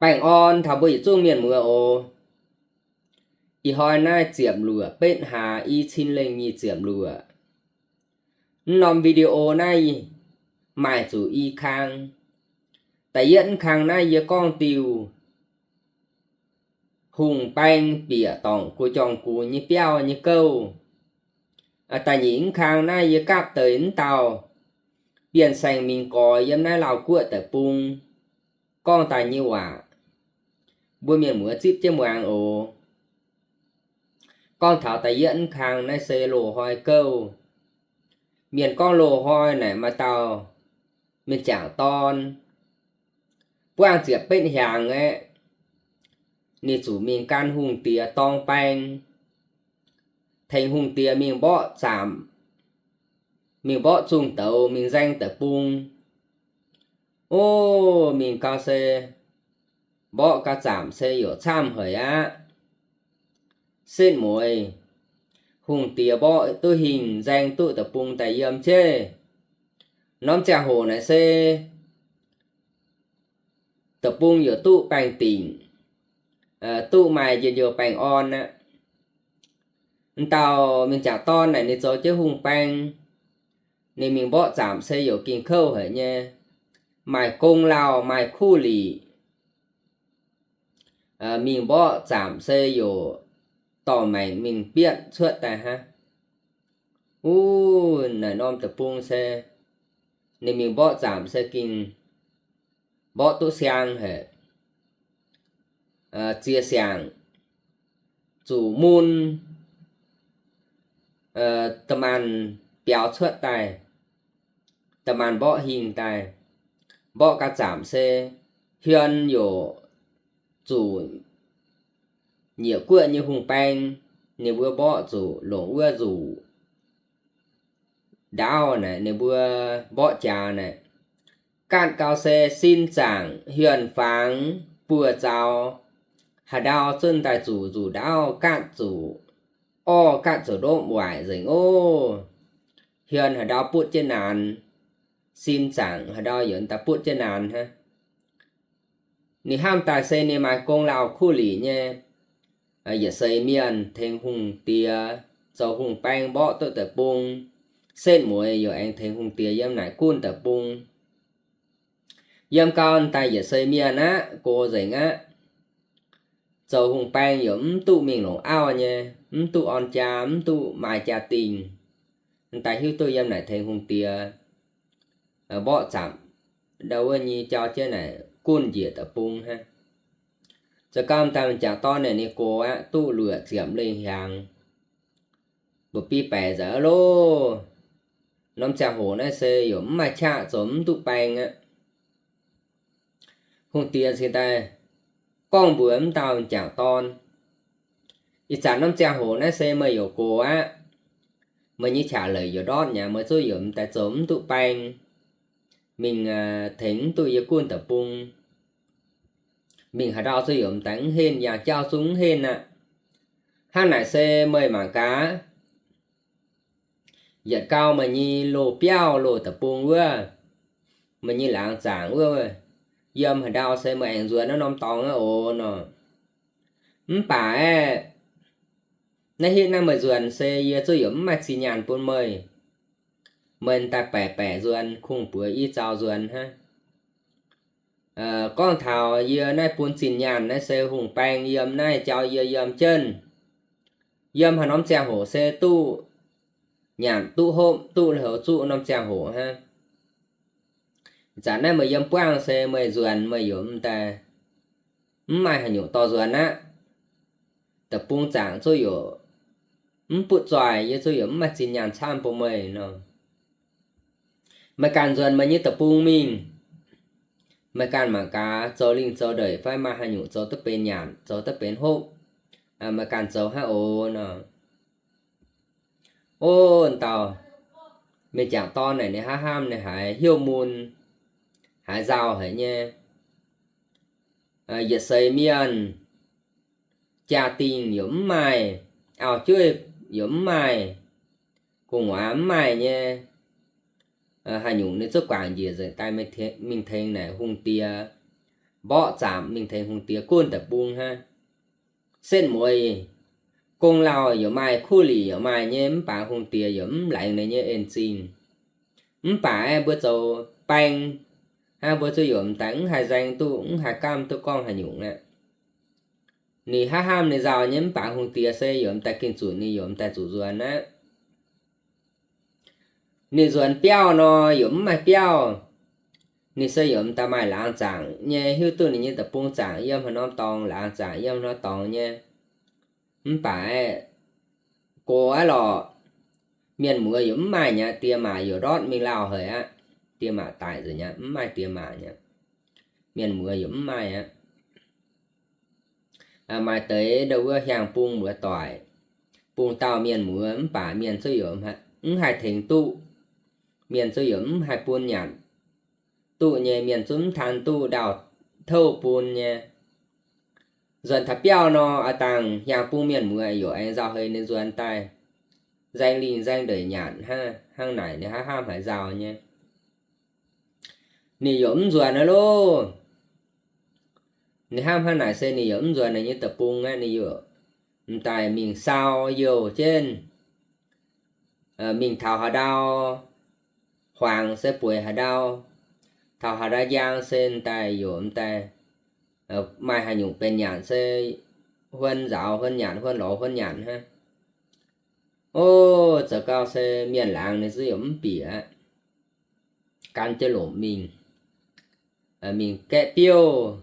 Baengh orn taux mbuo yietc zungv mienh muoz oc. Ih hnoi naaiv ziepc luoqc betv hlaax, i cin lengh nyic ziepc luoqc. Mv norm video naaiv maaih zuqc i kang. Da'yietv mv kang naaiv yie gorngv diuh hungh baeng bieqc dorngc gu'jong-gux nyei biauv nyei gouv. Da'nyeic mv kang naaiv yie gapv deix mv dauh Bienh Saeng mingh gorx yiem naaiv Laauh Guoqv deic-bung gorngv daaih nyei waac. Mbuo mienh muoz zipv jienv muangx oc. Gorngv taux da'yietv mv kang naaiv se loz-hnoi gouv. Mienh gorngv loz-hnoi naaic maaih dauh mienh jangc dorn, buangh ziepc betv hnyangx aeqv, ninh zuqc mingh gan hungh diex dorng baeng, tengx hungh diex mingh mborqv zaamc, mingh mborqv zungh douz, mingh nzaeng deic-bung. Ov, mingh gau se mborqv gau zaamc se yaac camv haic aqv. Setv mueiz hungh diex mborqv duqv hingh, nzaeng duqv deic-bung daaih yiem jienv. Norm ziangh hoc naaic se deic-bung yaac duqv baengh dingc, duqv maaih njien-youh baengh orn aqv. M'dauh mienh jangc dorn naaic ninh zoux jienv hungh baeng, ninh mingh mborqv zaamc se yaac ging kouv haic nyei, maaih gong lauh maaih kuv lic. Mingh mborqv zaamc se yaac dorh maengc mingh bietv cuotv daaih hnangv. Uv, naaic norm deic-bung se ninh mingh mborqv zaamc se ging mborqv duqv siang haic. Ziex siangx zuqc mun da'maanh biaux cuotv daaih, da'maanh mborqv hingh daaih. Mborqv gau zaamc se hiuan yaac zuqc nyieqc guoqv nyei hungh baeng, ninh mbuo mborqv zuqc longc wuov nzuqc ndaauv naaic, ninh mbuo mborqv jaax naaic. Gaatv gau se sin zaangc hiuan fangx buoz zaux, haaix ndau zunh daaih zuqc nzuqc ndaauv gaatv zuqc, orv gaatv zuqc ndopv waaic nzengc ov. Hiuan haaix ndau butv jienv naanc, sin zaangc haaix ndau yaac daaih butv jienv naanc hnangv. Ninh hnamv daaih se ninh maaih gong lauh kuv lic nyei, yietc seix mienh tengx hungh diex zoux hungh baeng mborqv duqv deic-bung, setv mueiz yaac aengx tengx hungh diex yiem naaic gunv deic-bung. Yiem gau daaih yietc seix mienh aqv, gox nzengc aqv. Zoux hungh baeng yaac mv duqv mingh longc auv nyei, mv duqv orn jaa, mv duqv maaih jaa-dingh. Daaih hiuv duqv yiem naaic tengx hungh diex mborqv zaamc ndau wuov nyei jauv jienv naaic gunv njiec deic-bung hnangv. Zoux gau daaih m'jangc dorn naaic ninh gox aqv, duqv luoqc ziepc lengh hnyangx, mbu'biei baeqc nzengc aqv loh. Norm ziangh hoc naaiv se yaac mv maaih qaqv zoux mv duqv baeng aqv. Hungh diex cingx daaih gorngv mbuox m'dauh m'jangc dorn, Ih zanc norm ziangh hoc naaiv se meih yaac gox aqv. Meih nyei qaqv leic yaac ndortv nyei, meih zungv yaac m'daaih zoux mv duqv baeng, mingh tengx mv duqv yie gunv deic-bung, mingh haaix ndau zungv yaac m'daaih mv henv, yangh jauv zungv mv henv aqv. Hnangv naaic se meih mangc gaax, yietc gau meih nyei loz-biauv, loz deic-bung wuov, meih nyei laangz zaangc wuov, yiem haaix ndau se meih aengx nzuonx naaiv norm dorngx aqv oc nor. Mv baac aeqv, naaiv hitv naaiv meih nzuonx se yie zungv yaac mv maaih zinh nyaanh bun meih. Meih daaih baeqc baeqc nzuonx, kungx-buoz i zaux nzuonx hnangv. Gorngv taux yie naaiv bun zinh nyaanh naaiv se hungh baeng yiem naaiv jauv yie yiem jienv. Yiem haaix norm ziangh hoc se duqv nyanc duqv hopv duqv lui-houx zuqv norm ziangh hoc hnangv. Ih zanc naaiv meih yiem buangv se meih nzuonx meih yaac m'daaih mv maaih haaix nyungc dorh nzuonx aqv. Deic-bung zaangc zungv yaac mv butv zoih, yie zungv yaac mv maaih zinh nyaanh camv bun meih nor. Meih ganh nzuonx meih nyei deic-bung mingh. Meih ganh mangc gaax zoux lingh zoux ndeic fai maaih haaix nyungc zoux duqv benx nyanc, zoux duqv benx hopv, meih ganh zoux hnangv oc nor. Ov, dauh mienh jangc dorn naaic ninh hnamv hnamv ninh haiz hnyouv mun, haiz nzauh haic nyei. Yietc seix mienh jaa-dingh yaac mv maaih, auv-jueiv yaac mv maaih, gu'nguaaz mv maaih nyei. Haaix nyungc ninh zungv guangc njiec nzengc daaih mingh tengx naaic hungh diex, mborqv zaamc mingh tengx hungh diex gunv deic-bung hnangv. Setv mueiz gong lauh yaac maaih, kuv lic yaac maaih nyei, mv baac hungh diex yaac mv laengz ninh nyei en-zingh. Mv baac aeqv, mbuo zoux baeng hnangv, mbuo zuqc yaac m'daaih mv haih nzaeng duqv, mv haih gamh duqv gorngv haaix nyungc aqv. Ninh hnamv hnamv ninh nzauh nyei, mv baac hungh diex se yaac m'daaih gengh zunc ninh yaac m'daaih zuqc nzuonx aqv. Ninh nzuonx biauv nor yaac mv maaih biauv. Ninh se yaac m'daaih maaih laangz zaangc nyei, hiuv duqv ninh nyei deic-bung zaangc yiem haaix norm dorngx, laangz zaangc yiem haaix norm dorngx nyei. Mv baac aeqv, gox aqv lorqc, mienh muoz yaac mv maaih nyei, diex maac yaac ndortv mingh lauh haic aqv. Diex maac daic nzengc nyei, mv maaih diex maac nyei. Mienh muoz yaac mv maaih aqv. Maaih deix ndau wuov hiaang-bung muoz-doic, bung dauh mienh muoz, mv baac mienh zungv yaac mv haih tengx duqv. Mienh zungv yaac mv haih bun nyanc duqv nyei, mienh zungv mv tan duqv ndau-touv bun nyei. Nzuonx taux biauv nor, aav dangh hiaang-bung mienh muoz yaac aengx nzauh heix ninh nzuonx daaih nzaeng lingh nzaeng ndeic nyanc hnangv naaic, ninh hnamv hnamv haiz nzauh nyei. Ninh yaac mv nzuonx aqv loh. Ninh hnamv hnangv naaic se ninh yaac mv nzuonx ninh nyei deic-bung aqv. Ninh yaac m'daaih mingh sau youh jienv, mingh taux haaix ndau hmuangx se bueix haaix ndau, taux haaix ndau njang se m'daaih yaac m'daaih maaih haaix nyungc benx nyanc se huon nzaaux huon nyanc, huon lorz huon nyanc hnangv. O, zoux gau se mienh laangz ninh zungv yaac mv bieqc aqv. Gan jienv lomc mingh, mingh gaeqv biouv,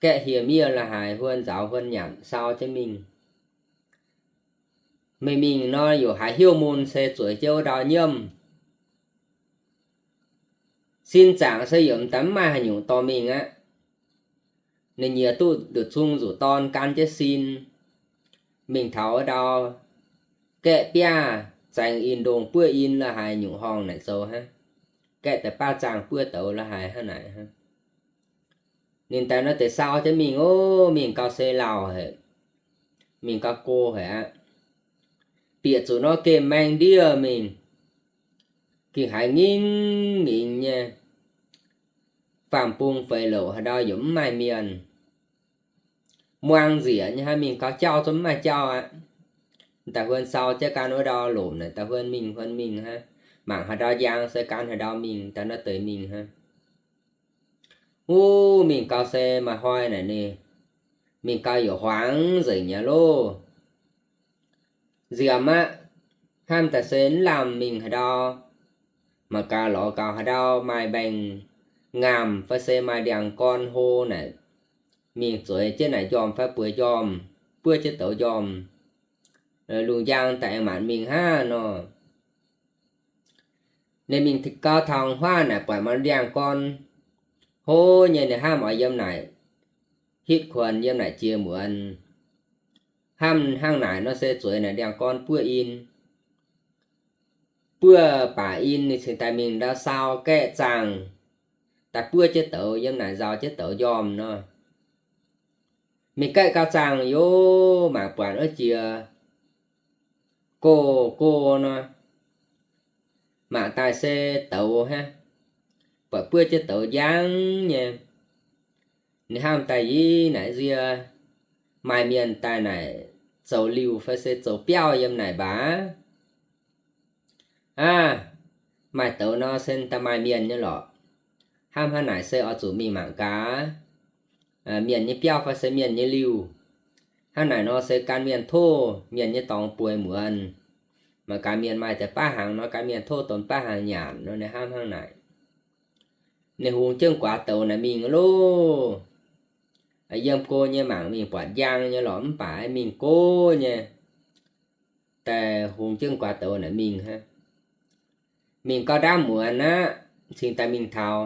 gaeqv hieh miev la'haaix, huon nzaaux huon nyanc sau jienv mingh. Meih mingh nor yaac haiz hnyouv mun se zueiz jienv wuov ndau nyiemv. Sin zaangc se yaac m'daaih mv maaih haaix nyungc dorh mingh aqv. Ninh nyiec duqv nduqc zung nzuqc dorn gan jienv sin, mingh taux wuov ndau gaeqv biaav zaengx in ndongh buov in la'haaix nyungc horngh naaic zoux hnangv, gaeqv deix baav zaangh buov douz la'haaix hnangv naaic hnangv. Ninh daaih nor deix sau jienv mingh, o, mingh gau se lauh haic, mingh gau go haic aqv. Bieqc zuqc nor gemh maeng ndiev mingh, gengh haiz ngingv ngingx nyei. Faam-bung feix louc haaix ndau yaac mv maaih mienh. Muang nzieqc nyei hnangv, mingh gau jauv zungv mv maaih jauv aqv. Da'huon sau jienv gan wuov ndau lomc naaic, da'huon mingh huon mingh hnangv, mangc haaix ndau njang se gan haaix ndau mingh, daaih nor deix mingh hnangv. Wuov mingh gau se maaih hnoi naaic ninh mingh gau yaac huangx nzengc nyei loh. Nziemx aqv, hnamv daaih se mv lamh mingh haaix ndau, mangc gaax lorz gaax haaix ndau maaih mbaengx-ngaamc fai se maaih ndiangx-gorn hlo naaic, mingh zueiz jienv naaic njormh fai bueix njormh, buov jienv douz njormh, lungh njang daaih aengx maanc mingh hnangv nor. Ninh mingh gau taux huaav naaic buatc maaih ndiangx-gorn hlo nyei, ninh hnamv oix yiem naaic hitv kuonx, yiem naaic jiex muonz. Hnamv hnangv naaic nor se zueiz naaic ndiangx-gorn buov in. Buov baac in ninh cingx daaih mingh ndau sau gaeqv zaangh, daaih buov jienv douz yiem naaic nzaaux jienv douz njormh nor. Mingh gaeqv gau zaangh yaac mangc buatc wuov jiex go go nor, mangc daaih se douz hnangv, buatc buov jienv douz njang nyei. Ninh hnamv daaih, yie naaic nzie maaih mienh daaih naaic zoux liuh fai se zoux biauv yiem naaic mbac. Aav, maaih douz nor se daaih maaih mienh nyei lorqc. Hnamv hnangv naaic se oix zuqc mingh mangc gaax mienh nyei biauv fai se mienh nyei liuh. Hnangv naaic nor se gan mienh tov mienh nyei dorngx bueix muonz. Mangc gaax mienh maaih deix baav hnaangx nor, gan mienh tov donx baav hnaangx nyanc nor, ninh hnamv hnangv naaic. Ninh hungx jienv guaax douz naaic mingh loh. Yiem go nyei mangc mingh buatc njang nyei lorqc, mv baac mingh go nyei. Daaih hungx jienv guaax douz naaic mingh hnangv. Mingh gau ndaamv muonz aqv, cingx daaih mingh taux.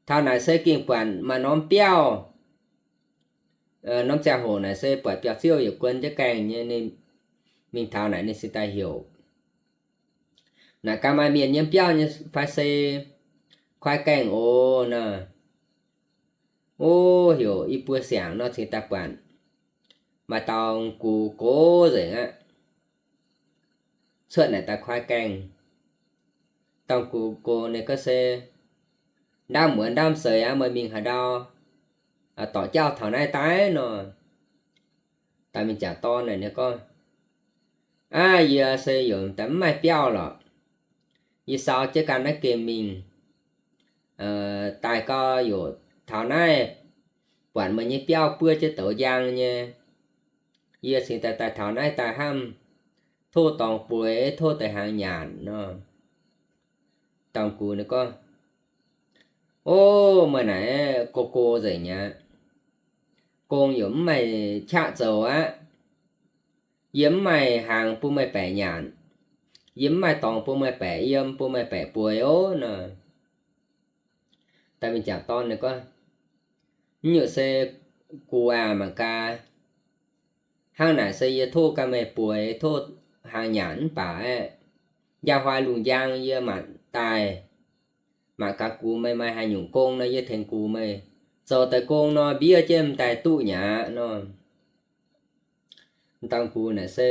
Taux naaic se gengh buatc maaih norm biauv. Norm ziangh hoc naaic se buatc biauv-ziouv yietc guon jienv gaengh nyei. Ninh mingh taux naaic ninh cingx daaih heuc, naaic gaax maaih mienh yiem biauv nyei fai se kuaai gaengh oc nor. O, heuc i buo siangx nor cingx daaih buatc maaih dauh gux gox nzengc aqv, cuotv naaic daaih kuaai gaengh. Dauh gux gox ninh gorngv se, ndaamv muonz ndaamv seix aqv, meih mingh haaix ndau? dorc jauv taux naaiv daaih nor. Dauh mingh jangc dorn naaic ninh gorngv, Aav, yie se yaac mv maaih biauv lorqc. Yie sau jienv ganh naaiv gemh mingh daaih gau, yaac taux naaiv buatc meih nyei biauv buov jienv douz njang nyei. Yie cingx daaih daaih taux naaiv daaih hnamv tov dorngx bueix, tov deix hnaangx nyanc nor. Dorn-gux ninh gorngv, O, meih naaic go go nzengc aqv. Gong yaac mv maaih qaqv zoux aqv. Yie mv maaih hnaangx bun meih baeqc nyanc. Yie mv maaih dorngx bun meih baeqc yiem, bun meih baeqc bueix ov nor. Dauh mingh jangc dorn ninh gorngv, Nyungc se gux aac, mangc gaax, hnangv naaic se yie tov ganh meih bueix, tov hnaangx nyanc mv baac aeqv, njang hnoi lungh njang yie maanc daaih, maanc gaax gux meih maaih haaix nyungc gong nor, yie tengx gux meih zoux deix gong nor, mbiev jienv m'daaih duqv nyei aqv nor. M'dauh gux naaic se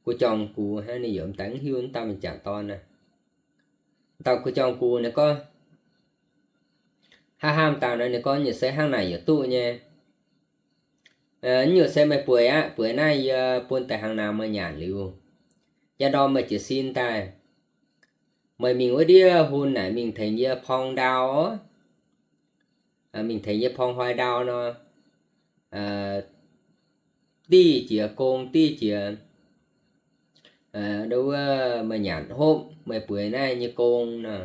gu jorng gux hnangv, ninh yaac m'daaih mv hiuv m'dauh mingh jangc dorn naaic. M'dauh gu jorng gux ninh gorngv, hnangv hnamv daaih nor, ninh gorngv, Nyungc se hnangv naaic yaac duqv nyei. Nyungc se meih bueix aqv. Bueix naaiv yie bun deix hnaangx nyanc liuz, njang ndorm meih jiez sin daaih, meih mingh wuov ndiev hun naaic mingh tengx yie porng ndau. Mingh tengx yie porng hnoi ndau nor, div jiex gong, div jiex wuov meih nyanc hopv meih bueix naaiv nyei gong nor.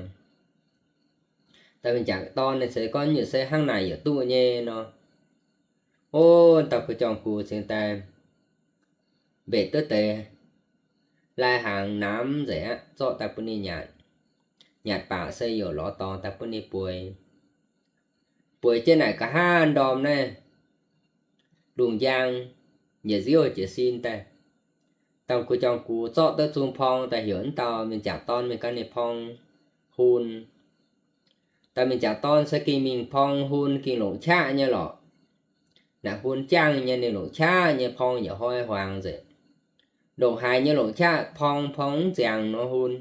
Dauh mingh jangc dorn ninh se gorngv, Nyungc se hnangv naaic yaac duqv nyei nor. O, dauh gu jorng gux cingx daaih mbetc duqv deix lai-hnaangx namx nzengc aqv, zorqv daaih bun ninh nyanc. Nyanc baac se yaac lorz dorngx daaih bun ninh bueix. Bueix jienv naaic, nqa'haav ndorm naaiv lungh njang, yietc nziouv jiez sin daaih, dauh gu jorng gux zorqv duqv zung porng daaih heuc wuov dauh mingh jangc dorn mingh ganh ninh porng hun. Dauh mingh jangc dorn se gengh mingh porng hun gengh longc qaqv nyei lorqc. Naaic hun jangv nyei, ninh longc qaqv nyei, porng yaac hnoi hmuangx nzengc. Ndongc haaix nyei longc qaqv porng, porng mv ziangx nor hun.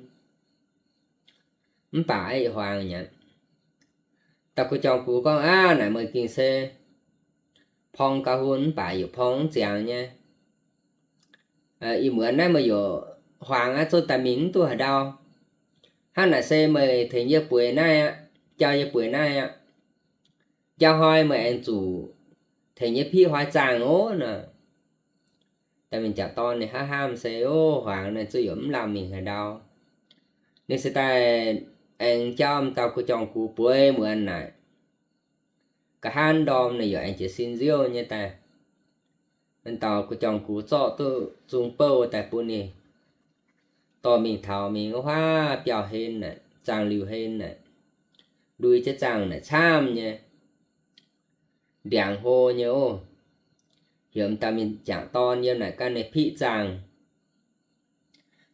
Mv baac ih huaangx nyei, dauh gu jorng gux gorngv, Aav, naaic meih gengh se porng gau hun mv baac yaac porng mv ziangx nyei. Ih muonz naaiv meih yaac huaangx aqv, zunv daaih mingh mv duqv haaix ndau. Hnangv naaic se meih tengx yie bueix naaiv aqv, jauv yie bueix naaiv aqv. Njang hnoi meih aengx zuqc tengx yie piqv hnoi zaangh ov nor. Dauh mingh jangc dorn ninh hnamv hnamv se, O, huaangx naaiv zunv yaac mv lamh mingh haaix ndau. Ninh se daaih aengx jauv m'dauh gu jorng gux bueix muonz naaic. Nqa'haav ndorm ninh yaac aengx jiez sin nziouv nyei daaih. M'dauh gu jorng gux zorqv duqv zung bouh daaih bun ninh dorh mingh taux mingh wuov huaav biauv hlen naaic, zaangh liuh hlen naaic, ndui jienv zaangh naaic camv nyei, ndiangx hlo nyei ov. Heuc m'dauh mingh jangc dorn yiem naaic ganh ninh piqv zaangh.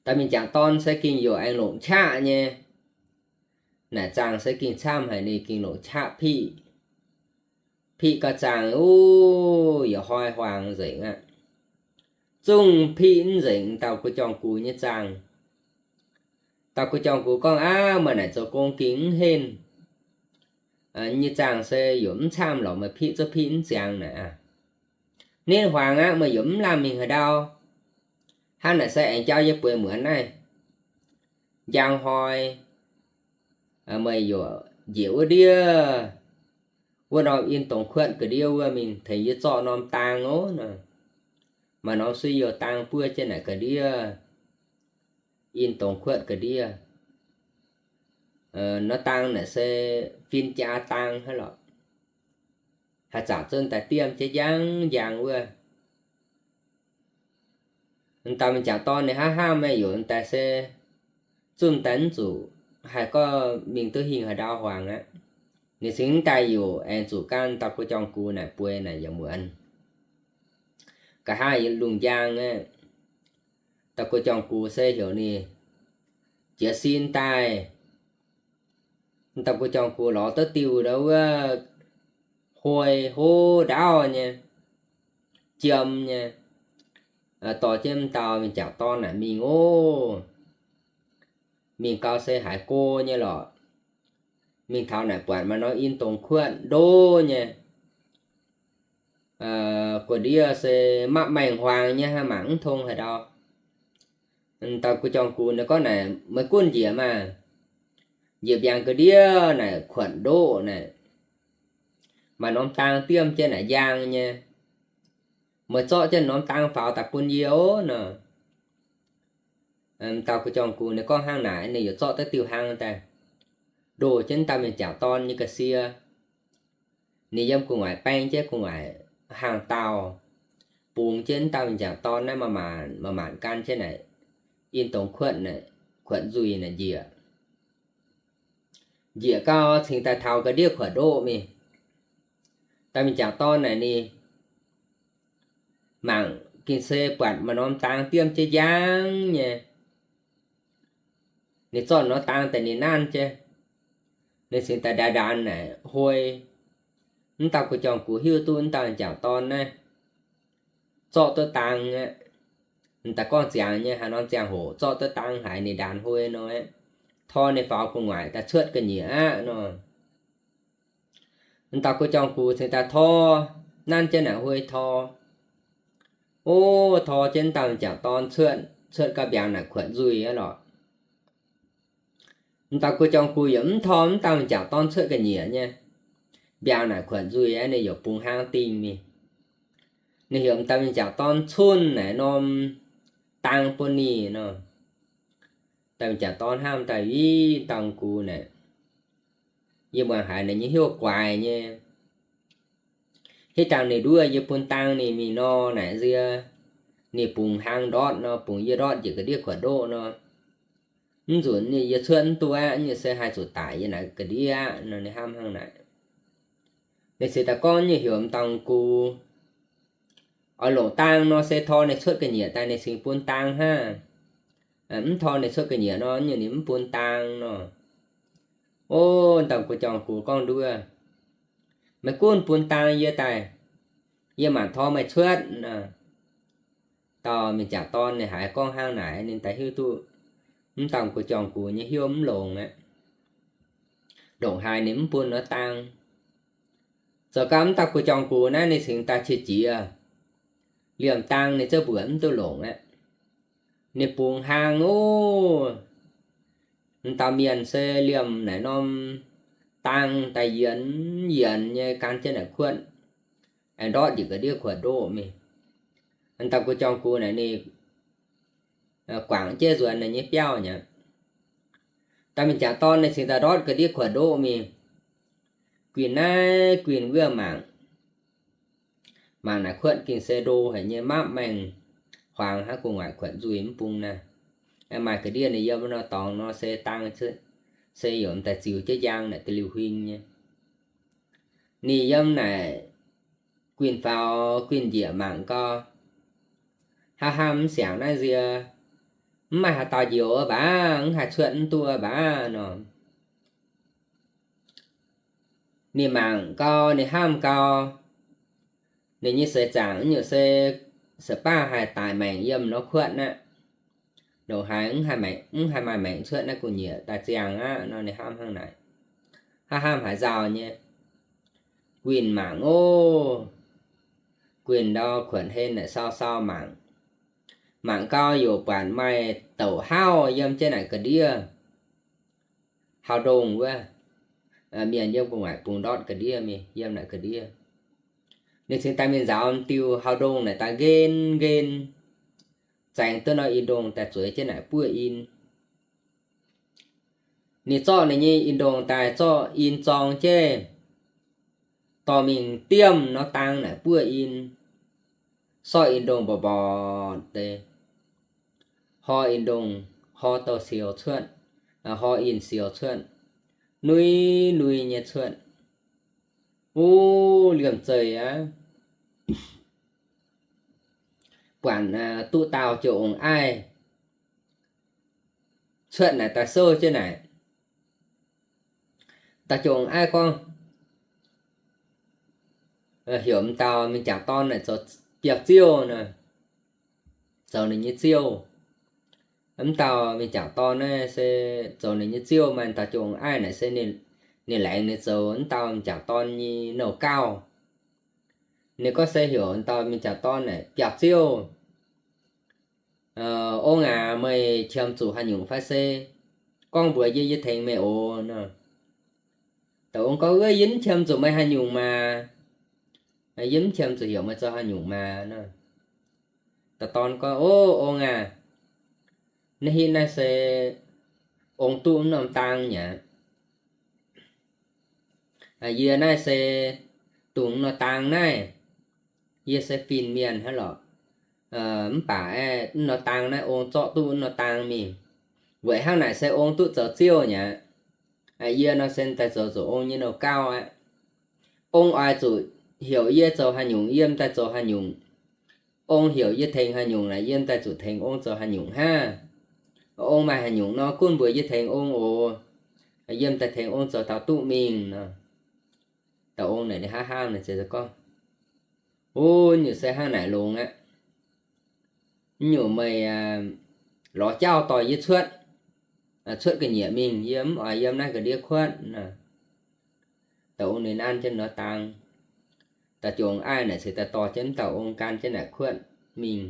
Dauh mingh jangc dorn se gengh yaac aengx longc qaqv nyei. Naaic zaangh se gengh camv haic, ninh gengh longc qaqv piqv. Piqv gau zaangh, o, yaac hnoi huaangx nzengc aqv. Zungv piqv mv nzengc dauh gu jorng gux nyei zaangh. Dauh gu jorng gux gorngv, Aav, meih naaic zoux gong gengh mv henh. Nyei zaangh se yaac mv camv lorqc, meih piqv zungv piqv mv ziangx naaic aqv. Hnangv huaangx aqv, meih yaac mv lamh mingh haaix ndau. Hnangv naaic se aengx jauv yie bueix muonz naaiv. Njang hnoi meih yaac njiec wuov ndiev, wuov norm in dongz kuotv ga'ndiev wuov mingh tengx yie zorqv norm dang ov nor. Maaih norm suiv-youh dang buov jienv naaic ga'ndiev, in dongz kuotv ga'ndiev. Norm dang naaic se fin-jaa dang hnangv lorqc. Haaix zanc zunv daaih diemv jienv njang njang wuov. M'dauh mingh jangc dorn ninh hnamv hnamv meih yaac m'daaih se zunv daaih mv zuqc haih gorngv mingh duqv hingh haaix ndau huaangx aqv. Ninh cingx daaih yaac aengx zuqc gan dauh gu jorng gux naaic bueix naaic yaac muonz. Nqa'haav lungh njang aqv, dauh gu jorng gux se heuc ninh jiez sin daaih. Dauh gu jorng gux lorz duqv diuh ndau wuov huoi hov ndaauv nyei, jiem nyei, dorh jienv m'dauh mingh jangc dorn naaic mingh ov. Mingh gau se haiz go nyei lorqc. Mingh taux naaic buatc maaih norm in dongz kuotv ndo nyei. gu'ndiev se mapv maengh huaang nyei, hnangv mangc mv tong haaix ndau. Dauh gu'jong gux ninh gorngv naaic, meih gunv njiec maah! Njiec mbiaangx ga'ndiev naaic kuotv ndoqv naaic, maaih norm dang diemv jienv naaic njang nyei. Meih zorqv jienv norm dang faaux daaih bun yie oc nor. Dauh gu'jong gux ninh gorngv hnangv naaic, ninh yaac zorqv duqv diuh hlang daaih, ndoh jienv dauh mienh jangc dorn nyei ga'sie. Ninh yiem gu'nguaaic baeng jienv gu'nguaaic hlang dauh, bungx jienv dauh mienh jangc dorn naaiv maaih maanc maaih maanc gan jienv naaic, in dongz kuotv naaic, kuotv nzuih naaic njiec. Njiec gau cingx daaih taux ga'ndiev kuotv ndoqv mingh. Dauh mienh jangc dorn naaic ninh mangc gengh se buatc maaih norm dang diemv jienv njang nyei. Ninh zorqv norm dang daaih ninh nanv jienv, ninh cingx daaih ndaanx naaic huei. Mv dauh gu'jong gux hiuv duqv mv dauh mienh jangc dorn naaiv zorqv duqv dang aqv. Daaih gorngv ziangx nyei haaix norm ziangh hoc zorqv duqv dang haiz ninh ndaanx huei nor, tor ninh faaux gu'nguaaic daaih cuotv ga'nyiec aqv nor. Dauh gu'jong gux cingx daaih tor, nanv jienv naaic huei tor. O, tor jienv dauh mienh jangc dorn cuotv, cuotv gau mbiaangx naaic kuotv nzuih aqv lorqc. Dauh gu'jong gux yaac mv tor mv dauh mienh jangc dorn cuotv ga'nyiec nyei. Mbiaangx naaic kuotv nzuih aqv, ninh yaac bungx hlang dingh mingh. Ninh heuc dauh mienh jangc dorn cunh naaic norm dang bun ninh nor. Dauh mienh jangc dorn hnamv daaih, Ih, dauh gux naaic, yie muangx haiz naaic nyei hnyouv guaix nyei. Hitv dangh ninh nduov yie bun dang ninh mingh nor naaic nzie, ninh bungx hlang ndortv nor, bungx yie ndortv njiec ga'ndiev kuotv ndoqv nor, mv nzunc yie cuotv mv duqv aqv, se haih zuqc daic yie naaic ga'ndiev aqv nor, ninh hnamv hnangv naaic. Ninh cingx daaih gorngv nyei heuc dauh gux, Oix longc dang nor se tor ninh cuotv ga'nyiec daaih ninh cingx bun dang hnangv. Mv tor ninh cuotv ga'nyiec nor, nyei ninh mv bun dang nor. O, dauh gu'jong gux gorngv nduov, Meih gunv bun dang yie daaih, yie mangc tor meih cuotv. Dauh mienh jangc dorn ninh haiz gorngv hnangv naaic, ninh daaih hiuv duqv mv dauh gu'jong gux nyei hnyouv mv longx aqv. Ndongc haaix ninh mv bun nor dang. Zoux gau mv dauh gu'jong gux naaiv ninh cingx daaih qiex jiez, liemh dang ninh zungv mbuoqc mv duqv longc aqv. Ninh bungx hlang ov, dauh mienh se liemh naaic norm dang daaih yienx yienx nyei gan jienv naaic kuotv, aengx ndortv njiec ga'ndiev kuotv ndoqv mingh. Dauh gu'jong gux naaic ninh guangc jienv nzuonx naaic nyei biauv nyei. Dauh mienh jangc dorn naaic cingx daaih ndortv ga'ndiev kuotv ndoqv mingh. Guinh naaiv guinh wuov mangc, mangc naaic kuotv gengh se ndo haic nyei, mapv maengh huaang hnangv gu'nguaaic kuotv nzuih mv bung naaiv. Maaih ga'ndiev ninh yiem nor dorngx nor se dang, se yaac daaih ziux jienv njang naaic da'liuh huing nyei. Ninh yiem naaic guinh faaux guinh njiec mangc gau, hnamv hnamv mv siangx naaiv nzie, mv maaih haaix dauh njoux baac, mv haih cuotv mv duqv baac nor. Ninh mangc gau, ninh hnamv gau, ninh nyei seix zaangc nyungc se, se baav haih daic maengc yiem nor kuotv aqv. Ndongc haaix mv haih maaih maengc cuotv naaiv gu'nyiec daaih ziangh aqv nor, ninh hnamv hnangv naaic. Hnamv hnamv haaix nzauh nyei, guinh mangc ov, guinh ndau kuotv hlen naaic sau sau mangc. Mangc gau yaac buatc maaih douc hauv yiem jienv naaic ga'ndiev, hauv ndongh wuov. Mienh yiem gu'nguaaic bungx ndortv ga'ndiev mingh yiem naaic ga'ndiev. Ninh cingx daaih mingh nzaaux diuh hauv ndongh naaic daaih nqen nqen, zaengx duqv norm in ndongh daaih zueiz jienv naaic buov in. Ninh zorqv ninh nyei in ndongh daaih zorqv in zorng jienv, dorh mingh diemv norm dang naaic buov in, sorqv in ndongh mborqv mborqv deix, hor in ndongh, hor douh sioux cuotv, hor in sioux cuotv, nui nui nyei cuotv. Wuov liemh zeih aqv, buatc duqv dauh jong-ong aiv cuotv naaic daaih souv jienv naaic. Dauh jong-ong aiv gorngv, heuc m'dauh mingh jangc dorn naaic zoux biauv-ziouv nor, zoux ninh nyei ziouv. M'dauh mingh jangc dorn naaiv se zoux ninh nyei ziouv, maaih dauh jong-ong aiv naaic se ninh laengz ninh zoux m'dauh mingh jangc dorn nyei nouh gauh. Ninh gorngv se heuc dauh mingh jaax dorn naaic, Biauv-ziouv, ong aac, meih qiemx zuqc haaix nyungc fai se gorngv mbuox yie, yie tengx meih oc nor. Dauh ong gorngv, Yie mv qiemx zuqc meih haaix nyungc maah. Yie mv qiemx zuqc heuc meih zoux haaix nyungc maah nor. Dauh dorn gorngv, O ong aac, naaiv hitv naaiv se ong duqv mv norm dang mi'aqv. Yie naaiv se dungx nor dang naaiv. Yie se fin-mienh hnangv lorqc. Mv baac aeqv, nor dang naaiv ong zorqv duqv nor dang mingh. Weic hnangv naaic se ong duqv zoux ziouv mi'aqv. Yie nor se daaih zoux zuqc ong nyei nouh gauv aqv. Ong oix zuqc heuc yie zoux haaix nyungc, yie m'daaih zoux haaix nyungc. Ong heuc yie tengx haaix nyungc naaic, yie m'daaih zuqc tengx ong zoux haaix nyungc hnangv. Ong maaih haaix nyungc nor gunv mbuox yie tengx ong oc. Yie m'daaih tengx ong zoux taux duqv mingh nor. Dauh ong naaic ninh hnamv hnamv naaic ziouc gorngv, Ov, nyungc se hnangv naaic longx aqv. Nyungc meih lorz jauv dorh yie cuotv, cuotv ga'nyiec mingh, yie mv oix yiem naaiv ga'ndiev kuotv nor. Dauh ong ninh an jienv nor dang. Dauh jong-aiv naaic cingx daaih dorh jienv dauh ong gan jienv naaic kuotv mingh.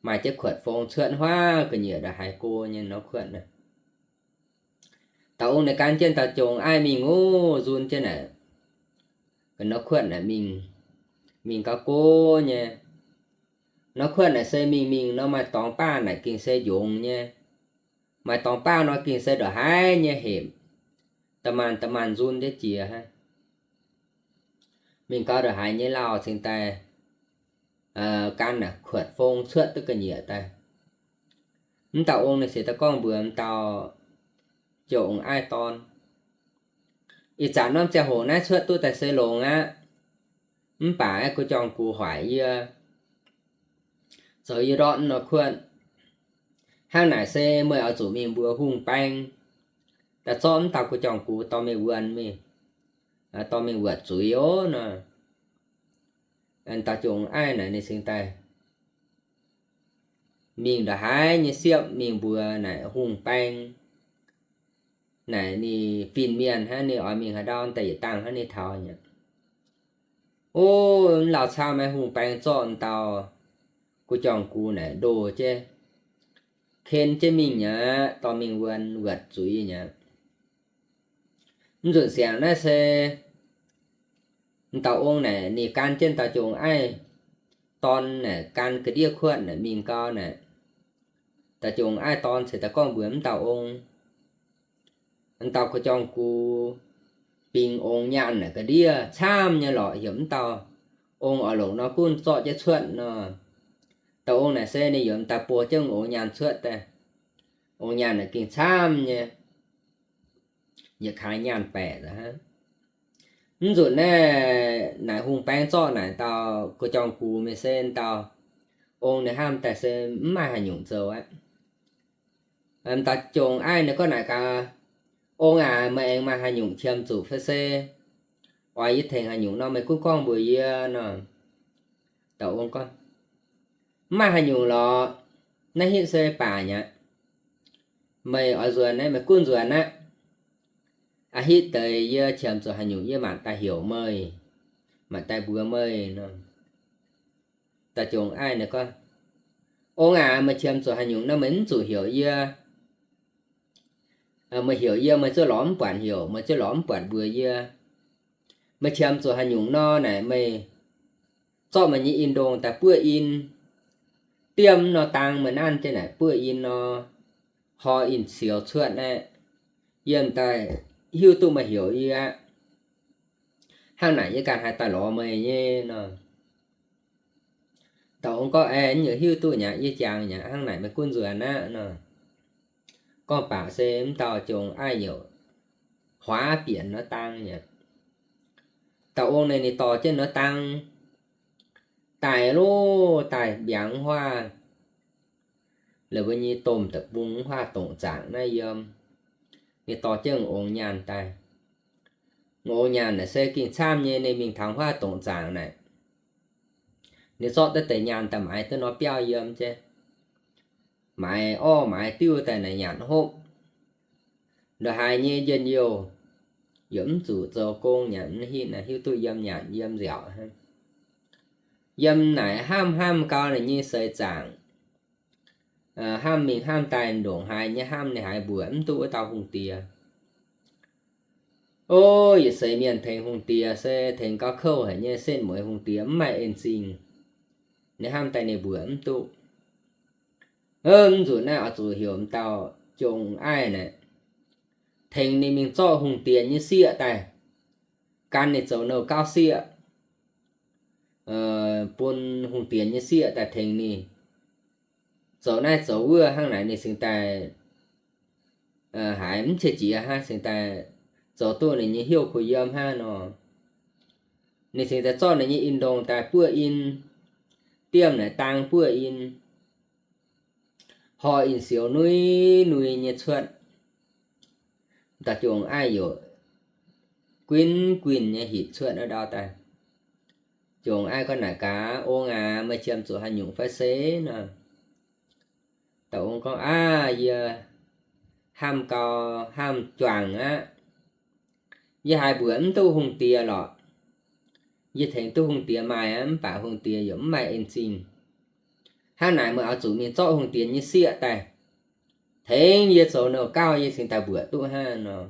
Maaih jienv kuotv fong cuotv huaav ga'nyiec ndongc haaix go nyei nor kuotv naaic. Dauh ong naaic gan jienv dauh jong-aiv mingh ov, nzun jienv naaic, nor kuotv naaic mingh, mingh gauh go nyei. Nor kuotv naaic se mingh mingh nor maaih dorngx baav naaic gengh se njongx nyei. Maaih dorngx baav nor gengh se ndongc haaix nyei hepc, da'maanh da'maanh nzun jienv jiex hnangv. Mingh gauh ndongc haaix nyei lauh cingx daaih gan naaic kuotv fong cuotv duqv ga'nyiec daaih. Mv dauh ong ninh cingx daaih gorngv mbuox m'dauh jong-aiv dorn, Ih zanc norm ziangh hoc naaiv cuotv duqv daaih se longx aqv. Mv baac aeqv, guv jorm gux hoic yie, zoux yie ndortv nor kuotv. Hnangv naaic se meih oix zuqc mingh mbuox hungh baeng daaih zorqv mv dauh guv jorm gux dorh mingh wuonh mingh, dorh mingh wuotc zuiz ov nor. Dauh jong-aiv naaic ninh cingx daaih mingh ndongc haaix nyei siepv mingh mbuox naaic hungh baeng naaic ninh fin-mienh hnangv, ninh oix mingh haaix ndau daaih yietc dangh hnangv ninh taux nyei. Ov, mv lauh camv, hungh baeng zorqv m'dauh guv jorm gux naaic ndoh jienv, ken jienv mingh nyei aqv, dorh mingh wuonh wuotc zuiz nyei aqv. Mv nzunc siangx naaiv se m'dauh ong naaic ninh gan jienv dauh jong-aiv dorn naaic gan ga'ndiev kuotv naaic mingh gau naaic, dauh jong-aiv dorn cingx daaih gorngv mbuox m'dauh ong, m'dauh guv jorm gux bingx ongx nyaanh naaic ga'ndiev camv nyei lorqc, heuc m'dauh ong oix longc nor gunv zorqv jienv cuotv nor. Dauh ong naaic se ninh yaac m'daaih buo jienv ongx nyaanh cuotv daaih. Ongx nyaanh naaic gengh camv nyei, yietc kaaix nyaanh baeqc aqv. Mv nzunc naaiv naaic hungh baeng zorqv naaic dauh guv jorm gux mingh se m'dauh ong ninh hnamv daaih se mv maaih haaix nyungc zoux aqv. M'dauh jong-aiv ninh gorngv naaic gaax, Ong aac, meih aengx maaih haaix nyungc qiemx zuqc fai se oix yie tengx haaix nyungc nor meih gunv gorngv mbuox yie nor. Dauh ong gorngv, Mv maaih haaix nyungc lorqc. Naaiv hitv se baac nyei aqv. Meih oix nzuonx naaiv meih gunv nzuonx aqv. A'hitv deix yie qiemx zuqc haaix nyungc yie maanc daaih heuc meih, maanc daaih mbuox meih nor. Dauh jong-aiv ninh gorngv, Ong aac, meih qiemx zuqc haaix nyungc nor meih mv zuqc heuc yie. Meih heuc yie meih ziouc lorz mv buatc heuc, meih ziouc lorz mv buatc mbuox yie. Meih qiemx zuqc haaix nyungc nor naaic meih zorqv meih nyei in-ndongh daaih buov in, diemv nor dang meih nanv jienv naaic buov in nor, hor in-sioux cuotv naaiv, yie m'daaih hiuv duqv meih heuc yie aqv. Hnangv naaic yie ganh haih daaih lorz meih nyei nor. Dauh ong gorngv, Aeqv, yie hiuv duqv nyei aqv, yie jangx nyei aqv, hnangv naaic meih gunv nzuonx aqv nor. Gorngv baac se m'dauh jong-aiv youc huaav bieqc nor dang nyei aqv. Dauh ong naaic ninh dorh jienv nor dang daaih loh, daaih mbiaangx huaav, laaix mbuo nyei domh deic-bung huaav dongc zaangc naaiv yiem. Ninh dorh jienv ongx nyaanh daaih. Ongx nyaanh naaic se gengh camv nyei, ninh mingh taux huaav dongc zaangc naaic, ninh zorqv deix nyaanh daaih maaiz duqv nor biauv yiem jienv. Maaiz orv maaiz diuv daaih naaic nyanc hopv. Ndongc haaix nyei njien-youh yaac mv zuqc zoux gong, nyanc mv hiuv, hiuv duqv yiem nyanc yiem nziaauc hnangv. yiem naaic hnamv hnamv gau ninh nyei seix zaangc, hnamv mingh hnamv daaih ndongc haaix nyei hnamv ninh haiz mbuoqc mv duqv wuov dauh hungh diex. O, yietc seix mienh tengx hungh diex se tengx gauh kouv haic nyei, setv mueiz hungh diex mv maaih en zingh. Ninh hnamv daaih ninh mbuoqc mv duqv. Mv nzunc naaiv oix zuqc heuc m'dauh jong aiv naaic tengx ninh mingh zorqv hungh diex nyei sieqv daaih, gan ninh zoux nouh gauv sieqv, bun hungh diex nyei sieqv daaih tengx ninh zoux naaiv zoux wuov hnangv naaic ninh cingx daaih haiz mv qiex jiez hnangv, cingx daaih zoux duqv ninh nyei heuv kuh yiem hnangv nor. Ninh cingx daaih zorqv ninh nyei in-ndongh daaih buov in, diemv naaic dang buov in, hor in siou nui nui nyei cuotv. Dauh jong aiv youc guin guin nyei hitc cuotv ndau daaih. Jong aiv gorngv naaic gaax, Ong aac, meih qiemx zuqc haaix nyungc fai se nor? Dauh ong gorngv, Aav, yie hnamv gau, hnamv juangc aqv. Yie haiz mbuoqc mv duqv hungh diex lorqc. Yie tengx duqv hungh diex maaih aqv, mv baac hungh diex yaac mv maaih en zingh. Hnangv naaic meih oix zuqc mingh zorqv hungh diex nyei sieqv daaih, tengx yie zoux nouh gauv yie cingx daaih mbuoqc duqv hnangv nor.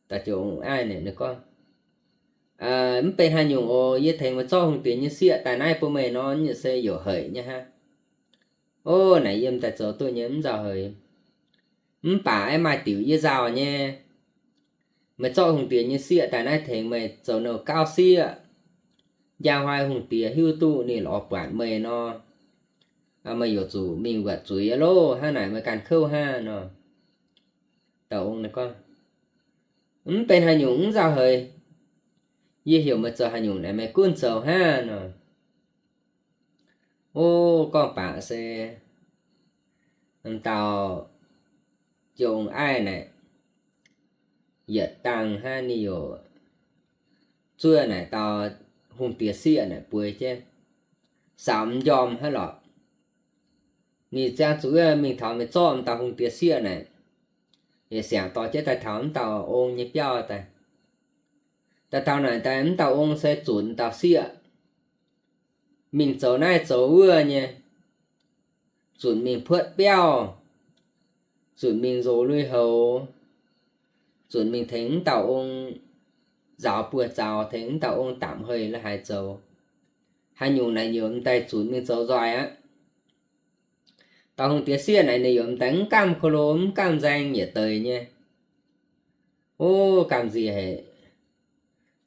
Dauh jong aiv ninh gorngv, Mv benx haaix nyungc oc. Yie tengx meih zorqv hungh diex nyei sieqv daaih naaiv bun meih nor, yie se youc haic nyei hnangv. O, naaic yiem daaih zoux duqv nyei mv nzauh haic. Mv baac aeqv, maaih diuc yie nzauh nyei. Meih zorqv hungh diex nyei sieqv daaih naaiv tengx meih zoux nouh gauv sieqv, njang hnoi hungh diex hiuv duqv ninh lorz buatc meih nor, meih youc zuqc mingh wuotc zuiz aqv loh. Hnangv naaic meih ganh kouv hnangv nor. Dauh ong gorngv, Mv benx haaix nyungc mv nzauh haic. Yie heuc meih zoux haaix nyungc naaic meih gunv zoux hnangv nor. O, gorngv baac se m'dauh jong aiv naaic yietc dangh hnangv ninh youc zuov naaic dauh hungh diex sieqv naaic bueix jienv, saaux m'njormh hnangv lorqc. Ninh ziangh zuqc mingh taux mingh zorqv m'dauh hungh diex sieqv naaic, yietc siangx dorh jienv daaih taux m'dauh ong nyei biauv daaih. Daaih taux naaic daaih m'dauh ong se zunc m'dauh sieqv mingh zoux naaiv zoux wuov nyei, zunc mingh puotv biauv, zunc mingh nzox lui-houx, zunc mingh tengx m'dauh ong nzaaux buoz-zaux, tengx m'dauh ong dapc hei la'haaix zoux. Haaix nyungc naaic youc m'daaih zunc mingh zoux nzoih aqv. Dauh hungh diex sieqv naaic ninh youc m'daaih mv gamh ko lo mv gamh nzaeng yietc deix nyei. O, gamh nziex haic.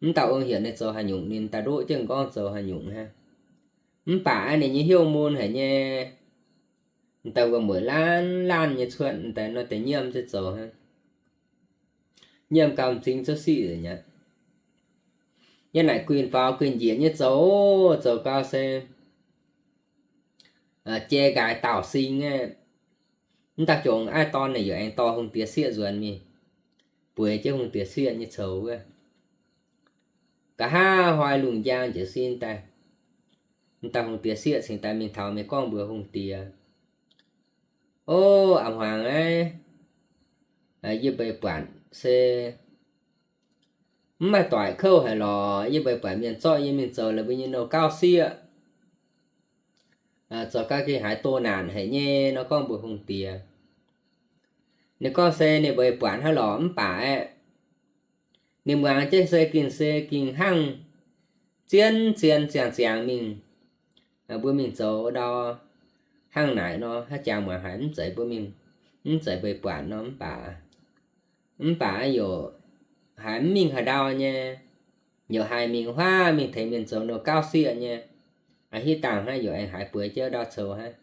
M'dauh ong heuc ninh zoux haaix nyungc ninh daaih ndoqv jienv m'nqorngv zoux haaix nyungc hnangv. Mv baac ninh nyei hnyouv mun haic nyei, m'daaih wuom-mueic laanh laanh nyei cuotv, m'daaih nor deix nyiemv jienv zoux hnangv. Nyiemv gauh m'zing zouv siqv nyei. Yiem naaic guinh faaux guinh njiec nyei zoux, zoux gau se jai nqaaix dauh sing aqv. M'dauh jong aiv dorn naaic yaac aengx dorh hungh diex sieqv nzuonx mingh, bueix jienv hungh diex sieqv nyei coux wuov. Nqa'haav hnoi lungh njang jiez sin daaih, m'dauh hungh diex sieqv cingx daaih mingh taux mingh gorngv mbuox hungh diex, O, a'hmuangx aav, yie mbeix buatc se mv maaih doic kouv haic lorqc. Yie mbeix buatc mienh zorqv yie mingh zoux la'mbuo nyei nouh gauv sieqv, zoux gau gengh haiz doh naanc haic nyei nor, gorngv mbuox hungh diex. Ninh gorngv se ninh mbeix buatc hnangv lorqc mv baac aeqv, ninh muangx jienv se gengh se gengh hnangv zien zien ziangh ziangx mingh, mbuo mingh zoux ndau hnangv naaic nor, haaix jangx muangx haiz mv zeiz mbuo mingh, mv zeiz mbeix buatc nor mv baac, mv baac yaac haiz mv mingh haaix ndau nyei, yaac haiz mingh huaav mingh tengx mienh zoux nouh gauv sieqv nyei. A'hitv dangh hnangv yaac aengx haiz bueix jienv ndau coux hnangv.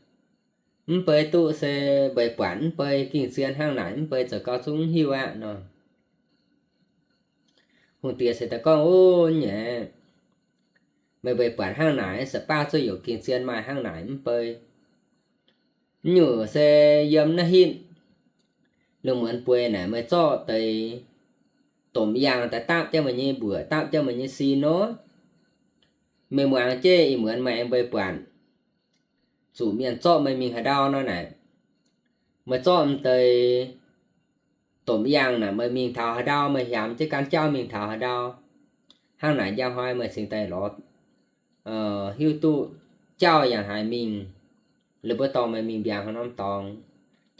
Mv bei duqv se mbeix buatc mv bei, gengh zien hnangv naaic mv bei zoux gau zungv mv hiuv aqv nor. Hungh diex se daaih gorngv, O, nyei, meih mbeix buatc hnangv naaic se baav zuqc yaac gengh zien maaih hnangv naaic mv bei. Mv nyungc se yiem naaiv hitv lungh muonz bueix naaic meih zorqv deix domh yangh daaih dapv jienv meih nyei mbuoqc, dapv jienv meih nyei sin nor, meih muangx jienv ih muonz meih aengx mbeix buatc zuqc mienh zorqv meih mingh haaix ndau nor naaic, meih zorqv m'deix domh yangh naaic meih mingh taux haaix ndau, meih hiamx jienv gan jauv mingh taux haaix ndau, hnangv naaic njang hnoi meih cingx daaih lorz hiuv duqv jauv yaac haiz mingh, la'buo dorngx meih mingh mbiaangc haaix norm dorngx.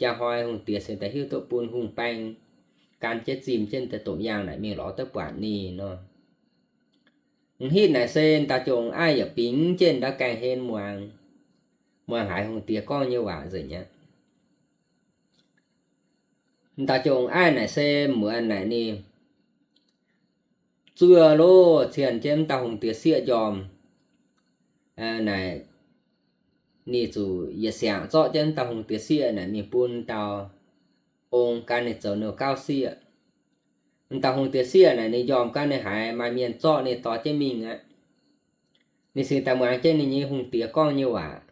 Jaa hnoi hungh diex cingx daaih hiuv duqv bun hungh baeng gan jienv zimh jienv deix domh yaangh naaic mingh lorz duqv buatc ninh nor. M'hitv naaic se dauh jong-aeqv yaac bingx jienv ndau gaengh hen muangx, muangx haiz hungh diex gorngv nyei waac nzengc aqv. Dauh jong-aeqv naaic se muonz naaic ninh zuov loh cienh jienv m'dauh hungh diex sieqv njormh naaic, ninh zuqc yietc siangx zorqv jienv m'dauh hungh diex sieqv naaic mingh bun dauh ong gan ninh zoux nouh gauv sieqv. M'dauh hungh diex sieqv naaic ninh njormh gau ninh haiz maaih mienh zorqv ninh dorh jienv mingh aqv. Ninh cingx daaih muangx jienv ninh nyei hungh diex gorngv nyei waac.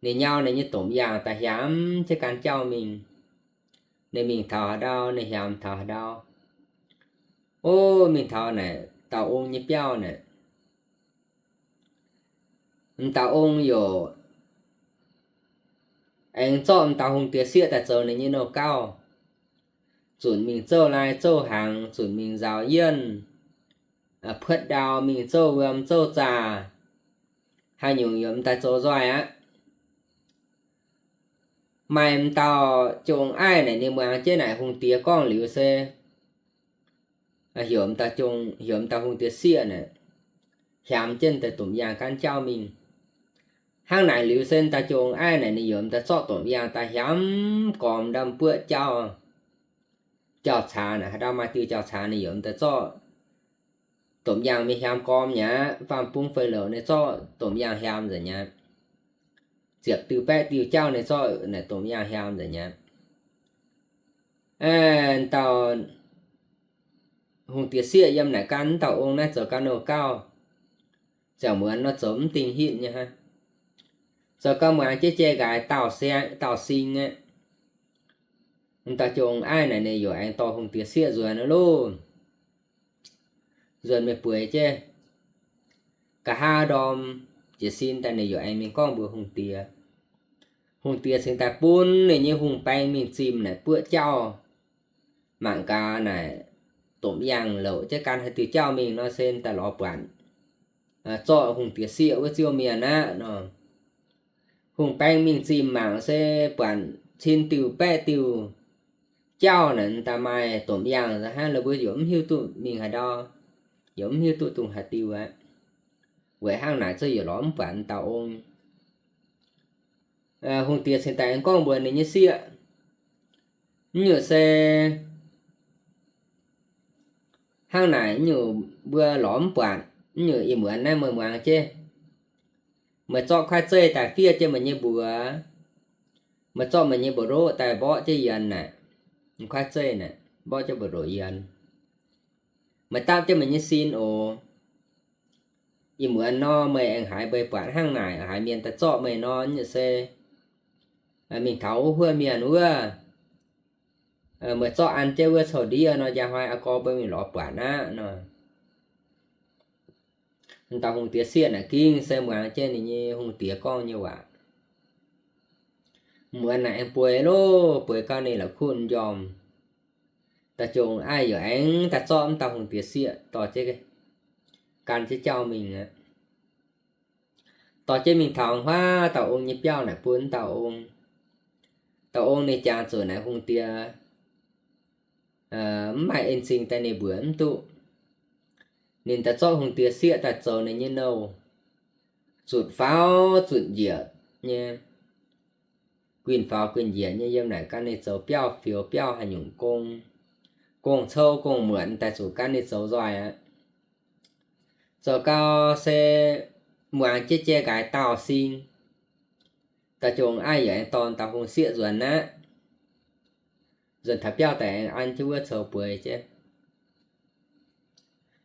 Ninh nyau ninh nyei domh yaangh daaih hiamx jienv gan jauv mingh. Ninh mingh taux haaix ndau, ninh hiamx taux haaix ndau. O, mingh taux naaic dauh ong nyei biauv naaic, m'dauh ong yaac aengx zorqv m'dauh hungh diex sieqv daaih zoux ninh nyei nouh gauv, zunc mingh zouv lai zouv hnaangx, zunc mingh nzaaux yienh, puotv ndau, mingh zouv wuom zouv zaah, haaix nyungc yaac m'daaih zoux nzoih aqv. Maaih m'dauh jong-aeqv naaic ninh muangx jienv naaic hungh diex gorngv liuz se heuc m'dauh hungh diex sieqv naaic hiamx jienv deix domh yaangh gaanv jauv mingh. Hnangv naaic liuz se m'dauh jong-aeqv naaic ninh yaac m'daaih zorqv domh yaangh daaih hiamx gormx ndau buoqv jauv, jauv-caax naaic. Haaix ndau maaih diuh jauv-caax ninh yaac m'daaih zorqv domh yaangh mingh hiamx gormx nyei aqv. Faam-bung fei louc ninh zorqv domh yaangh hiamx nzengc nyei aqv. Ziepc diuh baeqv diuh jauv ninh zorqv naaic domh yaangh hiamx nzengc nyei aqv. Dauh hungh diex sieqv yiem naaic gan m'dauh ong naaiv zoux gau nouh gauv, ziangh muonz nor zoux mv dingh hitv nyei hnangv. Zoux gau muangx jienv jai nqaaix dauh sing aqv. M'dauh jong-aeqv naaic ninh yaac aengx dorh hungh diex sieqv nzuonx loh, nzuonx mingh bueix jienv. Nqa'haav ndorm jiez sin daaih ninh yaac aengx mingh gorngv mbuox hungh diex. Hungh diex cingx daaih bun ninh nyei hungh baeng mingh zimh naaic buoqv jauv, mangc gaax naaic domh yaangh louc jienv gan haaix diuh jauv mingh nor se daaih lorz buatc zorqv hungh diex sieqv wuov ziouv mienh aqv nor. Hungh baeng mingh zimh mangc se buatc cin diuh baeqv diuh jauv naaic daaih maaih domh yaangh hnangv, la'buo yaac mv hiuv duqv mingh haaix ndau, yaac mv hiuv duqv dongh haaix diuh aqv. Weic hnangv naaic zungv yaac lorz mv buatc dauh ong. Hungh diex cingx daaih aengx gorngv mbuox ninh nyei sieqv, Nyungc se hnangv naaic nyungc mbuo lorz mv buatc, nyungc ih muonz naaiv meih muangx jienv. Meih zorqv kuaaiv zeiv daaih fiev jienv meih nyei mbuox. Meih zorqv meih nyei mbu'ndoqv daaih mborqv jienv yienx naaic, kuaaiv zeiv naaic mborqv jienv mbu'ndoqv yienx. Meih dapv jienv meih nyei sin oc. Ih muonz nor meih aengx haiz mbeix buatc hnangv naaic, haiz mienh daaih zorqv meih nor, nyungc se mingh taux wuov huov mienh wuov, meih zorqv an jienv wuov coux ndiev nor, njang hnoi aa gorx mbuo mingh lorz buatc aqv nor. Dauh hungh diex sieqv naaic gengh se muangx jienv ninh nyei hungh diex gorngv nyei waac. Muonz naaic aengx bueix loh, bueix gau ninh la'kuqv njormh. Da'jongx aiv yaac aengx daaih zorqv m'dauh hungh diex sieqv dorh jienv gan jienv jauv mingh aqv. Dorh jienv mingh taux haaix dauh ong nyei biauv naaic bun m'dauh ong. Dauh ong ninh jangx zuqc naaic hungh diex mv maaih en zingh daaih ninh mbuoqc mv duqv. Ninh daaih zorqv hungh diex sieqv daaih zoux ninh nyei nouh, zutc faaux zutc njiec nyei, guinh faaux guinh njiec nyei yiem naaic gan ninh zoux biauv fioux biauv haaix nyungc gong, gong cou gong muotc daaih zuqc gan ninh zoux nzoih aqv. Zoux gau se muangx jienv jai nqaaix dauh sing. Da'jongx aiv yaac aengx dorh dauh hungh sieqv nzuonx aqv. Nzuonx taux biauv daaih aengx an jienv wuov coux bueix jienv.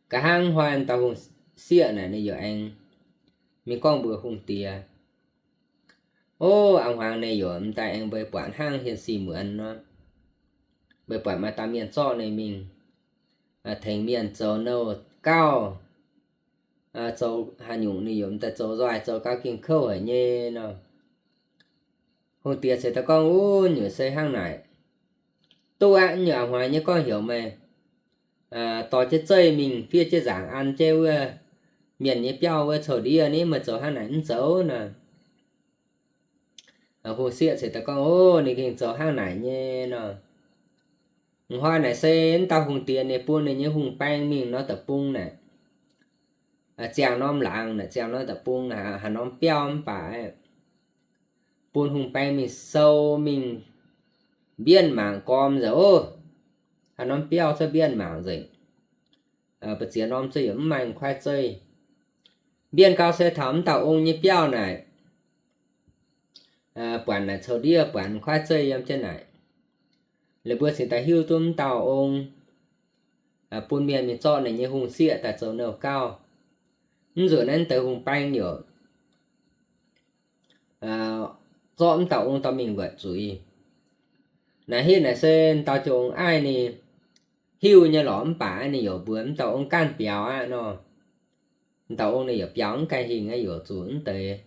Nqa'haav hnoi dauh hungh sieqv naaic ninh yaac aengx mingh gorngv mbuox hungh diex, O, a'hmuangx ninh yaac m'daaih aengx mbeix buatc hnangv hienx sic muonz nor, mbeix buatc maaih dauh mienh zorqv ninh mingh tengx mienh zoux nouh gauv, zoux haaix nyungc ninh yaac m'daaih zoux nzoih, zoux gauh ging kouv haic nyei nor. Hungh diex ceix daaih gorngv, Wuov nyungc se hnangv naaic. Duqv aqv, nyungc a'hmuangx nyei gorngv heuc meih dorh jienv zeiv mingh fiev jienv nzaangc an jienv wuov mienh nyei biauv wuov coux ndiev ni, meih zoux hnangv naaic mv zoux nor. Hungh sieqv ceix daaih gorngv, Ov, ninh gengh zoux hnangv naaic nyei nor. M'hnoi naaic se m'dauh hungh diex ninh bun ninh nyei hungh baeng mingh norm deic-bung naaic, ziangh norm laangz naaic, ziangh norm deic-bung naaic, haaix norm biauv mv baac bun hungh baeng mingh sou mingh mbienv mangc gorm nzengc ov. Haaix norm biauv cuotv mbienv mangc nzengc. Mbu'ziex norm zeiv yaac mv maaih kuaaiv zeiv. Mbienv gau se taux m'dauh ong nyei biauv naaic, buatc naaic coux ndiev buatc kuaaiv zeiv yiem jienv naaic. Lih mbuo cingx daaih hiuv duqv m'dauh ong bun mienh mingh zorqv ninh nyei hungh sieqv daaih zoux nouh gauh. Mv nzunc naaiv deix hungh baeng yaac zorqv m'dauh ong dorh mingh wuotc zuiz. Naaiv hitv naaic se m'dauh jong-ong aiv ninh hiuv nyei lorqc, mv baac ninh yaac mbuox m'dauh ong ganh biaux aqv nor. M'dauh ong ninh yaac biaux mv gaengh hingh aqv, yaac zuqc m'deix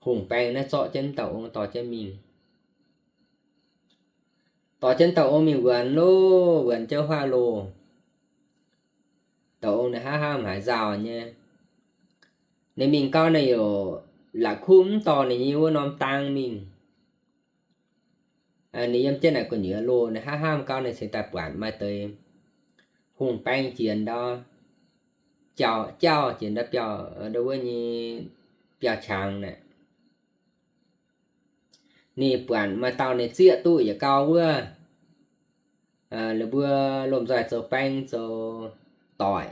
hungh baeng naaiv zorqv jienv m'dauh ong dorh jienv mingh. Dorh jienv m'dauh ong mingh wuonx loh, wuonx jienv huaav loh. M'dauh ong ninh hnangv hnamv haaix nzauh nyei. Ninh mingh gau ninh yaac la'kuqv mv dorh ninh nyei wuov norm dang mingh. Ninh yiem jienv naaic gu'nyuoz loh, ninh hnangv hnamv gau ninh cingx daaih buatc maaih deix hungh baeng jiex ndau, jauv, jauv jiex ndau biauv, ndau wuov nyei biauv-qangx naaic. Ninh buatc maaih dauh ninh zieqv duqv yietc gau wuov, lih mbuo lomh nzoih zoux baeng zoux doic.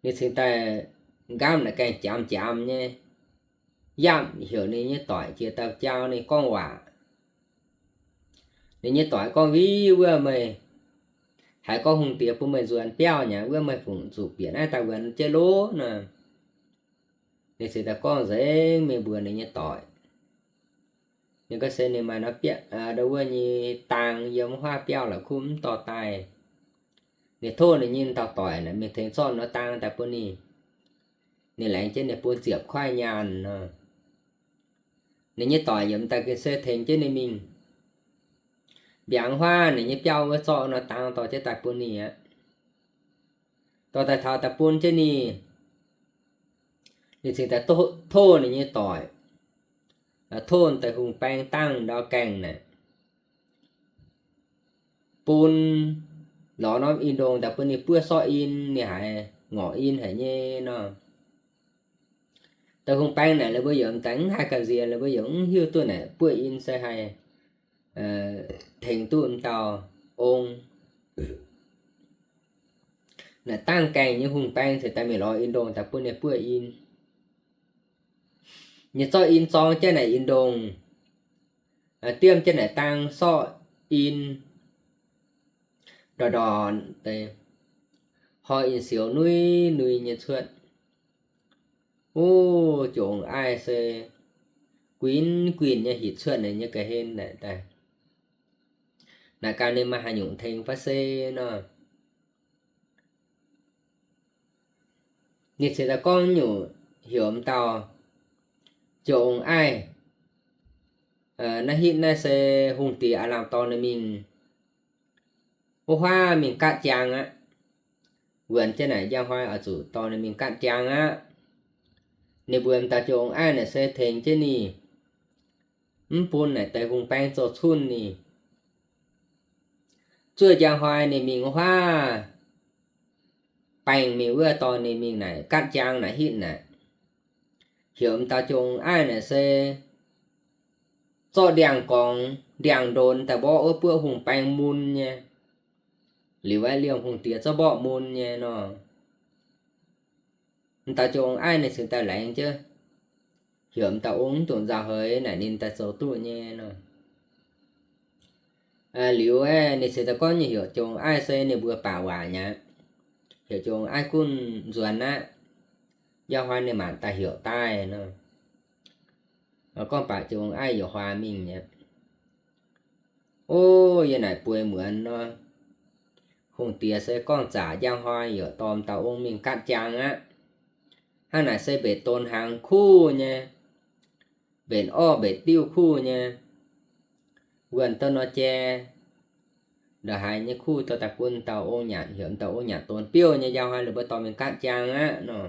Ninh cingx daaih nqaamv naaic gaengh jamx jamx nyei, yamh heuc ninh nyei doic jiex daaih jauv ninh gorngv waac. Ninh nyei doic gorngv, Viv, wuov meih haiz gorngv hungh diex bun meih nzuonx biauv nyei, wuov meih fungc zuqc bieqc naaiv daaih wuonx jienv loh nor. Ninh cingx daaih gorngv nzengc mingh mbuox ninh nyei doic. Ninh gorngv se ninh maaih norm biauv, ndau wuov nyei dang yiem huaav biauv la'kuqv mv dorh daaih. Ninh tov ninh nyei dauh doic naaic mingh tengx zorqv norm dang daaih bun ninh. Ninh laengz jienv ninh bun ziepc kuaaiv nyaanh nor. Ninh nyei doic yietc m'daaih gengh se tengx jienv ninh mingh mbiaangx huaav ninh nyei biauv wuov zorqv norm dang dorh jienv daaih bun ninh aqv. Dorh daaih taux daaih bun jienv ninh, ninh cingx daaih tov ninh nyei doic, tov deix hungh baeng dangh ndau gaengh naaic, bun lorz norm in-ndongh daaih bun ninh buov sortv in, ninh haiz ngorc in haic nyei nor. Deix hungh baeng naaic lih mbuo yaac m'daaih mv haih ga'nziex, lih mbuo yaac mv hiuv duqv naaic buov in se haih tengx duqv m'dauh ong. Naaic dangh gaengh nyei hungh baeng cingx daaih mingh lorz in-ndongh daaih bun ninh buov in. Ninh zorqv in zorng jienv naaic in-ndongh, diemv jienv naaic dang sortv in, ndortv ndortv deix, hoi in siou nui nui nyei cuotv. Ov, jong-ong aiv se guin guin nyei hitv cuotv ninh nyei ga'hlen naaic daaih. Naaic ganh ninh maaih haaix nyungc tengx fai se nor. Ninh cingx daaih gorngv nyungc heuc m'dauh jong-ong aiv, naaiv hitv naaiv se hungh diex aav lamh dorh ninh mingh wuov huaav mingh gaatv jaang aqv. Wuonx jienv naaic njang hnoi oix zuqc dorh ninh mingh gaatv jaang aqv. Ninh mbuox m'dauh jong-ong aiv naaic se tengx jienv ninh, mv bun naaic deix hungh baeng zoux cunh ninh. Zuov njang hnoi ninh mingh wuov huaav baengh mingh wuov dorh ninh mingh naaic gaatv jaang naaic hitv naaic, heuc m'dauh jong-ong aiv naaic se zorqv ndiangx-gorngx ndiangx-ndonx daaih mborqv wuov buoqv hungh baeng mun nyei. Liuz aeqv, liemh hungh diex zorqv mborqv mun nyei nor. M'dauh jong-ong aiv ninh cingx daaih laengz jienv, heuc m'dauh ong mv dungx nzauh heix naaic ninh daaih zoux duqv nyei nor. Liuz aeqv, ninh cingx daaih gorngv nyei heuc jong-ong aiv se ninh mbuo baac waac nyei aqv. Heuc jong-ong aiv gunv nzuonx aqv. Njang hnoi ninh maanc daaih heuc daaih nor. Gorngv baac jong-ong aiv yaac huaax mingh nyei aqv. Ov, yie naaic bueix muonz nor, hungh diex se gorngv zaqc njang hnoi yaac dorh m'dauh ong mingh gaatv jaang aqv. Hnangv naaic se mbenc donx hnaangx kuv nyei, mbenc orv mbenc diuv kuv nyei. Wuonh douh nor jai, ndongc haaix nyei kuv dorh daaih bun dauh ong nyanc, heuc dauh ong nyanc donx biouv nyei njang hnoi lih mbuo dorh mingh gaatv jaang aqv nor.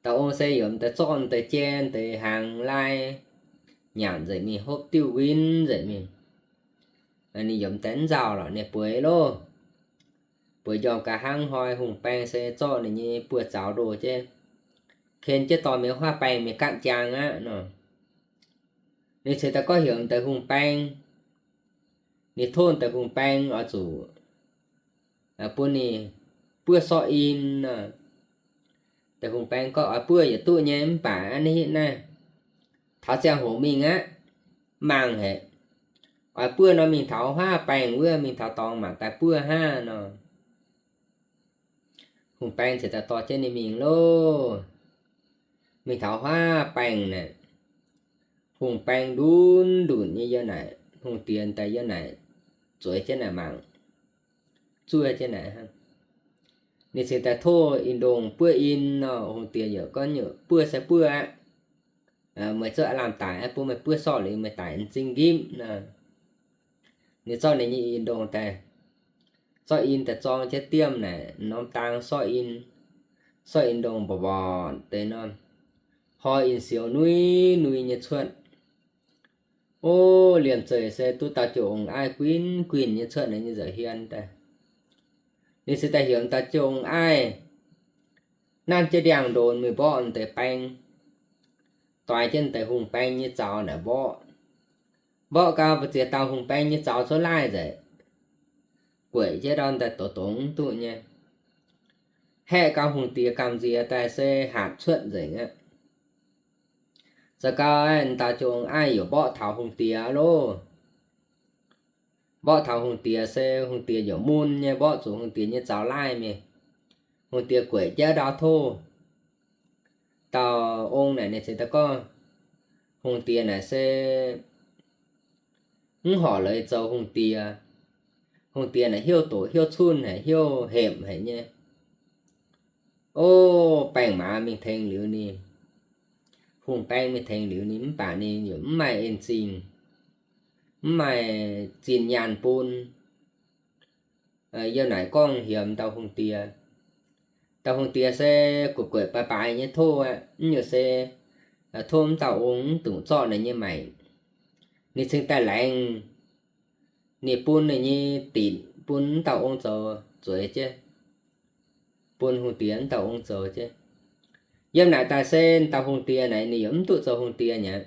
Dauh ong se heuc daaih zorqv deix jai deix hnaangx lai nyanc nzengc mingh, hopv diuv win nzengc mingh. Ninh yiem deix nzauh lorqc, ninh bueix loh. Bueix njormh ga'hnangv hnoi, hungh baeng se zorqv ninh nyei buoz-zaux ndoh jienv, ken jienv dorh mingh wuov huaav baengh mingh gaatv jaang aqv nor. Ninh ceix daaih gorngv heuc deix hungh baeng, ninh tov deix hungh baeng oix zuqc bun ninh buov sorqv in nor. Deix hungh baeng gorngv, Oix buov yietc duqv nyei, mv baac a'hneiv hitv naaiv taux ziangh hoc mingh aqv, mangc haic. Oix buov nor mingh taux huaav baengh wuov, mingh taux dorngx mangc daaih buov hnangv nor. Hungh baeng ceix daaih dorh jienv ninh mingh loh. Mingh taux huaav baengh naaic, hungh baeng ndunv ndunc nyei yiem naaic, hungh diex daaih yiem naaic zueiz jienv naaic mangc, zuov jienv naaic hnangv. Ninh cingx daaih tov in-ndongh buov in nor, hungh diex yaac gorngv, Buov se buov aqv. Meih zuov aav lamh daic aqv, bun meih buov sorqv liuz meih daic m'zing nqipv nor. Ninh zorqv ninh nyei in-ndongh daaih, zorqv in daaih zorng jienv diemv naaic norm dang sorqv in, sorqv in-ndongh mborqv mborqv deix nor, hoi in-sioux nui nui nyei cuotv. O, liemh zeih se duqv dauh jiouv ong-aiv guinh guinh nyei cuotv ninh nyei nza'hmien daaih. Ninh se daaih heuc dauh jiouv ong-aiv nanv jienv ndiangx-ndonx mingh mborqv deix baeng, doix jienv deix hungh baeng nyei zaux naaic mborqv. Mborqv gau mbu'ziex dauh hungh baeng nyei zaux cuotv laaih nzengc, gueic jienv ndau daaih doqc dongz mv duqv nyei. Haeqv gau hungh diex gamh nziex daaih se hatc cuotv nzengc aqv. Za'gau dauh jiouv ong-aiv yaac mborqv taux hungh diex loh. Mborqv taux hungh diex se hungh diex yaac mun nyei, mborqv zuqc hungh diex nyei zaux laaih mingh. Hungh diex gueic jienv ndau tov dauh ong naaic, ninh ceix daaih gorngv, Hungh diex naaic se mv horpc leiz zoux hungh diex. Hungh diex naaic hnyouv doqc hnyouv cunh haic, hnyouv hepc haic nyei. O, baeng-maaz mingh tengx liuz ninh, hungh baeng mingh tengx liuz ninh, mv baac ninh yaac mv maaih en-zingh, mv maaih zinh nyaanh bun. Yiem naaic gorngv hiemx dauh hungh diex. Dauh hungh diex se gueic gueic baaix baaix nyei tov aqv, mv nyungc se tov m'dauh ong mv dungx zorqv ninh nyei maengc. Ninh cingx daaih laengz, ninh bun ninh nyei dinc bun m'dauh ong zoux zueiz jienv, bun hungh diex m'dauh ong zoux jienv. Yiem naaic daaih se m'dauh hungh diex naaic ninh yaac mv duqv zoux hungh diex nyei.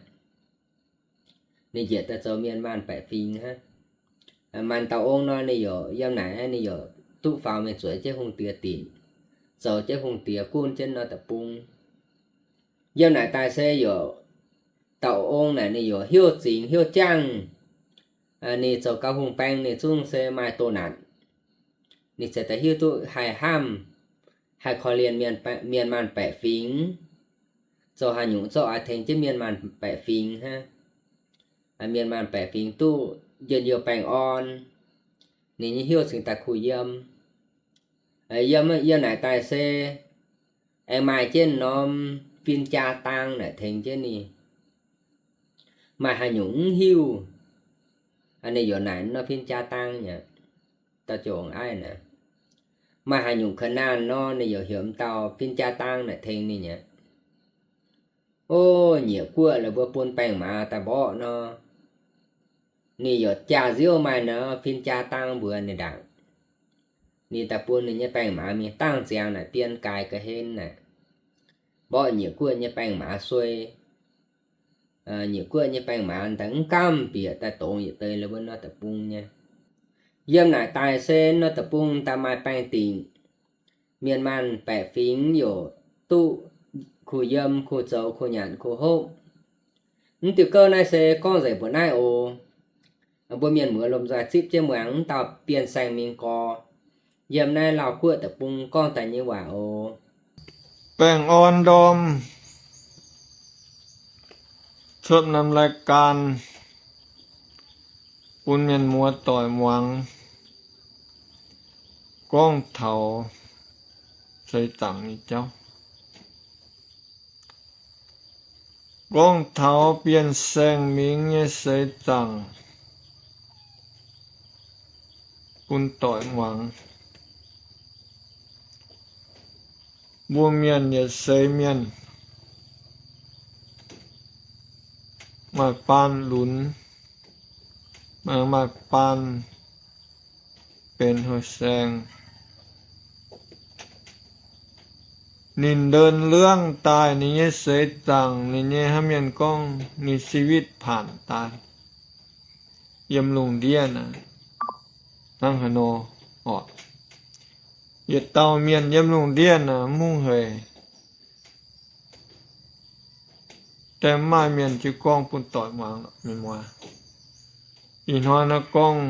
Ninh njiec daaih zoux mienh maanh baeqc fingx hnangv. Maaih dauh ong nor ninh yaac yiem naaic ninh yaac duqv faaux mingh zueiz jienv hungh diex dinc, zoux jienv hungh diex gunv jienv nor deic-bung. Yiem naaic daaih se yaac dauh ong naaic ninh yaac hnyouv zingx hnyouv jangv. Ninh zoux gau hungh baeng ninh zungv se maaih doh naanc. Ninh ceix daaih hiuv duqv haih hnamv, haih korv-lienh mienh maanh baeqc fingx, zoux haaix nyungc zorqv oix tengx jienv mienh maanh baeqc fingx hnangv. Mienh maanh baeqc fingx duqv njien-youh baengh orn, ninh nyei hnyouv cingx daaih kuh yiem. Yiem, yiem naaic daaih se aengx maaih jienv norm fin-jaa dang naaic tengx jienv ninh. Maaih haaix nyungc mv hiuv, ninh yaac naaic norm fin-jaa dang nyei. Dauh jiouv ong-aiv naaic, maaih haaix nyungc ka'naanh nor ninh yaac heuc m'dauh fin-jaa dang naaic tengx ninh nyei. O, nyiec guoqv la'buo bun baeng-maaz daaih mborqv nor, ninh yaac jaa-nziouv maaih norm fin-jaa dang mbuox ninh ndaangc. Ninh daaih bun ninh nyei baeng-maaz mingh dangh ziangx naaic dien gaaix ga'hlen naaic, mborqv nyiec guoqv nyei baeng-maaz suei. Nyiec guoqv nyei baeng-maaz daaih mv gamh bieqc daaih dongz yietc deix la'buo nor deic-bung nyei. Yiem naaic daaih se nor deic-bung daaih maaih baengh dingc, mienh maanh baeqc fingx yaac duqv kuh yiem kuh zoux kuh nyanc kuh hopv. Mv diuh gouv naaiv se gorngv nzengc mbuo naaiv oc. Mbuo mienh muoz lomh nzoih zipv jienv muangx m'dauh Bienh Saeng Mingh Gorx yiem naaiv Laauh Guoqv deic-bung gorngv daaih nyei waac oc. Baengh orn ndorm cuotv norm รายการ bun mienh muoz doic muangx, gorngv taux seix zaangc nyei jauv. Gorngv taux Bienh Saeng Mingh nyei seix zaangc. bun doic muangx. Mbuo mienh yietc seix mienh maaih baan lunx, maaih baan benx houh saeng. Ninh ndon luangh daaih ninh nyei seix zaangc, ninh nyei hnangv mienh gorngv ninh ชีวิต paanc daaih yiem lungh ndiev naaic hnangv haaix nor oc. Yietc dauh mienh yiem lungh ndiev naaic mv hungh hec. Daaih maaih mienh jiu gorngv bun doic muangx lorqc, mienh muoz. Ih hnoi naaiv gorngv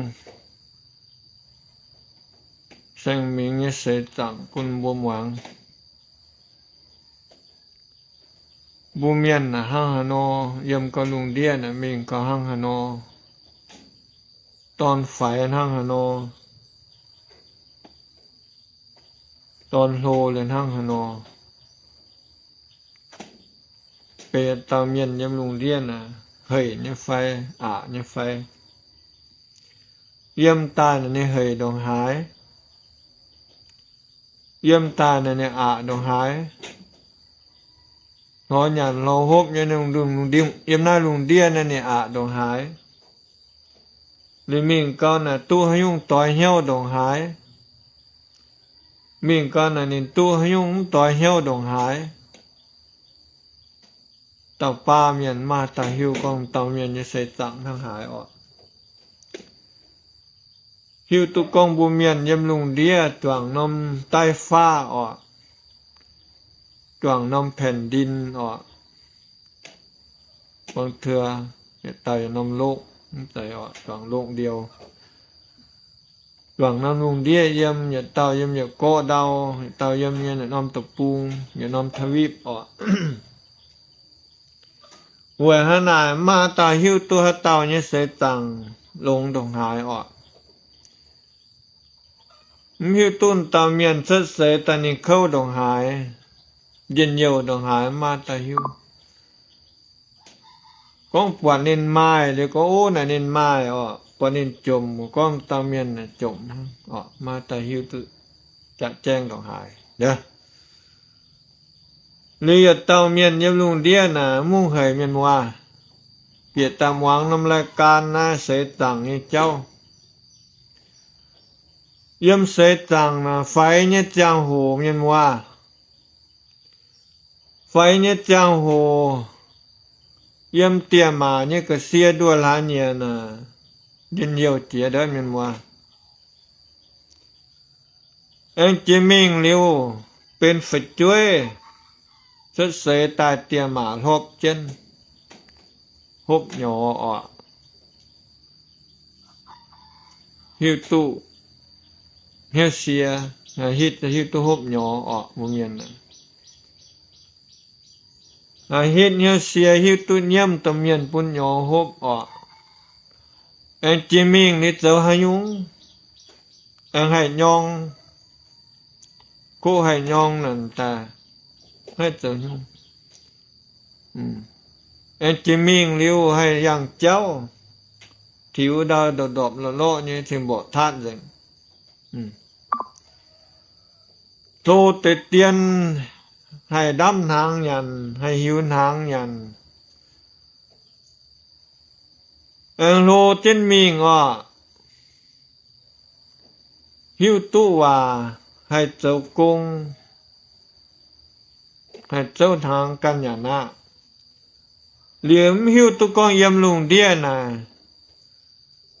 Saeng Mingx nyei seix zaangc bun mbuo muangx. Mbuo mienh naaic hnangv haaix nor, yiem gau lungh ndiev naaic mingh gau hnangv haaix nor, dorn faix hnangv haaix nor, dorn hlo liuz hnangv haaix nor. Beiv dauh mienh yiem lungh ndiev naaic, hec nyei fai, aqc nyei fai? Yiem daaih naaic ninh hec ndongc haaix? Yiem daaih naaic ninh aqc ndongc haaix? Lorz nyanc lorz hopv nyei, yiem naaiv lungh ndiev naaic ninh aqc ndongc haaix? Liuz mingh gau naaic duqv haaix nyungc doix hnyouv ndongc haaix? Mingh gau naaic ninh duqv haaix nyungc mv doix hnyouv ndongc haaix? Dauh baav mienh maaih dauh hiuv gorngv dauh mienh nyei seix zaangc hnangv haaix oc. Hiuv duqv gorngv mbuo mienh yiem lungh ndiev juangc norm daiv faqv oc, juangc norm แผ่นดิน oc. บางเทื่อ yietc dauh yiem norm loqv, mv zeiz oc, juangc loqv ndiou. Juangc norm lungh ndiev yiem, yietc dauh yiem yietc gorqv ndau, yietc dauh yiem nyei norm deic-bung, yietc norm ทวีป oc. Weic haaix naaic maaih dauh hiuv duqv haaix dauh nyei seix zaangc longx ndongc haaix oc? Mv hiuv duqv dauh mienh cuotv seix daaih ninh kouv ndongc haaix, njien-youh ndongc haaix, maaih dauh hiuv. Gorngv buatc ninh maaih liuz gorngv, ov, naaic ninh maaih oc. Buatc ninh jomc, gorngv dauh mienh naaic jomc hnangv oc, maaih dauh hiuv duqv jaax jaeng ndongc haaix. Liuz yietc dauh mienh yiem lungh ndiev naaic mv hungh hec, mienh muoz, bieqc daaih muangx norm รายการ naaiv seix zaangc nyei jauv. Yiem seix zaangc naaic faix nyei ziangh hoc, mienh muoz, faix nyei ziangh hoc, yiem dieh maac nyei ga'sie nduoh hlaax nyieqc naaic, njien-youh jiex ndortv, mienh muoz. Aengx jiex mingh liuz benx fu'jueiv, cuotv seix daaih dieh maac hlopv jienv, hopv nyorx oc. Hiuv duqv hnyouv sie, hitv, hiuv duqv hopv nyorx oc, mbuo mienh. Hitv hnyouv sie, hiuv duqv nyiemv domh mienh bun nyorx hopv oc. Aengx jiex mingh liuz zoux haaix nyungc? Aengx haih nyorng, kuv haih nyorng naaic daaih, haih zoux nyungc? Aengx jiex mingh liuz haih yangh jauv, tiux ndau ndorpc ndorpc lorqc lorqc nyei, cingx mborqc tatv nzengc. Hlo deix dien, haih ndamv hnaangx nyanc, haih hiuv hnaangx nyanc. Aengx hlo jienv mingh oc, hiuv duqv waac, haih zoux gong, haih zouv hnaangx ganh nyanc aqv. Liuz mv hiuv duqv gorngv yiem lungh ndiev naaic,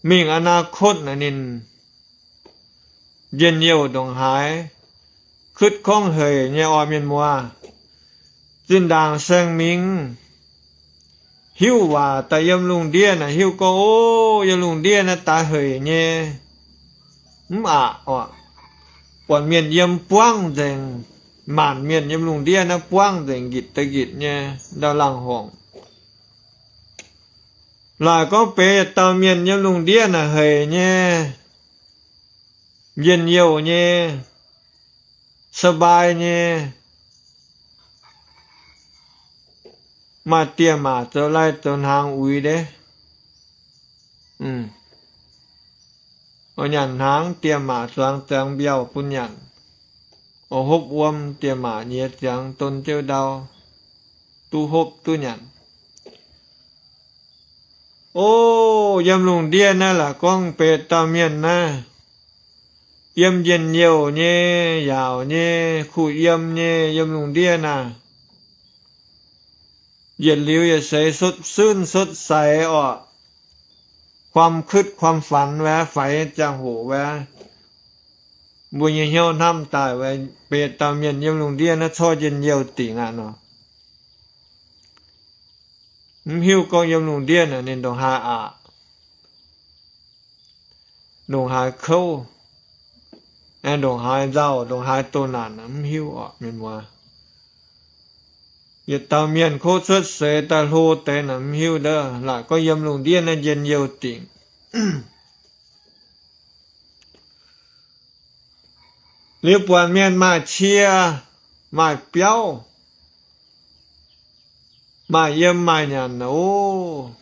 mingh อนาคต naaic ninh njien-youh ndongc haaix, kuotv gorngv hec nyei oc, mienh muoz. Zinh ndaangc Saeng Mingx hiuv waac daaih yiem lungh ndiev naaic hiuv gorngv, ov, yiem lungh ndiev naaiv daaih hec nyei, mv aqc oc. Buatc mienh yiem buangv nzengc, maanc mienh yiem lungh ndiev naaiv buangv nzengc, nqitc da'nqitc nyei ndau laangh horngc. Laaic gorngv benx yietc dauh mienh yiem lungh ndiev naaic hec nyei, njien-youh nyei, สบาย nyei, maaih dieh maac zoux lai zoux hnaangx uix ndeic. Oix nyanc hnaangx, diex maac zuangx ziangx mbiauh bun nyanc. Oix hopv wuom, diex maac nyiex ziangx don jiouv ndau, duqv hopv duqv nyanc. O, yiem lungh ndiev naaiv laaix gorngv beiv dauh mienh naaiv, yiem njien-youh nyei, yaauc nyei, kuh yiem nyei, yiem lungh ndiev naaiv, yietc liuz yietc seix สดชื่น สดใส orqc. ความคิดความฝัน wuov, faix ziangh hoc wuov, mbuo nyei hnyouv hnamv daaih wuov, beiv dauh mienh yiem lungh ndiev naaiv corc njien-youh dingc aqv nor. Mv hiuv gorngv yiem lungh ndiev naaic ninh ndongc haaix aqc, ndongc haaix kouv, aengx ndongc haaix nzauh, ndongc haaix doh naanc, mv hiuv orqc, mienh muoz. Yietc dauh mienh kov cuotv seix daaih hlo deix naaic mv hiuv ndov, laaic gorngv yiem lungh ndiev naaiv njien-youh dingc. Liuz buatc mienh maaih cie, maaih biauv, maaih yiem maaih nyanc, o,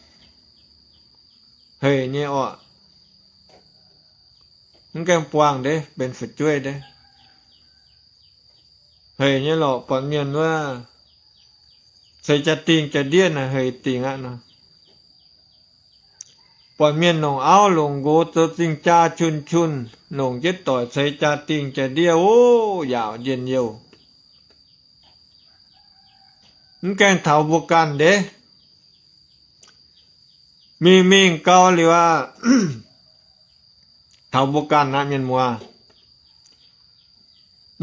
hec nyei orqc. Mv gaengh buangh ndeic, benx fu'jueiv ndeic. Hec nyei lorqc, buatc mienh wuov ceix jaa-dingh jaa-ndiev naaic hec dingc aqv nor. Buatc mienh longc auv longc nqox zoux zingh jaa qun-qun, longc jienv doic ceix jaa-dingh jaa-ndiev, o, yaauc njien-youh. Mv gaengh taux mbuo ganh ndeic, mingh mingh gau liuz aqv. Taux mbuo ganh aqv, mienh muoz.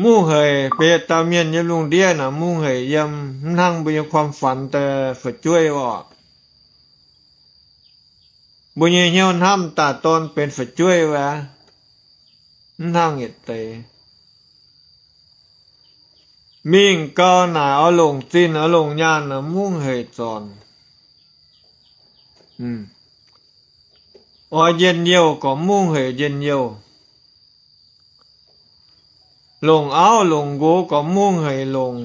Mungv hec, beiv dauh mienh yiem lungh ndiev naaic mungv hec yiem, mv hnangv mbuo nyei ความฝัน daaih fu'jueiv orqc. Mbuo nyei hnyouv hnamv daaih dorn benx fu'jueiv wuov, mv hnangv yietc deix. Mingh gau naaic oix longc zinh oix longc nyaanh naaic mungv hec zornc. Oix njien-youh gorqv mungv hec njien-youh. Longc auv longc nqox gorqv mungv hec longc.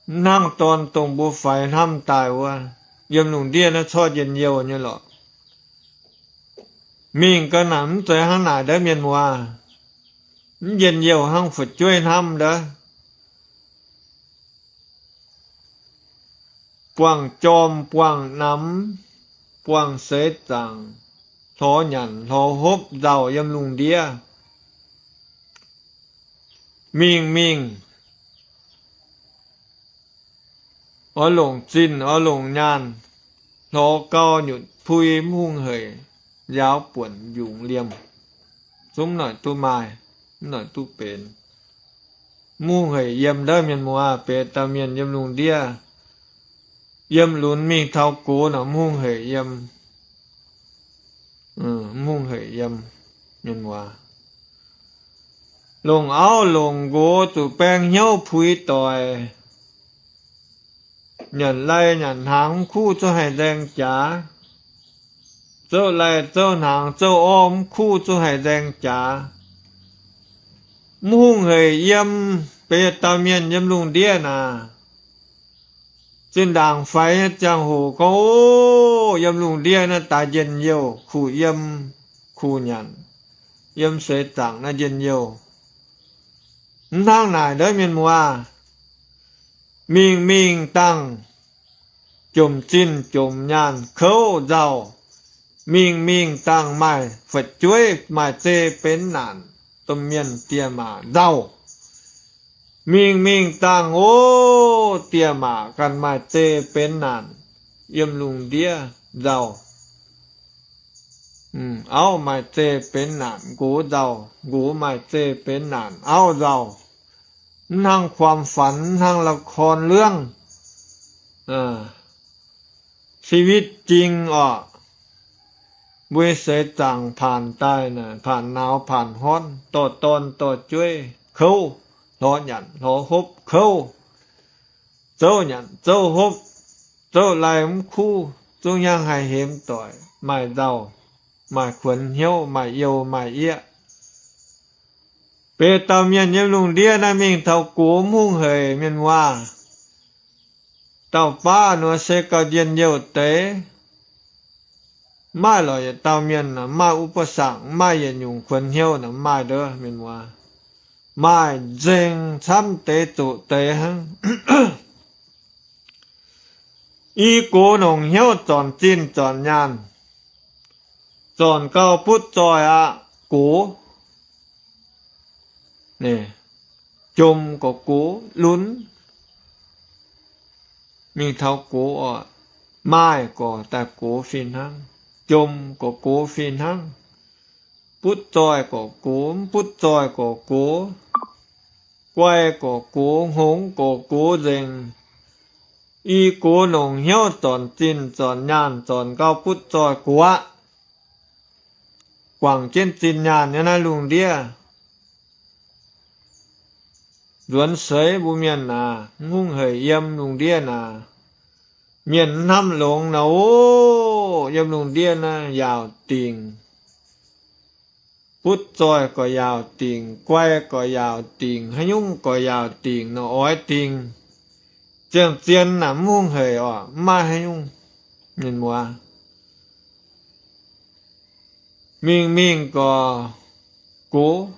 Mv hnangv dorn dongh mbuo faix hnamv daaih wuov, yiem lungh ndiev naaiv corc njien-youh nyei lorqc. Mingh gau naaic mv zeiz hnangv naaic ndov, mienh muoz. Mv njien-youh hnangv fu'jueiv hnamv ndov. Buangh jorm buangh namx, buangh seix zaangc, hlorx nyanc hlorx hopv nzauh yiem lungh ndiev. Mingh mingh oix longc zinh oix longc nyaanh, hlorx gau nyutc pui mv hungh hec, nziaaux buonc njungc liemh, zungv noic duqv maaih, mv noic duqv benx. Mv hungh hec yiem ndov, mienh muoz. Beiv dauh mienh yiem lungh ndiev, yiem lunx mingh taux gox nor mv hungh hec yiem. Mv hungh hec yiem, mienh muoz. Longc auv longc nqox zuqc baeng hnyouv puix doic, nyanc lai nyanc hnaangx mv kuv zungv haih nzaeng jaax. Zouv lai zouv hnaangx zouv orv mv kuv zungv haih nzaeng jaax. Mv hungh hec yiem, beiv dauh mienh yiem lungh ndiev naaic, zinh ndaangc faix nyei ziangh hoc gorngv, o, yiem lungh ndiev naaiv daaih njien-youh, kuh yiem, kuh nyanc, yiem seix zaangc naaiv njien-youh. Mv hnangv naaic ndov, mienh muoz. Mingh mingh dangh jomc zinh jomc nyaanh kouv nzauh, mingh mingh dangh maaih fu'jueiv maaih zei benx naanc, domh mienh diex maac nzauh. Mingh mingh dangh, o, diex maac ganh maaih zei benx naanc, yiem lungh ndiev nzauh. Auv maaih zei benx naanc nqox nzauh, nqox maaih zei benx naanc auv nzauh. Mv hnangv ความฝัน, mv hnangv ละครเรื่อง, ชีวิตจริง orqc. Mbuo seix zaangc paanc daaih naaic, paanc nauz paanc horn, dorh dorn dorh jueiv kouv, hlorx nyanc hlorx hopv kouv, zouv nyanc zouv hopv, zouv lai mv kuv, zungv hnyangx haih hemx doic, maaih nzauh, maaih kuonx hnyouv, maaih youh maaih yieqv. Beiv dauh mienh yiem lungh ndiev naaiv mingh taux gox mv hungh hec, mienh muoz. Dauh baav nor se gauh njien-youh deix. Maaih lorqc, yietc dauh mienh maaih อุปสรรค, maaih yietc nyungc kuonx hnyouv nor, maaih ndov, mienh muoz. Maaih nzengc camv deix zoqc deix hnangv. I gox longc hnyouv zornc zinh zornc nyaanh, zornc gauh butv zoih aqv. Gox, jomc gorqv gox lunx, mingh taux gox oc, maaih gorqv daaih gox fih hnangv, jomc gorqv gox fih hnangv. Butv zoih gorqv gox, mv butv zoih gorqv gox, guai gorqv gox, hngongx gorqv gox nzengc. I gox longc hnyouv zornc zinh zornc nyaanh, zornc gauh butv zoih gox aqv. Guangc jienv zinh nyaanh nyei naaiv lungh ndiev, nzuonx seix mbuo mienh naaic, mv hungh hec yiem lungh ndiev naaic, mienh mv hnamv longx naaic, o, yiem lungh ndiev naaiv yaauc dingc. Butv zoih gorqv yaauc dingc, guai gorqv yaauc dingc, haaix nyungc gorqv yaauc dingc nor, oix dingc ziangh zien naaic, mv hungh hec oc, mv maaih haaix nyungc. Mienh muoz, mingh mingh gorqv gox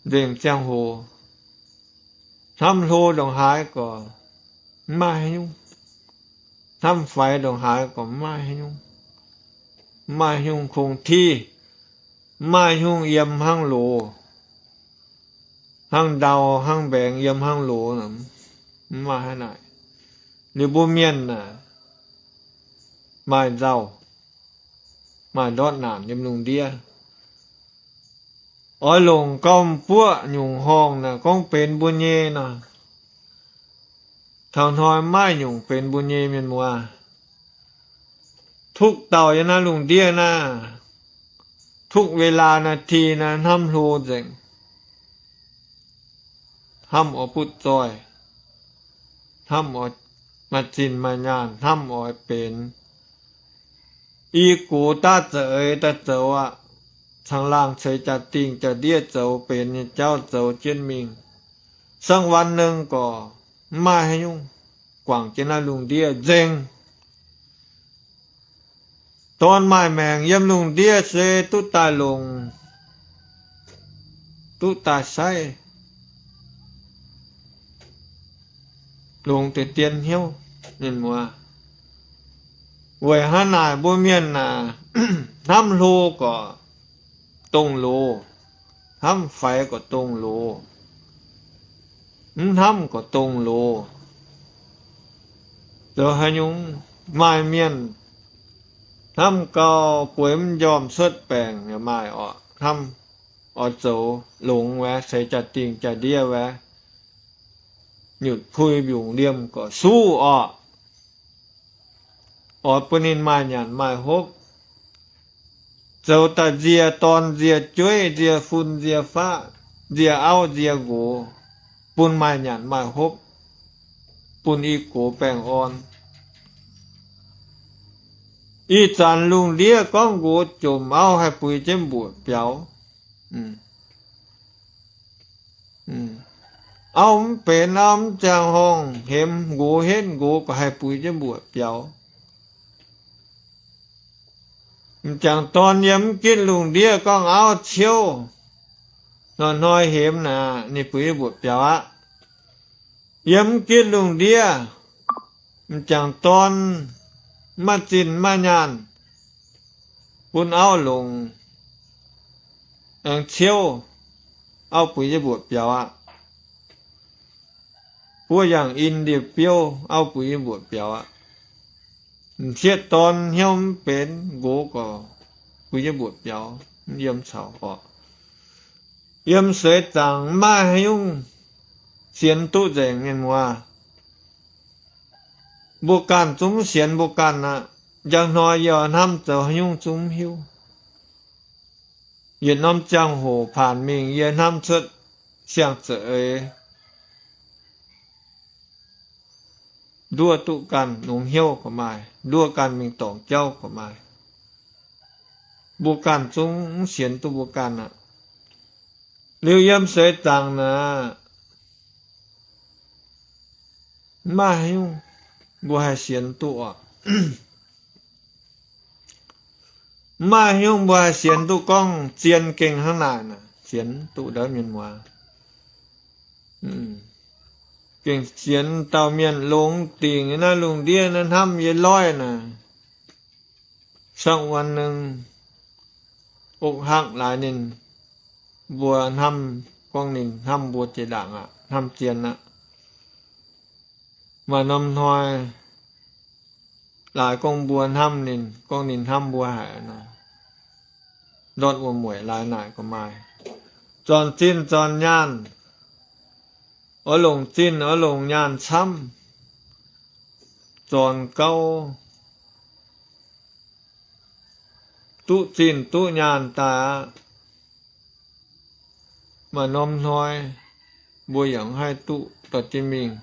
nzengc ziangh hoc, hnamv hlo ndongc haaix gorqv mv maaih haaix nyungc, hnamv faix ndongc haaix gorqv mv maaih haaix nyungc, mv maaih haaix nyungc kongx tiqv, mv maaih haaix nyungc yiem hnangv loz, hnangv ndau hnangv mbaengx yiem hnangv loz, mv maaih haaix naaic. Liuz mbuo mienh naaic, maaih nzauh, maaih ndortv naanc yiem lungh ndiev. Oix longc gauh m'buoqv nyungc horngh naaic gorngv benx mbuo nyei nor, taux hnoi maiv nyungc benx mbuo nyei, mienh muoz. Duqv dauh yiem naaiv lungh ndiev naaiv, duqv เวลา นาที naaiv hnamv hlo nzengc, hnamv oix butv zoih, hnamv oix maaih zinh maaih nyaanh, hnamv oix benx. I gox daav za'eix daaih zoux aqv. Caangh laangh ceix jaa-dingh jaa-ndiev zoux benx nyei jauv zoux jienv mingh, สักวันหนึ่ง gorqv mv maaih haaix nyungc, guangc jienv naaiv lungh ndiev nzengc. Dorn maaih maengc yiem lungh ndiev se duqv daaih longc, duqv daaih saiv, longc deix dien hnyouv, mienh muoz. Weic hnangv naaic mbuo mienh naaic, hnamv hlo gorqv dongh loz, hnamv faix gorqv dongh loz, mv hnamv gorqv dongh loz. Zoux haaix nyungc? Maaih mienh hnamv gau, bueix mv njormh cuotv baengc yaac maaih oc. Hnamv oix zoux longx wuov, ceix jaa-dingh jaa-ndiev wuov, nyutc pui mbiungc liemh gorqv suv oc. Oix bun ninh maaih nyanc maaih hopv, zoux daaih nzie dorn nzie jueiv, nzie fun nzie faqv, nzie auv nzie nqox, bun maaih nyanc maaih hopv, bun i gox baengh orn. Ih zanc lungh ndiev gorngv nqox jomc, auv haih buix jienv mbuoqc biaux. Auv mv benx, auv mv ziangh horngh hemx nqox henv, nqox gorqv haih buix jienv mbuoqc biaux. M'jangc dorn yiem mv gitv lungh ndiev gorngv auv ciouv, hnoi-hnoi hemx naaic, ninh buix jienv mbuoqc biaux aqv. Yiem mv gitv lungh ndiev, m'jangc dorn maiv zinh maiv nyaanh, bun auv longc aengx ciouv, auv buix jienv mbuoqc biaux aqv. Buov yangh in ndie-biouv, auv buix jienv mbuoqc biaux aqv. M'sieqv dorn hnyouv mv benx, nqox gorqv buix jienv mbuoqc biaux, mv yiem caux oc. Yiem seix zaangc maiv haaix nyungc sienx duqv nzengc, mienh muoz. Mbuo ganh zungv mv sienx mbuo ganh aqv. Njang hnoi yie hnamv zoux haaix nyungc zungv mv hiuv. Yietc norm ziangh hoc paanx mingh yie hnamv cuotv siang-za'eix nduov duqv ganh longx hnyouv gorqv maaih, nduov ganh mingh dorngc jauv gorqv maaih. Mbuo ganh zungv mv sienx duqv mbuo ganh aqv. Liuz yiem seix zaangc naaic, mv maaih haaix nyungc mbuo haih sienx duqv oc. Mv maaih haaix nyungc mbuo haih sienx duqv gorngv zien gengh hnangv naaic naaic, sienx duqv ndau mienh muoz. Gengh sienx dauh mienh longx dingc nyei naaiv lungh ndiev naaiv hnamv yie loiv naaic. Sang วันหนึ่ง อกหัก laaix ninh mbuo hnamv, gorngv ninh hnamv mbuo jiex ndaangc aqv, hnamv zien aqv. Maaih norm hnoi laaix gorngv mbuo hnamv ninh, gorngv ninh hnamv mbuo haic nor, ndortv wuom-mueic laaix naaic gorqv maaih. Zornc zinh zornc nyaanh, oix longc zinh oix longc nyaanh camv, zornc gau, duqv zinh duqv nyaanh daaih aqv. Maaih norm hnoi mbuo yaac haih duqv dorh jienv mingh,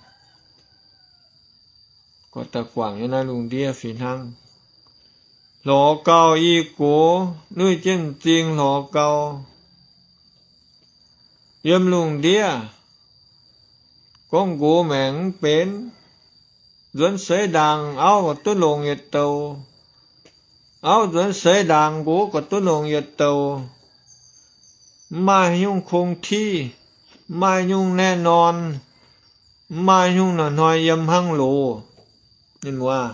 gorqv daaih guangc nyei naaiv lungh ndiev fih hnangv. Lorz gauh i gox nuiv jienv m'zing lorz gauh. Yiem lungh ndiev gorngv nqox maengc mv benx, nzuonx seix ndaangc auv gorqv duqv longc yietc douc, auv nzuonx seix ndaangc nqox gorqv duqv longc yietc douc. Mv maaih haaix nyungc คงที่, mv maaih haaix nyungc แน่นอน, mv maaih haaix nyungc hnoi-hnoi yiem hnangv loz. Ninh muoz,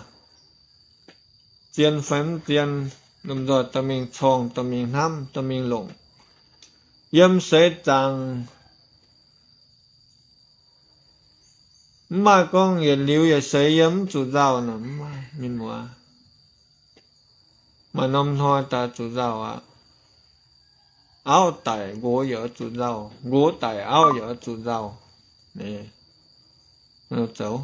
zien fai mv zien, lomh nzoih dorh mingh corngh, dorh mingh hnamv, dorh mingh longc. Yiem seix zaangc mv maaih gorngv yietc liuz yietc seix yiem mv zuqc nzauh naaic, mv maaih, mienh muoz. Maaih norm hnoi daaih zuqc nzauh aqv. Auv daic nqox yaac zuqc nzauh, nqox daic auv yaac zuqc nzauh. Zoux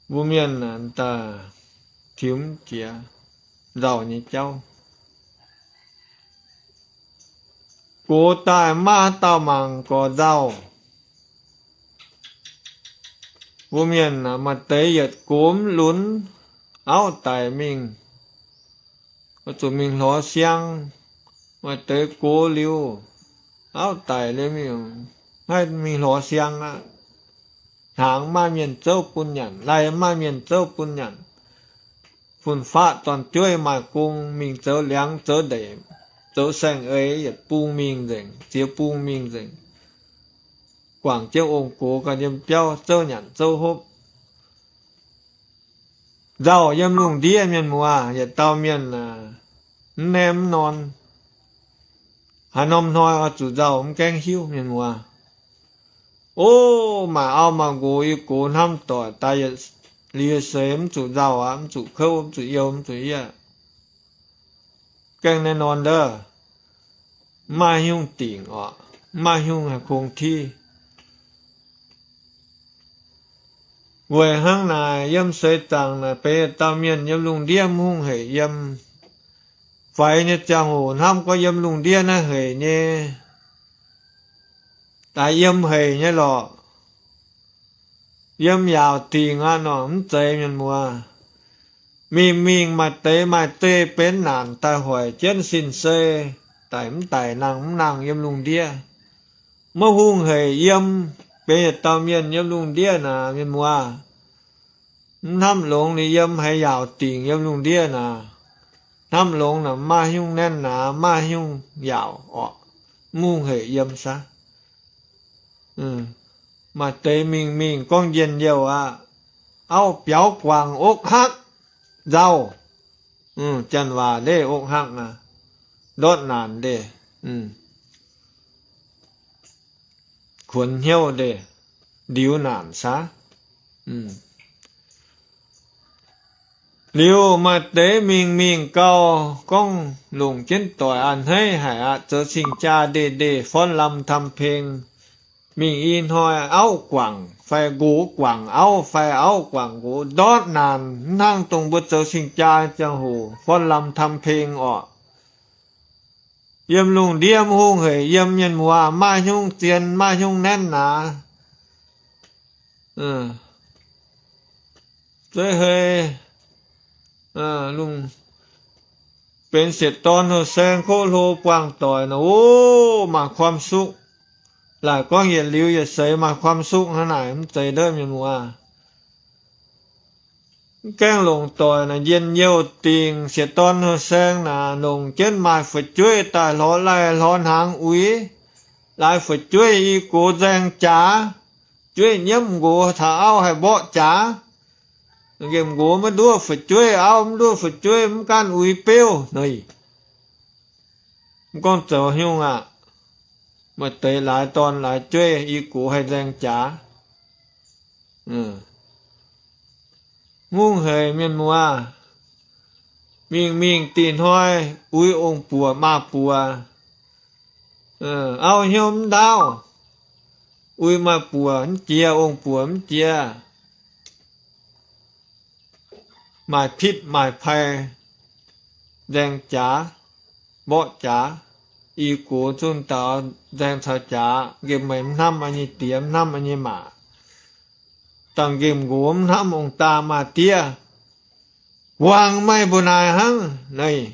mbuo mienh daaih tiux mv jiex nzauh nyei jauv. Gox daaih maiv maaih haaix dauh mangc gorx nzauh. Mbuo mienh maaih deix yietc gox mv lunx, auv daic mingh, oix zuqc mingh lorz siang. Maaih deix gox liuz, auv daic liuz mingh, haih mingh lorz siang aqv. Hnaangx maiv maaih mienh zouv bun nyanc, lai maiv maaih mienh zouv bun nyanc. Fun-faqv dorn-jueiv maaih gong, mingh zoux liangx zoux ndeic, zoux saeng-eix yietc bung mingh nzengc, ziex bung mingh nzengc. Guangc jienv ong-gox ganh yiem biauv zouv nyanc zouv hopv. Nzauh yiem lungh ndiev, mienh muoz, yietc dauh mienh mv nem mv norm, haaix norm hnoi oix zuqc nzauh mv gaengh hiuv, mienh muoz. O, maaih auv maaih nqox, i gox hnamv doic daaih yietc liuz yietc seix mv zuqc nzauh aqv, mv zuqc kouv, mv zuqc youh, mv zuqc yieqv. Gaengh naaiv norm ndov, mv maaih haaix nyungc dingc orqc, mv maaih haaix nyungc haih คงที่. Weic hnangv naaic, yiem seix zaangc naaic benx yietc dauh mienh yiem lungh ndiev mv hungh hec yiem. Faix nyei ziangh hoc hnamv gorngv yiem lungh ndiev naaiv hec nyei, daaih yiem hec nyei lorqc. Yiem yaauc dingc aqv nor, mv zeiz, mienh muoz. Mingh mingh maaih deix maaih zeiv-benx naanc daaih hoic jienv sin sei, daic mv daic, nangh mv nangh yiem lungh ndiev. Maiv hungh hec yiem, benx yietc dauh mienh yiem lungh ndiev naaic, mienh muoz. Mv hnamv longx ninh yiem haaix yaauc dingc yiem lungh ndiev naaic. Hnamv longx naaic maiv haaix nyungc naenv naaic, maiv haaix nyungc yaauc orqc, mv hungh hec yiem saax. Maaih deix mingh mingh gorngv njien-youh aqv. Auv biaux guangc อกหัก nzauh. Janx waac ndeic อกหัก naaic, ndortv naanc ndeic, kuonx hnyouv ndeic, ndiux naanc saax. Liuz maaih deix mingh mingh gauh gorngv longc jienv doic a'hneiv haic aqv, zoux cing-jaa ndeic ndeic ฟ้อนรำทำเพลง. Mingh i hnoi auv guangc fai nqox guangc auv fai auv guangc nqox ndortv naanc, mv hnangv dongh mbuo zoux cing-jaa ziangh hoc ฟ้อนรำทำเพลง orqc. Yiem lungh ndiev mv hungh hec yiem, mienh muoz, maaih hnyungv zien, maaih hnyungv naenv naaic. Zueiz heix lungh benx siec dorn hlo saeng koqv hlo buangh doic naaic, o, maaih ความสุข. Laaic gorngv yietc liuz yietc seix maaih ความสุข hnangv naaic, mv zeiz ndortv, mienh muoz. Mv gaengh longc doic naaic, njien-youh dingc sieqv dorn hlo saeng naaic, longc jienv maaih fu'jueiv daaih lorz laih lorz hnaangx uix. Laaix fu'jueiv i gox nzaeng jaax, jueiv nyiemv nqox taux auv haih mborqv jaax. Nqemh nqox maiv nduov fu'jueiv, auv mv nduov fu'jueiv, mv gaanv uix beuv. Mv gorngv zoux nyungc aqv. Maaih deix laaix dorn laaix jueiv i gox haih nzaeng jaax. Mungv haic mienh muoz, mingh mingh dih hnoi uix ong-buoc maa-buoc, auv hnyouv mv ndaauv, uix maa-buoc mv jiex, ong-buoc mv jiex, maaih pitv maaih pai, nzaeng jaax, mborqv jaax, i gox zunh daux nzaeng caux jaax, nqemh meih mv hnamv nyei diex, mv hnamv nyei maa, dangh nqemh nqox mv hnamv ong-daa maa-diev, wangc meih mbuo naaic hnangv. Naaiv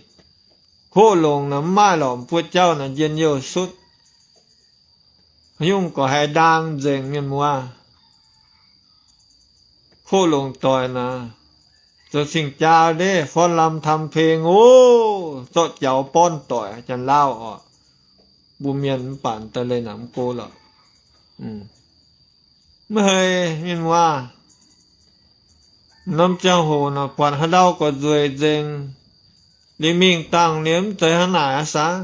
koqv longc naaic mv maaih lorqc, buo jauv naaic njien-youh sutv. Haaix nyungc gorqv haiz ndaang nzengc mienh muoz. Koqv longc doic naaic, zoux cing-jaa ndeic, faanv lamh tamx peng oc, zorqv jaux bornv doic, Janx-Laauv oc. Mbuo mienh mv baac daaih leih naaic mv go lorqc. Mv haiz mienh muoz, norm ziangh hoc naaic buatc haaix ndau gorqv nzueic nzengc, liuz mingh dangh liuz mv zeiz hnangv naaic aqv saah.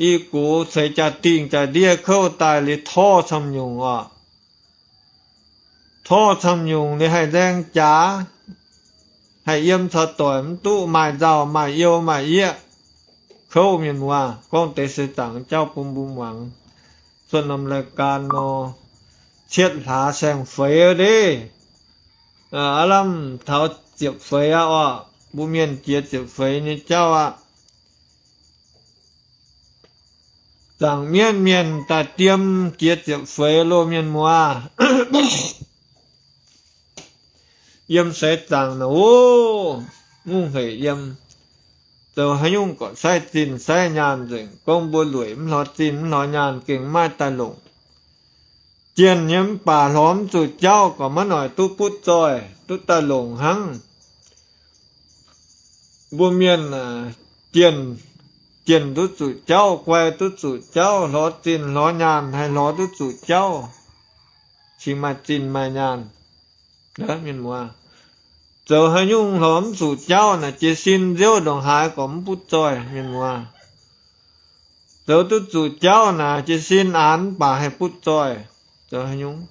I gox ceix jaa-dingh jaa-ndiev kouv daaih liuz torv camv-nyungc oc. Torv camv-nyungc liuz haih nzaeng jaax, haih yiem caux doic mv duqv, maaih nzauh maaih you maaih yieqv, kouv mienh muoz. Gorngv deix seix zaangc jauv bun mbuo muangx. Cuotv norm รายการ nor, cietv hlaax saeng-feix ndeic, aav lamh taux ziepc feix aqv oc. Mbuo mienh jiex ziepc feix nyei jauv aqv. Zaangc mienv mienh daaih diem jiex ziepc feix loh mienh muoz. Yiem seix zaangc naaic, o, mungv hec yiem. Zoux haaix nyungc gorqv sai zinh sai nyaanh nzengc. Gorngv mbuo lueic mv lorz zinh mv lorz nyaanh gengh maiv daaih longc. Jienh nyei mv baac lorz mv zuqc jauv gorqv maiv noic duqv butv zoih, duqv daaih longc hnangv. Mbuo mienh jienh, jienh duqv zuqc jauv, guai duqv zuqc jauv, lorz zinh lorz nyaanh haih lorz duqv zuqc jauv, cingx maaih zinh maaih nyaanh. Mienh muoz, zoux haaix nyungc lorz mv zuqc jauv naaic, jiez sin nziouv ndongc haaix gorqv mv butv zoih, mienh muoz. Zoux duqv zuqc jauv naaic, jiez sin aanx mv baac haih butv zoih. Zoux haaix nyungc,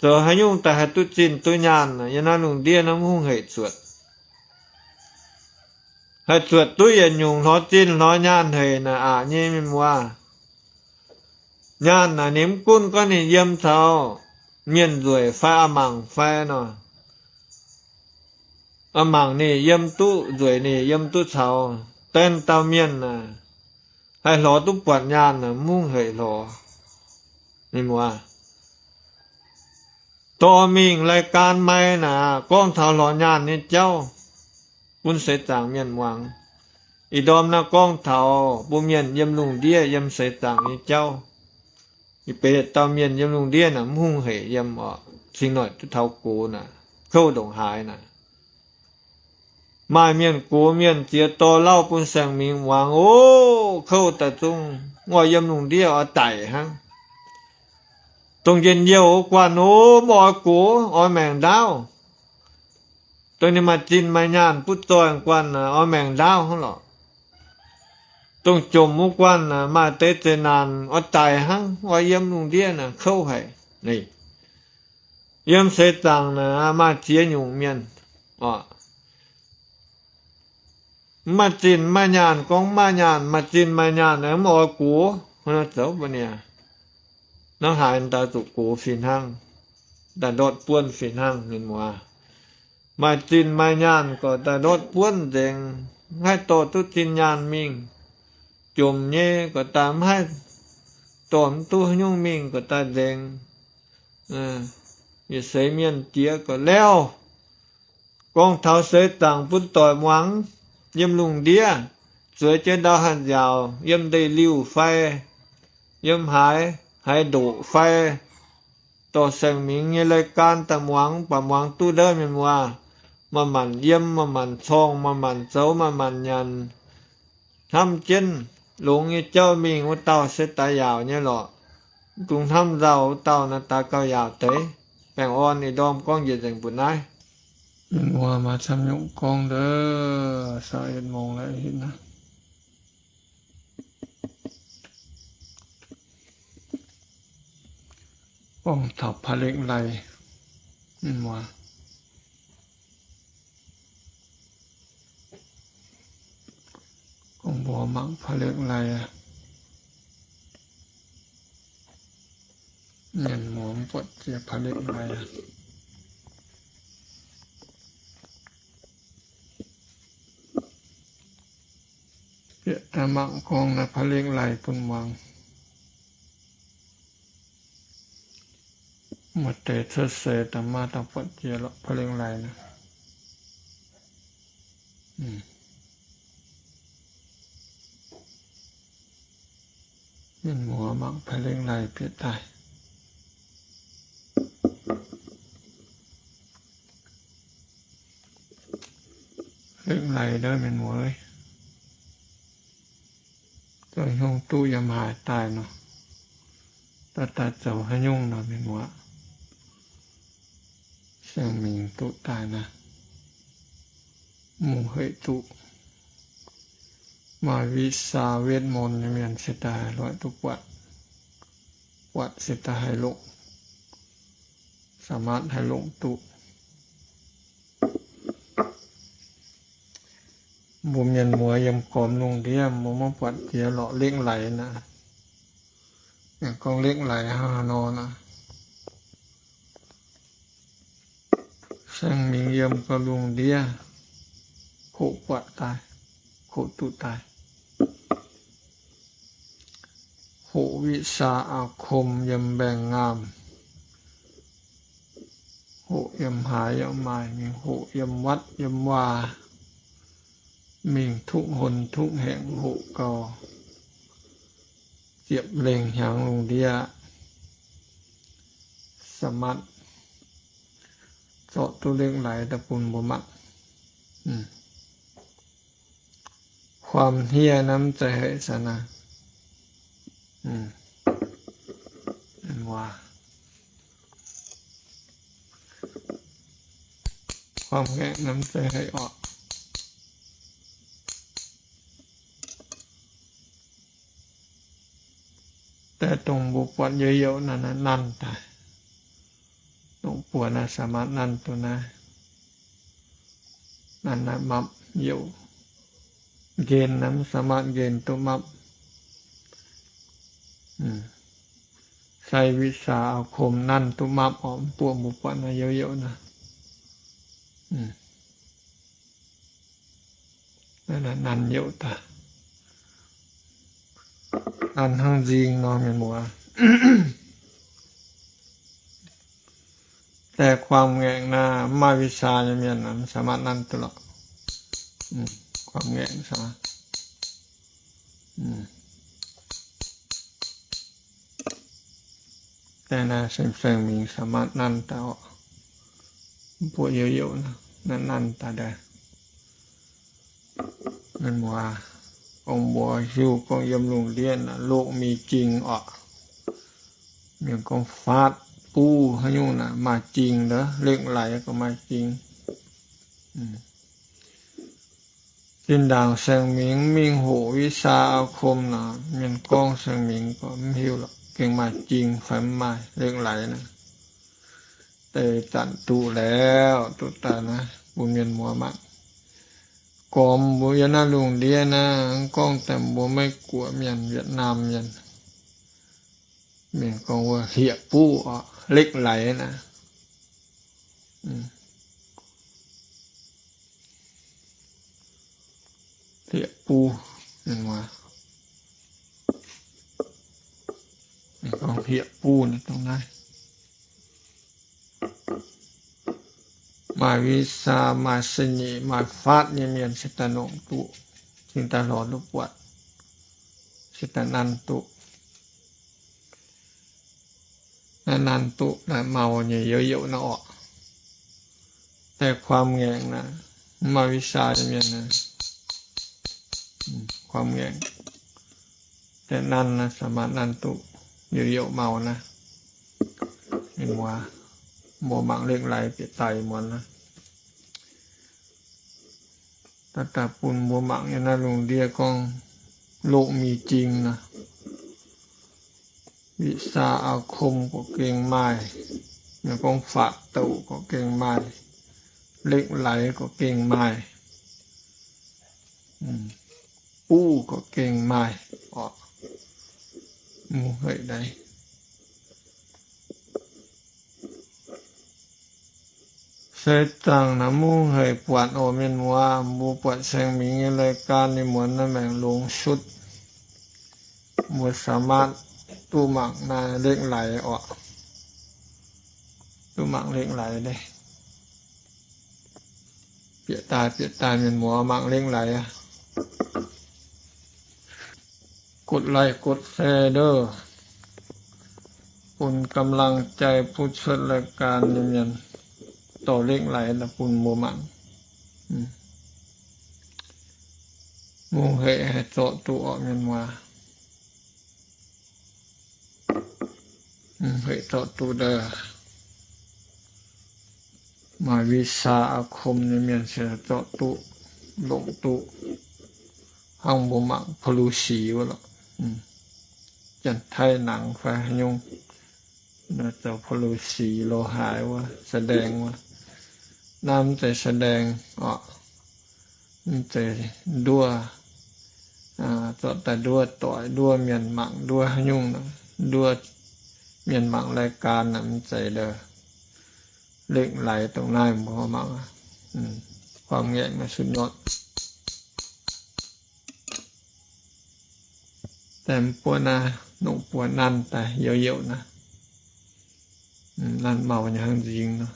zoux haaix nyungc daaih haih duqv zinh duqv nyaanh naaic, yiem naaiv lungh ndiev naaiv mv hungh hec zuotc. Haih zuotc duqv yietc nyungc lorz zinh lorz nyaanh hec naaic aqc nyei, mienh muoz. Nyaanh naaic ninh mv gunv gorngv ninh yiem caux mienh nzueic fai a'mangc fai nor, a'mangc ninh yiem duqv, nzueic ninh yiem duqv caux, daen dauh mienh naaic haih lorz duqv buatc nyaanh naaic mv hungh hec lorz, mienh muoz. Dorh mingh รายการ maiv naaic gorngv taux lorz nyaanh nyei jauv bun seix zaangc mienh muangx. Ih ndorm naaiv gorngv taux mbuo mienh yiem lungh ndiev yiem seix zaangc nyei jauv. Ih benx dauh mienh yiem lungh ndiev naaic mv hungh hec yiem oc, cingx noic duqv taux gox naaic, kouv ndongc haaix naaic. Maaih mienh gox mienh ziex dorh lauh bun saeng-mingx muangx, o, kouv daaih zungv oix yiem lungh ndiev oix daic hnangv. Dongh njien-youh wuov guanh, o, mv oix gox, oix maengc ndaauv. Dongh ninh maaih zinh maaih nyaanh butv zoih guanh, oix maengc ndaauv hnangv lorqc. Dongh jomc wuov guanh, maaih deix zeqc naanc oix daic hnangv, oix yiem lungh ndiev naaic kouv haic. Yiem seix zaangc naaic maaih ziex nyungc mienh oc. Mv maaih zinh maaih nyaanh, gorngv mv maaih nyaanh, maaih zinh maaih nyaanh aeqv, mv oix gox, zoux mbuo niaa, hnangv haaix daaih zuqc gox fih hnangv, daaih ndortv buonv fih hnangv, mienh muoz. Maaih zinh maaih nyaanh gorqv daaih ndortv buonv nzengc, mv haih dorh duqv zinh nyaanh mingh. Jomc nyei gorqv daaih mv haih dorh mv duqv haaix nyungc mingh gorqv daaih nzengc. Yietc seix mienh jiex gorqv lauh. Gorngv taux seix zaangc bun doic muangx, yiem lungh ndiev zueiz jienv ndau hatc nziaauc, yiem ndeic-liuh fai yiem haaix, haaix ndoqc fai, dorh saeng-mingx nyei รายการ daaih muangx, baac muangx duqv ndov, mienh muoz. Manc-manc yiem, manc-manc corngh, manc-manc zoux, manc-manc nyanc, hnamv jienv longx nyei jauv mingh wuov dauh se daaih yaauc nyei lorqc. Mv dungx hnamv nzauh wuov dauh naaiv daaih gauh yaauc deix. Baengh orn ih ndorm gorngv njiec nzengc mbuoqc naaiv. Mienh muoz maaih camv nyungc gorngv ndov, สิบเอ็ดโมง laic hitv naaiv. Gorngv taux พระเหล็กไหล mienh muoz. Gorngv mbuox mangc พระเหล็กไหล aqv. Mienh muoz mv buatc jiex พระเหล็กไหล aqv. Bieqc daaih mangc gorngv naaiv พระเหล็กไหล bun muangx. Maaih deix cuotv seix daaih maiv dangh buatc jiex lorqc พระเหล็กไหล naaiv. Mienh muoz mangc พระเหล็กไหล bieqc daaih. พระเหล็กไหล ndov mienh muoz, zoux haaix nyungc duqv yiem haaix daaih nor, daaih daaih zoux haaix nyungc nor mienh muoz. Saeng-mingx duqv daaih naaiv, mungh hec duqv. Maaih วิชาเวทมนต์ nyei mienh se daaih loix duqv buatc, buatc se daaih haih longc, สามารถ haih longc duqv. Mbuo mienh muoz yiem gormx lungh ndiev mbuo maiv buatc jiex lorqc เหล็กไหล naaiv. Aengx gorngv เหล็กไหล hnangv haaix nor naaiv. Saeng-mingx yiem gauh lungh ndiev, hoqc buatc daaih, hoqc duqv daaih. Hoqc วิชาอาคม yiem mbaengx-ngaamh, hoqc yiem haaix yaac maaih, mingh hoqc yiem วัด yiem waac, mingh ทุกหนทุกแห่ง hoqc gau, ziepc lengh hnyangx lungh ndiev, สามารถ zorqv duqv เหล็กไหล daaih bun mbuo mangc. ความเฮี้ย naaiv mv zeiz haic saah naaiv. Waac, ความแหงะ naaiv mv zeiz haic orqc. Daaih dongh mbuo buatc youc youc naaiv, naaiv nanv daaih. Dongh buatc naaiv สามารถ nanv duqv naaiv. Nanv naaiv mapv youc. Nqen naaiv mv สามารถ nqen duqv mapv. Sai วิชาอาคม nanv duqv mapv orqc. Mv buoqc mbuo buatc naaiv youc youc naaiv. Naaiv nanv youc daaih. Nanv hnangv nzing nor mienh muoz. Daaih ความแหงะ naaiv mv maaih วิชา nyei mienh naaiv mv สามารถ nanv duqv lorqc. ความแหงะ daaih naaiv saeng-saeng mingh สามารถ nanv daaih orqc. Mv buoqc youc youc naaiv, naaiv nanv daaih daaih. Mienh muoz, ong mbuo hiuv gorngv yiem lungh ndiev naaiv โลก mingh jing orqc. Mienh gorngv faatv buv haaix nyungc naaic maaih jing ndov, เหล็กไหล gorngv maaih jing. Zinh ndaangc saeng-mingx mingh hoqc วิชาอาคม naaic, mienh gorngv saeng-mingx gorngv mv hiuv lorqc, gengh maaih jing fai mv maaih เหล็กไหล naaic. Deix zanc duqv lorqc, duqv daaih naaiv bun mienh muoz mangc. Gormx mbuo yiem naaiv lungh ndiev naaiv, gorngv daaih mbuo Meiv-Guoqv mienh, Yietc-Naamh mienh, mienh gorngv wuov hlieqv-buv orqc, เหล็กไหล naaic. Hlieqv-buv, gorngv hlieqv-buv dongh naaiv. Maaih วิชา, maaih เสน่ห์, maaih faatv nyei mienh se daaih longc duqv, cingx daaih lorz duqv buatc, se daaih nanv duqv. Naaiv nanv duqv naaiv maux nyei youz-youz naaiv orqc. daaih kuaam ngaengc naaic, mv maaih วิชา nyei mienh naaic, kuaam ngaengc daaih nanv naaic, สามารถ nanv duqv youc-youc maux naaic. Mienh muoz, mbuo mangc เหล็กไหล bieqc daaih muonz naaic, daaih daaih bun mbuo mangc nyei naaiv lungh ndiev gorngv โลกมีจริง naaic. วิชาอาคม gorqv gengh maaih, gorngv ฝากตู้ gorqv gengh maaih, เหล็กไหล gorqv gengh maaih, buv gorqv gengh maaih oc. Mungv hec naaiv se zaangc naaic mungv hec buatc oc mienh muoz. Mbuo buatc Saeng Mingx nyei รายการ nyei muonz naaiv maengc longx สุด, mbuo สามารถ duqv mangc naaiv เหล็กไหล oc. Duqv mangc เหล็กไหล naaiv. Bieqc daaih, bieqc daaih mienh muoz mangc เหล็กไหล aqv. กดไลค์ กดแชร์ เด้อ บนกำลังใจผู้ช่วยรายการ nyei mienh dorh เหล็กไหล daaih bun mbuo mangc. Mungv hec haih zorqv duqv oc mienh muoz. Hec zorqv duqv daaih. Maaih วิชาอาคม nyei mienh se zorqv duqv, longc duqv. Hnangv mbuo mangc พระฤาษี wuov lorqc, Janx-Taiv หนัง fai haaix nyungc, zoux พระฤาษี lo haaix wuov แสดง wuov. Naaiv mv zeiz แสดง oc. Mv zeiz nduov, zorqv daaih nduov doic, nduov mienh mangc, nduov haaix nyungc, nduov mienh mangc รายการ naaic, mv zeiz. Ndau เหล็กไหล dongh naaiv mbuo mangc, kuaam ngaengc naaiv สุดยอด. Daaih mv buonv naaiv, nongc buonv nanv daaih youc-youc naaiv, nanv maux nyei hnangv nzingx nor.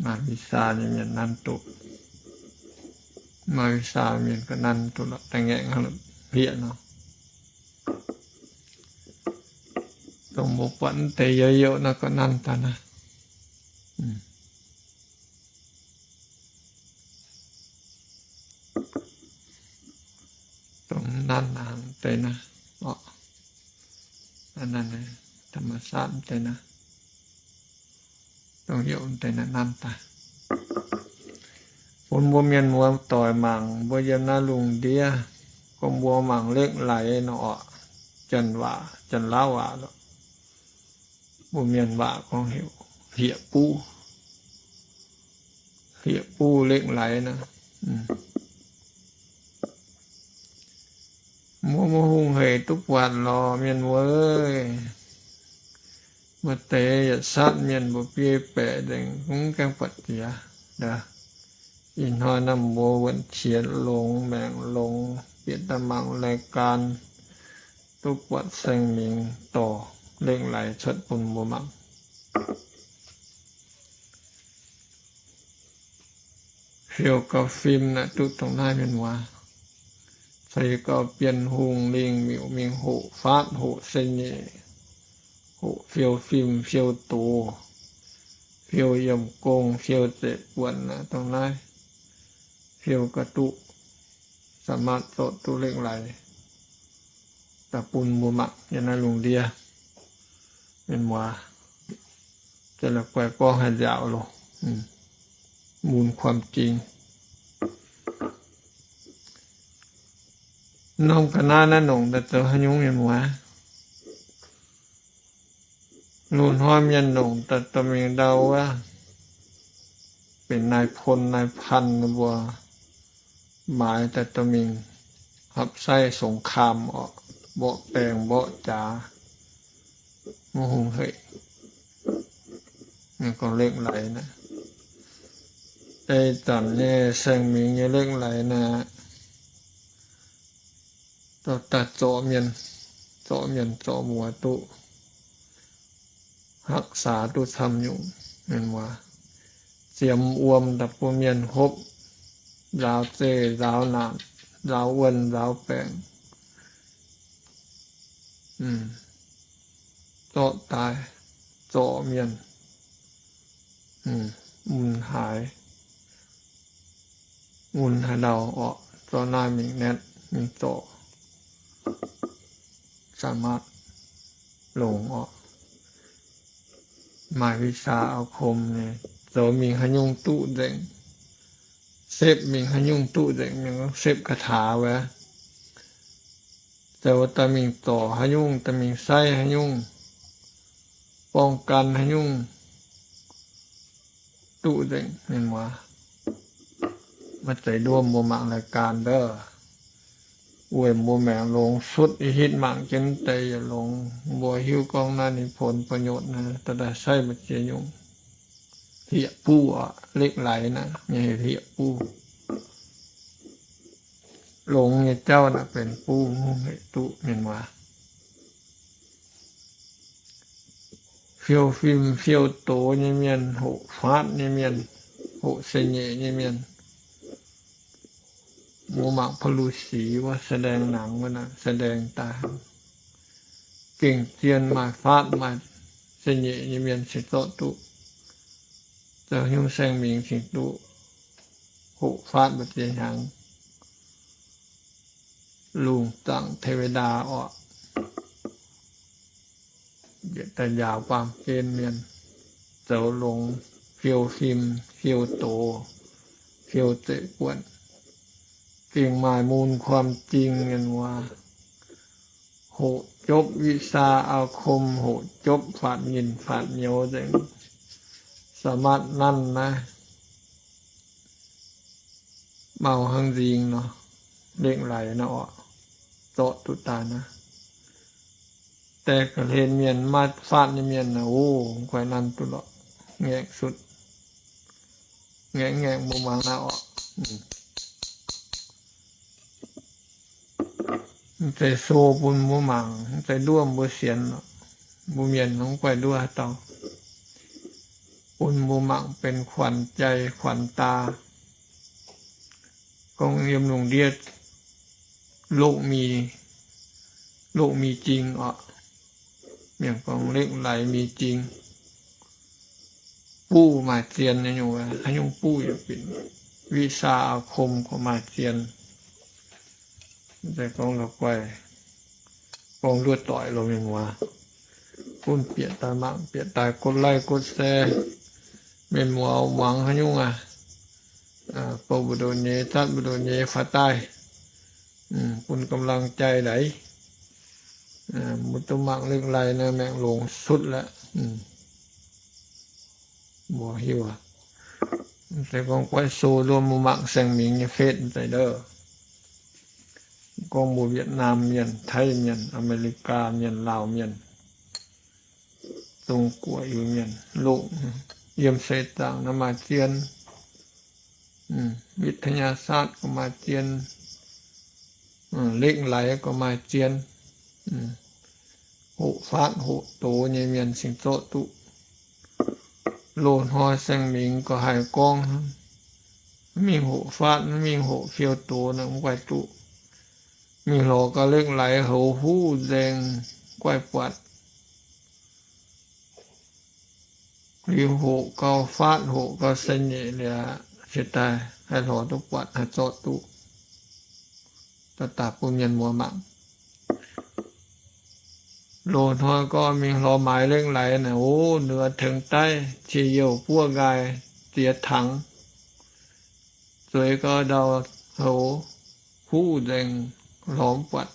Maaih วิชา nyei mienh nanv duqv, maaih วิชา mienh gauh nanv duqv lorqc, daaih ngaengc hnangv hlieqv nor. Dongh mbuo buatc deix youc-youc naaiv gauh nanv daaih naaiv. Dongh nanv naaiv deix naaiv, oc, nanv, ธรรมชาติ deix naaiv, dongh youc deix naaiv nanv daaih. Bun mbuo mienh muoz doic mangc, mbuo yiem naaiv lungh ndiev gorngv mbuo mangc เหล็กไหล nor oc. Janx waac, Janx-Laauv waac lorqc. Mbuo mienh waac gorngv heuc hlieqv-buv, hlieqv-buv เหล็กไหล naaiv. Mbuo, mbuo hungh hec duqv buatc lorqc mienh muoz. Maaih deix yietc satv mienh mbuox biei baeqc nzengc, mv gaengh buatc jiex. Ih hnoi naaiv mbuo wuonh qiex longx, maengc longx, bieqc daaih mangc รายการ, duqv buatc Saeng Mingx dorh เหล็กไหล cuotv bun mbuo mangc. Fiou gau fim naaiv duqv dongh naaiv mienh muoz. Ceix gau Bienh Hungh lingh miuc mingh hoqc faatv hoqc se nyeic, hoqc fiou fim fiou doz, fiou yiemh gong fiou zeqc buonc naaiv dongh naaiv. Fiou gau duqv, สามารถ zorqv duqv เหล็กไหล daaih bun mbuo mangc yiem naaiv lungh ndiev. Mienh muoz, za'gengh la'guaih gorngv haaix nziaauc loh, มูลความจริง. Norm ga'naaiv naaiv nongc daaih zoux haaix nyungc mienh muoz? Loz-hnoi mienh nongc daaih dorh mingh ndau wuov, benx นายพล นายพัน mbuo maaiz daaih dorh mingh รับใช้สงคราม orqc, mborqv baengh mborqv jaax, mv hungh hec. Gorngv เหล็กไหล naaiv, ei zanc nyei Saeng Mingx nyei เหล็กไหล naaiv, dorh daaih zorc mienh, zorc mienh zorc muoz duqv รักษา duqv camv nyungc, mienh muoz. Ziemx wuom daaih bun mienh hopv, nzaaux zeih, nzaaux naanc, nzaaux wuonh, nzaaux baengc, zorqv daaih zorc mienh, mun haaix, mun haaix ndau orqc, zorqv naaiv mingh naetv mingh zorc, สามารถ longx orqc. Maaih วิชาอาคม nyei, zoux mingh haaix nyungc duqv nzengc. Sepv mingh haaix nyungc duqv nzengc, mingh sepv คาถา wuov. Zoux daaih mingh zorc haaix nyungc, daaih mingh saiv haaix nyungc, ป้องกัน haaix nyungc duqv nzengc mienh muoz. Maiv zeiz nduov mbuo mangc รายการ ndov. Weic mbuo maengc longx sutv, hitv mangc jienv deix yietc longx, mbuo hiuv gorngv naaiv ninh ผลประโยชน์ naaiv, daaih daaih saiv mbu'ziex nyungc. Hlieqv-buv orqc, เหล็กไหล naaiv nyei hlieqv-buv. Longx nyei jauv naaiv benx buv, hec duqv mienh muoz. Fiou fim fiou doz nyei mienh, hoqc faatv nyei mienh, hoqc se nyeic nyei mienh, mbuo mangc พระฤาษี wuov แสดงหนัง wuov naaiv แสดง daaih, gengh zien maaih faatv maaih se nyeic nyei mienh cingx zorqv duqv. Zoux haaix nyungc saeng-mingx cingx duqv hoqc faatv mbu'ziex hnyangx. Lungh zaangc เทวดา orqc, bieqc daaih njaaux baamh gen mienh, zoux longx, fiou fim, fiou doz, fiou zeiv-buonc, gengh maaih mun ความจริง mienh muoz. Hoqc jopv วิชาอาคม, hoqc jopv faatv nyinh faatv nyouz nzengc, สามารถ nanv naaiv. Mau hnangv nzing nor, เหล็กไหล naaiv orqc, zorqv duqv daaih naaiv. Deix ga'hlen mienh, maaih faatv nyei mienh naaic, o, mv guaix nanv duqv lorqc, ngaengc sutv, ngaengc ngaengc mbuo muangx naaiv orqc. Mv zeiz sou bun mbuo mangc, mv zeiz nduov mbuo sienx. Mbuo mienh mv guaix nduov haaix dauh, bun mbuo mangc benx ขวัญใจ ขวัญตา. Gorngv yiem lungh ndiev, โลกมี, โลกมีจริง orqc. Mienh gorngv เหล็กไหล มีจริง. Buv maaih zien nyei nyungc, haaix nyungc buv yaac fih, วิชาอาคม gorngv maaih zien. Mv zeiz gorngv la'guaih, gorngv nduov doic loh mienh muoz. Gunv bieqc daaih mangc, bieqc daaih กดไลค์ กดแชร์. Mienh muoz muangx haaix nyungc aqv, bou mbu'ndongx nyei, zatv mbu'ndongx nyei faaux daaih, bun กำลังใจ daaih. Mbuo duqv mangc เหล็กไหล naaiv maengc longx sutv laqv. Mbuo hiuv, mv zeiz gorngv guaiv sou nduov mbuo mangc saeng-mingx nyei เฟซ mv zeiz ndov. Gorngv mbuo Việt Nam mienh, Taiv mienh, America mienh, Laauv mienh, Zong-Guoqv Iu-Mienh, longc, yiem seix zaangc naaiv maaih zien. วิทยาศาสตร์ gorngv maaih zien, เหล็กไหล gorngv maaih zien. Hoqc faatv hoqc doz nyei mienh cingx zorqv duqv. Loz hnoi saeng-mingx gauh haih gorngv, mv mingh hoqc faatv, mv mingh hoqc fiou doz naaic mv guaix duqv. Mingh lorz gauh เหล็กไหล houx huv nzaeng guaix buatc. Liuz hoqc gauh faatv, hoqc gauh se nyeic liuz, cingx daaih haih lorz duqv buatc, haih zorqv duqv. Daaih daaih bun mienh muoz mangc. Loz hnoi gorngv mingh lorz maaiz เหล็กไหล naaic, o, เหนือเถิงใต้, cie youh buov nqaai ziex tangx, zueiz gauh ndau houx huv nzaeng lorz mv buatc.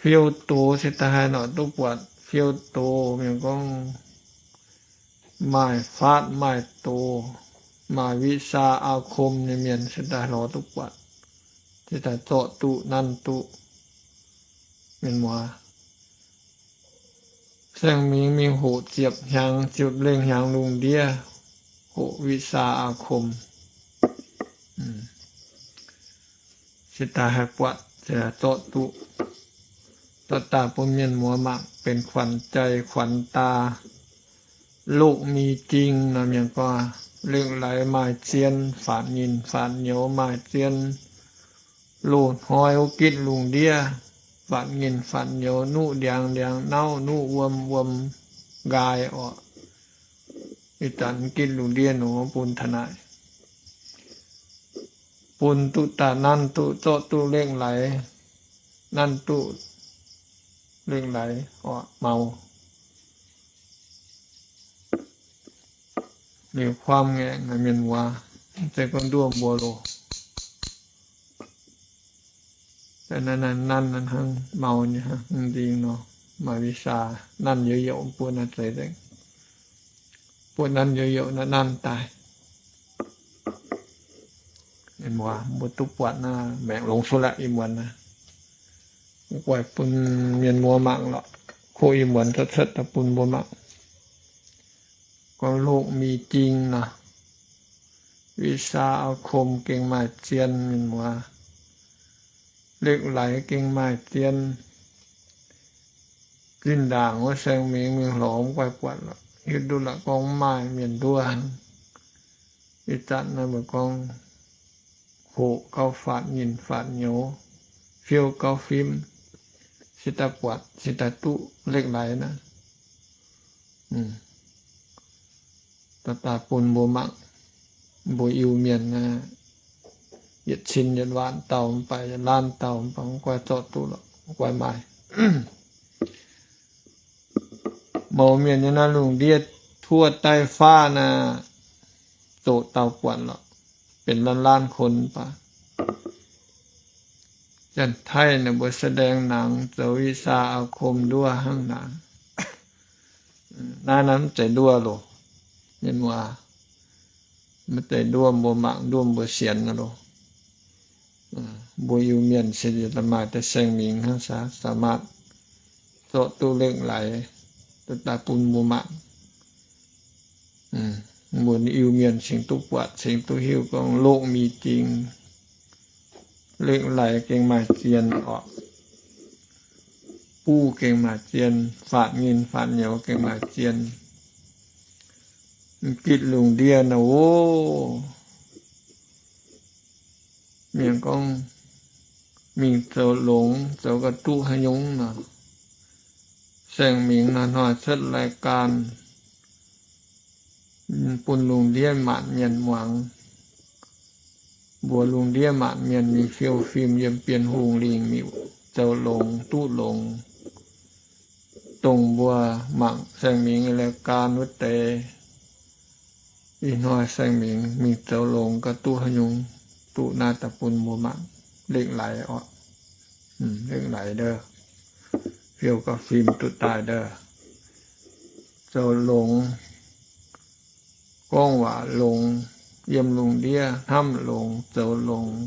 Fiou doz cingx daaih haih lorz duqv buatc. Fiou doz mienh gorngv maaih faatv maaih doz, maaih วิชาอาคม nyei mienh cingx daaih lorz duqv buatc, cingx daaih zorqv duqv nanv duqv. Mienh muoz, saeng-mingx mingh hoqc ziepc hnyangx, ziepc lengh hnyangx lungh ndiev, hoqc วิชาอาคม cingx daaih haih buatc, cingx daaih zorqv duqv. Zorqv daaih bun mienh muoz mangc benx ขวัญใจ ขวัญตา. โลกมีจริง nor mienh gorngv เหล็กไหล maaih zien, faatv nyinh faatv nyouz maaih zien. Loz hnoi wuov gitv lungh ndiev, faatv nyinh faatv nyouz, nuqv ndiangx ndiangx nauv, nuqv wuom wuom nqaai orqc. Ih zanc gitv lungh ndiev nor bun taux naaic, bun duqv daaih nanv duqv zorqv duqv lengh laaix, nanv duqv lengh laaix oc, mau. Liuz kuaam ngaengc mienh muoz, se gorngv nduov mbuo loh, nanv nanv hnangv mau nyei, hungh dingh nor, maaih วิชา nanv youz youc buonv naaiv zeiz nzengc, buonv nanv youz youc naaiv nanv daaih. Mienh muoz, mbuo duqv buatc naaiv maengc longx cuotv laqv, ih muonz naaiv. Mv guaix bun mienh muoz mangc lorqc, koqv ih muonz cuotv cuotv daaih bun mbuo mangc. Gorngv โลกมีจริง nor, วิชาอาคม gengh maaih zien, mienh muoz. Lekv laaix gengh maaih zien. Zinh ndaangc wuov saeng-mingx mingh lorz mv guaix buatc lorqc, hiuv duqv lorqc gorngv mv maaih mienh nduov. Ih zanc naaiv mbuo gorngv hoqc gauh faatv nyinh faatv nyouz, fiou gauh fim, se daaih buatc, se daaih duqv lekv laaix naaiv. Daaih bun mbuo mangc, mbuo Iu-Mienh naaiv, yietc cin yietc waanc dauh mv baac, yietc laanh dauh mv baac, mv guaix zorqv duqv lorqc, mv guaix maaih. Mouz mienh nyei naaiv lungh ndiev ทั่วใต้ฟ้า naaiv, zoqc dauh buatc lorqc, benx laanh laanh คน mv baac. Janx-Taiv naaic mbuo แสดงหนัง zoux วิชาอาคม nduov hnangv naaic. Naaiv naaiv mv zeiz nduov loh, mienh muoz, mv zeiz nduov mbuo mangc, nduov mbuo sienx loh. Mbuo Iu-Mienh se maaih deix saeng-mingx hnangv, สามารถ zorqv duqv lekv laaix daaih bun mbuo mangc. Mbuo Iu-Mienh cingx duqv buatc, cingx duqv hiuv gorngv โลกมีจริง, lekv laaix gengh maaih zien oc. Buv gengh maaih zien, faatv nyinh faatv nyouz gengh maaih zien. Gitv lungh ndiev naaiv oc, mienh gorngv mingh zoux longx, zoux ga'duqv haaix nyungc nor, saeng-mingx hnoi-hnoi cuotv รายการ bun lungh ndiev maanc mienh muangx. Mbuox lungh ndiev maanc mienh mingh fiou fim yiem Bienh Hungh lingh miuc zoux longx duqv longx, dongh mbuo mangc saeng-mingx nyei รายการ wuov deix. Ih hnoi saeng-mingx mingh zoux longx ga'duqv haaix nyungc, duqv naaiv daaih bun mbuo mangc. Lekv laaix oc, lekv laaix ndov, fiou gauh fim duqv daaih ndov. Zoux longx, gorngv waac longx, yiem lungh ndiev hnamv longx, zoux longx,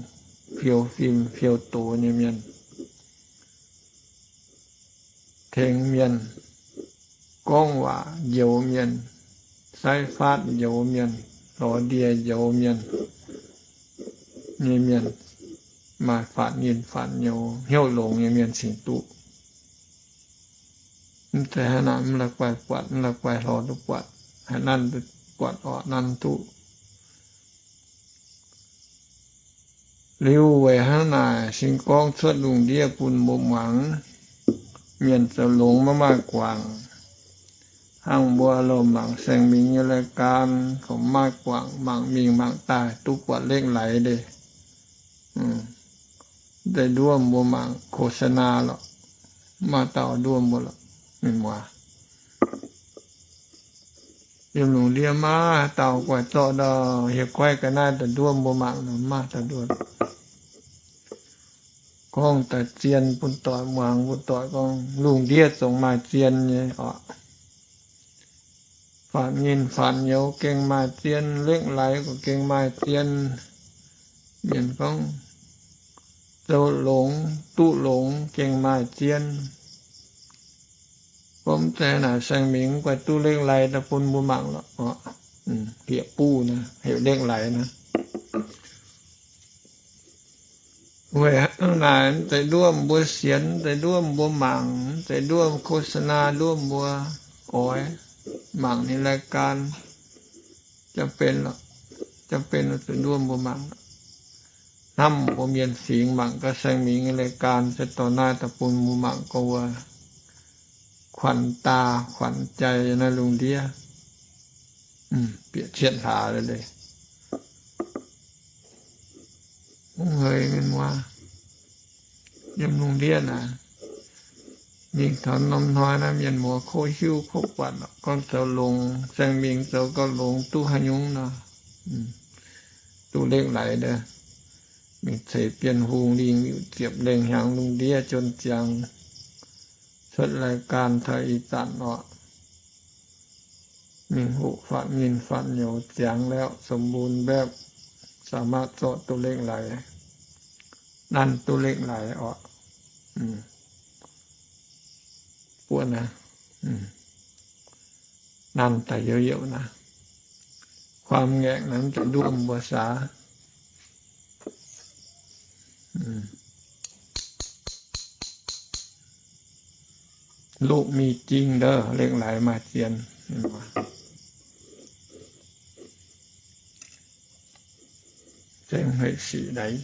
fiou fim fiou doz nyei mienh, tengx mienh, gorngv waac njoux mienh, saaiv faatv njoux mienh, lorz ndie njoux mienh nyei mienh, maaih faatv nyinh faatv nyouz hnyouv longx nyei mienh cingx duqv. Mv zeiz hnangv naaic mv la'guaih buatc, mv la'guaih lorz duqv buatc, haaix nanv duqv buatc orqc, nanv duqv. Liuz weic hnangv naaic cingx gorngv cuotv lungh ndiev bun mbuo muangx. Mienh zoux longx maiv maaih guangc. Hnangv mbuo loz-mangc saeng-mingx nyei รายการ kungx maaih guangc, mangc mingh mangc daaih duqv buatc lekv laaix ndeic. Deix nduov mbuo mangc โฆษณา lorqc, maaih dauh nduov mbuo lorqc, mienh muoz. Yiem lungh ndiev maaih dauh guaix zorqv ndau hieh guaiv ga'naaiv daaih nduov mbuo mangc nor, maaih dauh nduov. Gorngv daaih zien bun doic muangx, bun doic gorngv lungh ndiev zungv maaih zien nyei oc. Faatv nyinh faatv nyouz gengh maaih zien, lekv laaix gorqv gengh maaih zien. Mienh gorngv zoux longx, duqv longx gengh maaih zien. Gorngv mv zeiz naaic saeng-mingx guaix duqv lekv laaix daaih bun mbuo mangc lorqc, hlieqv buv naaiv heuc lekv laaix naaiv. Weic naaic mv zeiz nduov mbuo sienx, mv zeiz nduov mbuo mangc, mv zeiz nduov โฆษณา nduov mbuo oix mangc ninh รายการ. Jangx benx, jangx benx zuqc nduov mbuo mangc. Hnamv mbuo mienh fingx mangc gaax saeng-mingx nyei รายการ se dorh naaiv daaih bun mbuo mangc gorngv wuov ขวัญตาขวัญใจ naaiv lungh ndiev. bieqc cietv hlaax leiz. Hungh heix mienh muoz, yiem lungh ndiev naaic, mingh taux norm hnoi naaiv mienh muoz kov hiuv kov buatc gorngv zoux longx, saeng mingh zoux gauh longx duqv haaix nyungc nor, duqv lekv laiz. Mingh ceix Bienh Hungh lingh ziepc lengh hnyangx lungh ndiev juon ziangx, cuotv รายการ taux ih zanc orqc. Mingh hoqc faatv nyinh faatv nyouz ziangx แล้ว สมบูรณ์แบบ สามารถ zorqv duqv lekv laiz, nanv duqv lekv laiz orqc. Buoqv naaiv, nanv daaih youz-youz naaiv, ความแงก naaiv mv zeiz nduov mbuo saax. โลกมีจริง ndov, lekv laiz maaih zien. เซ็งเหย sic laiz.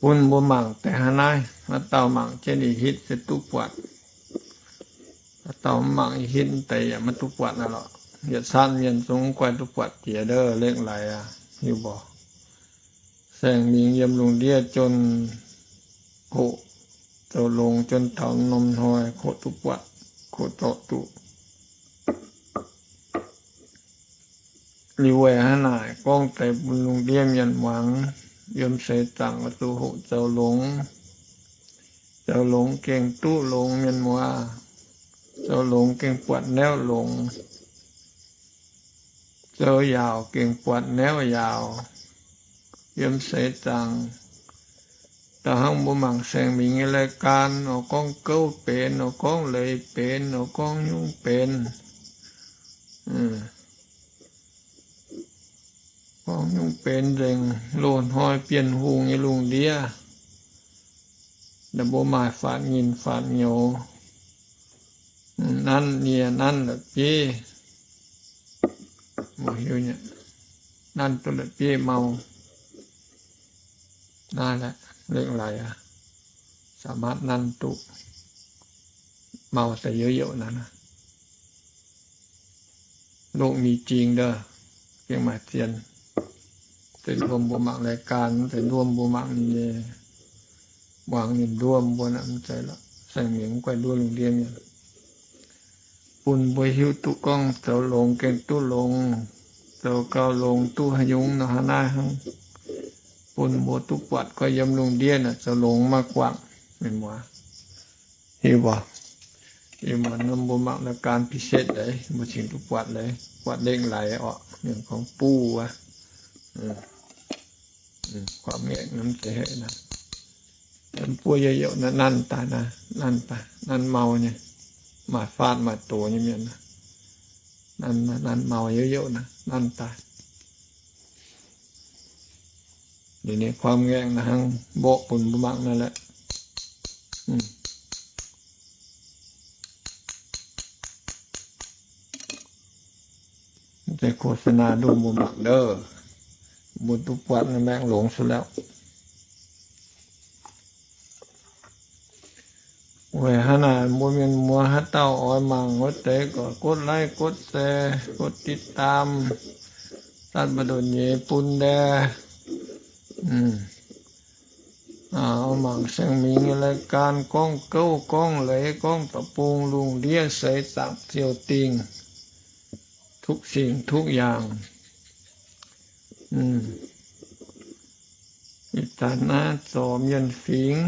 Bun mbuo mangc deix hnangv naaiv, haaix dauh mangc jienv ih hitv se duqv buatc. Haaix dauh mv mangc ih hitv deix yaac maiv duqv buatc naaiv lorqc. Yietc saatv mienh zungv guaix duqv buatc jiex ndov lekv laiz aqv, hiuv mborqc. Saeng mingh yiem lungh ndiev juon hoqc zoux longx juon taux norm hnoi hoqc duqv buatc, hoqc zorqv duqv. Liuz weic hnangv naaic gorngv deix bun lungh ndiev mienh muangx, yiem seix zaangc oix zuqc hoqc zoux longx. Zoux longx gengh duqv longx mienh muoz. Zoux longx gengh buatc naaiv longx. Zoux yaauc gengh buatc naaiv yaauc. Yiem seix zaangc, da'hnangv mbuo mangc saeng mingh nyei รายการ oix gorngv gouv benx, oix gorngv leiz benx, oix gorngv nyungc benx. Gorngv nyungc benx nzengc loz-hnoi Bienh Hungh nyei lungh ndiev, mbuo maaih faatv nyinh faatv nyouz, nanv nie nanv la'bieiv, nanv duqv la'bieiv mau. Naaiv lekv laiz aqv, สามารถ nanv duqv, mau daaih youz-youz naaiv. โลกมีจริง ndov, gengh maaih zien. Zeiz nduov mbuo mangc รายการ, zeiz nduov mbuo mangc ninh nyei, muangx ninh nduov mbuo naaic mv zeiz lorqc. Saeng mingh mv guaix nduov lungh ndiev mienh. Bun mbuo hiuv duqv gorngv zoux longx gengh duqv longx, zoux gauh longx duqv haaix nyungc nor hnangv naaiv hnangv. Bun mbuo duqv buatc gorngv yiem lungh ndiev naaic zoux longx maaih guangc, mienh muoz. Hiuv mborqc, ih muonz nor mbuo mangc รายการ pisec leiz, mbuo cingx duqv buatc leiz, buatc lekv laiz orqc, mienh gorngv buv wuov. ความแงก naaiv mv zeiz haic naaiv. Buov youz-youz naaiv, nanv daaih naaiv, nanv daaih, nanv mau nyei, maaih faatv maaih doz nyei mienh naaiv, nanv mau youz-youz naaiv, nanv daaih. Ninh nyei ความแงก naaiv hnangv mborqv bun mbuo mangc naaiv laeh. Mv zeiz โฆษณา nduov mbuo mangc ndov. Mbuo duqv buatc naaiv maengh longx cuotv lauh. Weic hnangv naaic mbuo mienh muoz haaix dauh oix mangc wuov deix gorqv กดไลค์ กดแชร์ กดติดตาม zatv mbu'ndongx nyeiz bun ndae. Mangc saeng mingh nyei รายการ gorngv gouv gorngv leiz gorngv da'bung lungh ndiev seix zaangc ziouc dingh ทุกสิ่งทุกอย่าง. Ih zanc naaiv zorc mienh fingx,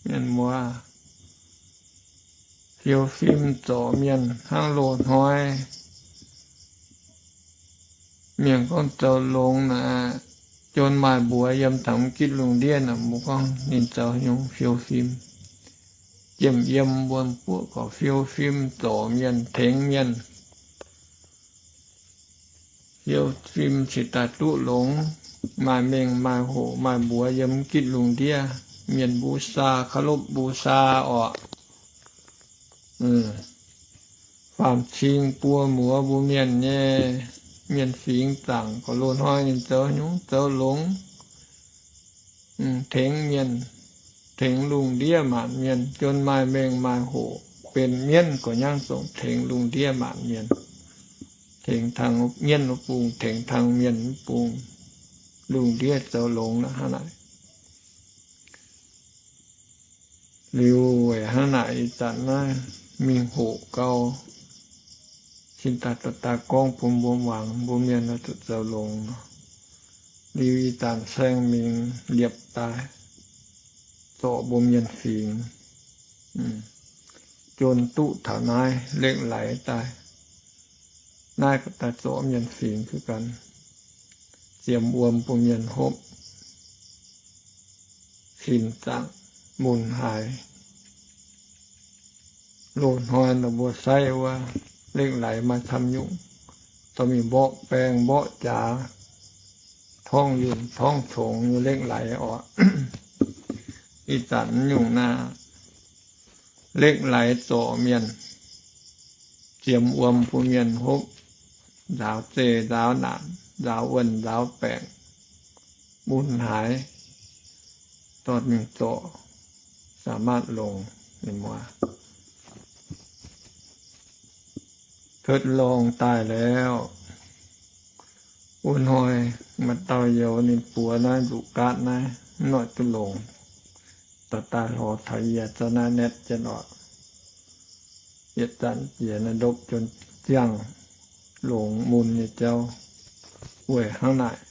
mienh muoz, fiou fim zorc mienh hnangv loz-hnoi. Mienh gorngv zoux longx naaic, jun maaih mbuox yiem taux mv gitv lungh ndiev naaic, mbuo gorngv ninh zoux nyungc fiou fim. Jiem yiem mbuo mbuox gorqv fiou fim zorc mienh tengx mienh. Fiou fim cingx daaih duqv longx, maaih mengh maaih hoc maaih mbuox yiem mv gitv lungh ndiev. Mienh บูชา เคารพบูชา orqc. Faam-cing buo muoz mbuo mienh nyei, mienh fingx zaangc gorqv loz-hnoi ninh zoux nyungc zoux longx, tengx mienh, tengx lungh ndiev maanc mienh, juon maaih mengh maaih hoc, benx mienv gorx nyangv zongc tengx lungh ndiev maanc mienh, tengx tang mienv wuov bung, tengx tang mienh wuov bung, lungh ndiev zoux longx hnangv naaic. Liuz weic hnangv naaic ih zanc naaiv mingh hoqc gau, cingx daaih dorh daaih gorngv bun mbuo muangx, mbuo mienh oix zuqc zoux longx nor. Liuz ih zanc saeng mingx liepc daaih, zorc mbuo mienh fingx, juon duqv taux naaiv lekv laaix daaih. Naaiv daaih zorc mienh fingx fih ganh, ziemx wuom bun mienh hopv, sin zaangc mun haaix. Loz-hnoi naaic mbuo saiv wuov lekv laaix maaih camv nyungc, dorh mingh mborqv baeng mborqv jaax, torngv yunh torngv congx nyei lekv laaix oc. Ih zanc nyungc naaiv lekv laaix zorc mienh, ziemx wuom bun mienh hopv, nzaaux zeih nzaaux naanc, nzaaux wuonh nzaaux baengc, mun haaix, dorh mingh zorc, สามารถ longx, ninh muoz. ทดลอง daaih liuz, wuov hnoi maaih dauh youz ninh buoz naaiv nzuqc gaatv naaiv mv noic duqv longx, dorh daaih lorz taux yie zaux naaiv แนท jienv oc. Yietc zanc jiex naaiv ndopv juon ziangh longx mun nyei jauv. Weic hnangv naaic,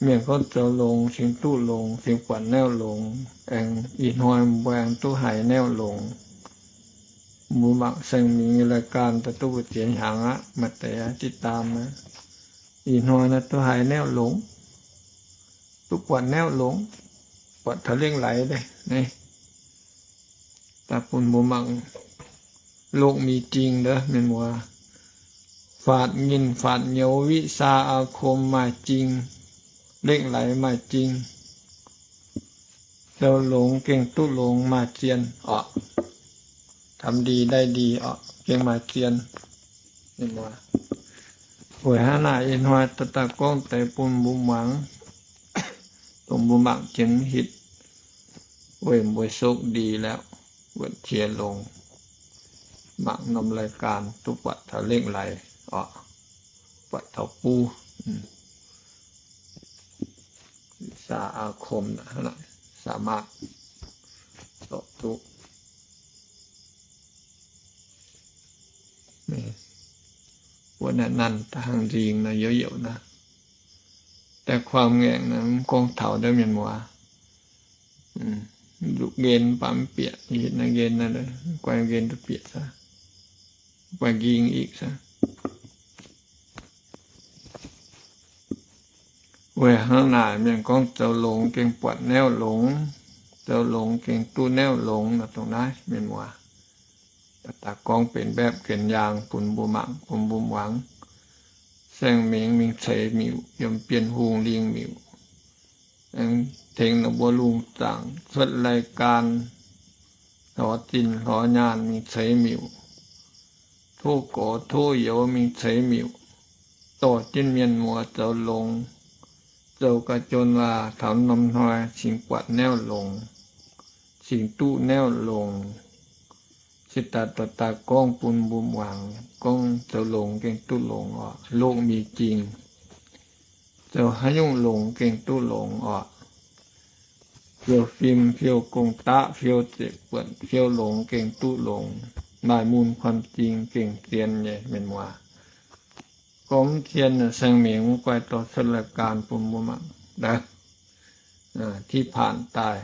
mienh gorngv zoux longx cingx duqv longx, cingx buatc naaiv longx, aengx ih hnoi mbuo aengx duqv haiz naaiv longx. Mbuo mangc saeng mingx nyei รายการ daaih duqv mbu'ziex hnyangx aqv, maaih deix ติดตาม naaiv. Ih hnoi naaiv duqv haiz naaiv longx, duqv buatc naaiv longx, buatc taux lekv laaix deix naaiv. Daaih bun mbuo mangc, โลกมีจริง ndov mienh muoz. Faatv nyinh faatv nyouz วิชาอาคม maaih jing, lekv laaix maaih jing, zoux longx gengh duqv longx maaih zien oc. ทำดีได้ดี oc, gengh maaih zien. Weic hnangv naaic ih hnoi daaih gorngv deix bun mbuo muangx, dongh mbuo mangc jienv hitv, weic mbuo โชคดี liuz, wuonv qiex longx, mangc norm รายการ duqv buatc taux lekv laaix oc, buatc taux buv. วิชาอาคม hnangv naaic สามารถ zorc duqv. Wuov naaiv nanc da'hnangv nzingx naaiv youz youc naaiv, daaih kuangx ngaengc naaiv mv gorngv taux ndov mienh muoz. Zuqc nqen mv baac mv bieqc, hitv naaiv nqen naaiv, guai nqen duqv bieqc, guai nqing ikc. Weic hnangv naaic mienh gorngv zoux longx gengh buatc naaiv longx, zoux longx gengh duqv naaiv longx nor, dongh naaiv mienh muoz. Daaih gorngv benx mbaeqv gen yaang bun mbuo mangc bun mbuo muangx. Saeng Mengx mingh ceix miuc, yiem Bienh Hungh lingh miuc, aengx tengx ninh mbuo lungh zaangc cuotv รายการ, lorz zinh lorz nyaanh mingh ceix miuc, tov gorx tov youz mingh ceix miuc, dorh jienv mienh muoz zoux longx, zoux ga'jun waac taux norm hnoi cingx buatc naaiv longx, cingx duqv naaiv longx. Se daaih dorh daaih gorngv bun mbuo muangx, gorngv zoux longx gengh duqv longx oc, โลกมีจริง. Zoux haaix nyungc longx gengh duqv longx oc. Fiou fim, fiou gong-daqv, fiou zeqc buonc, fiou longx gengh duqv longx. Maaih mun ความจริง gengh zien nyei mienh muoz. Gorngv mv zien, Saeng Mengx mv guai dorh cuotv รายการ bun mbuo mangc. ที่ผ่าน daaih,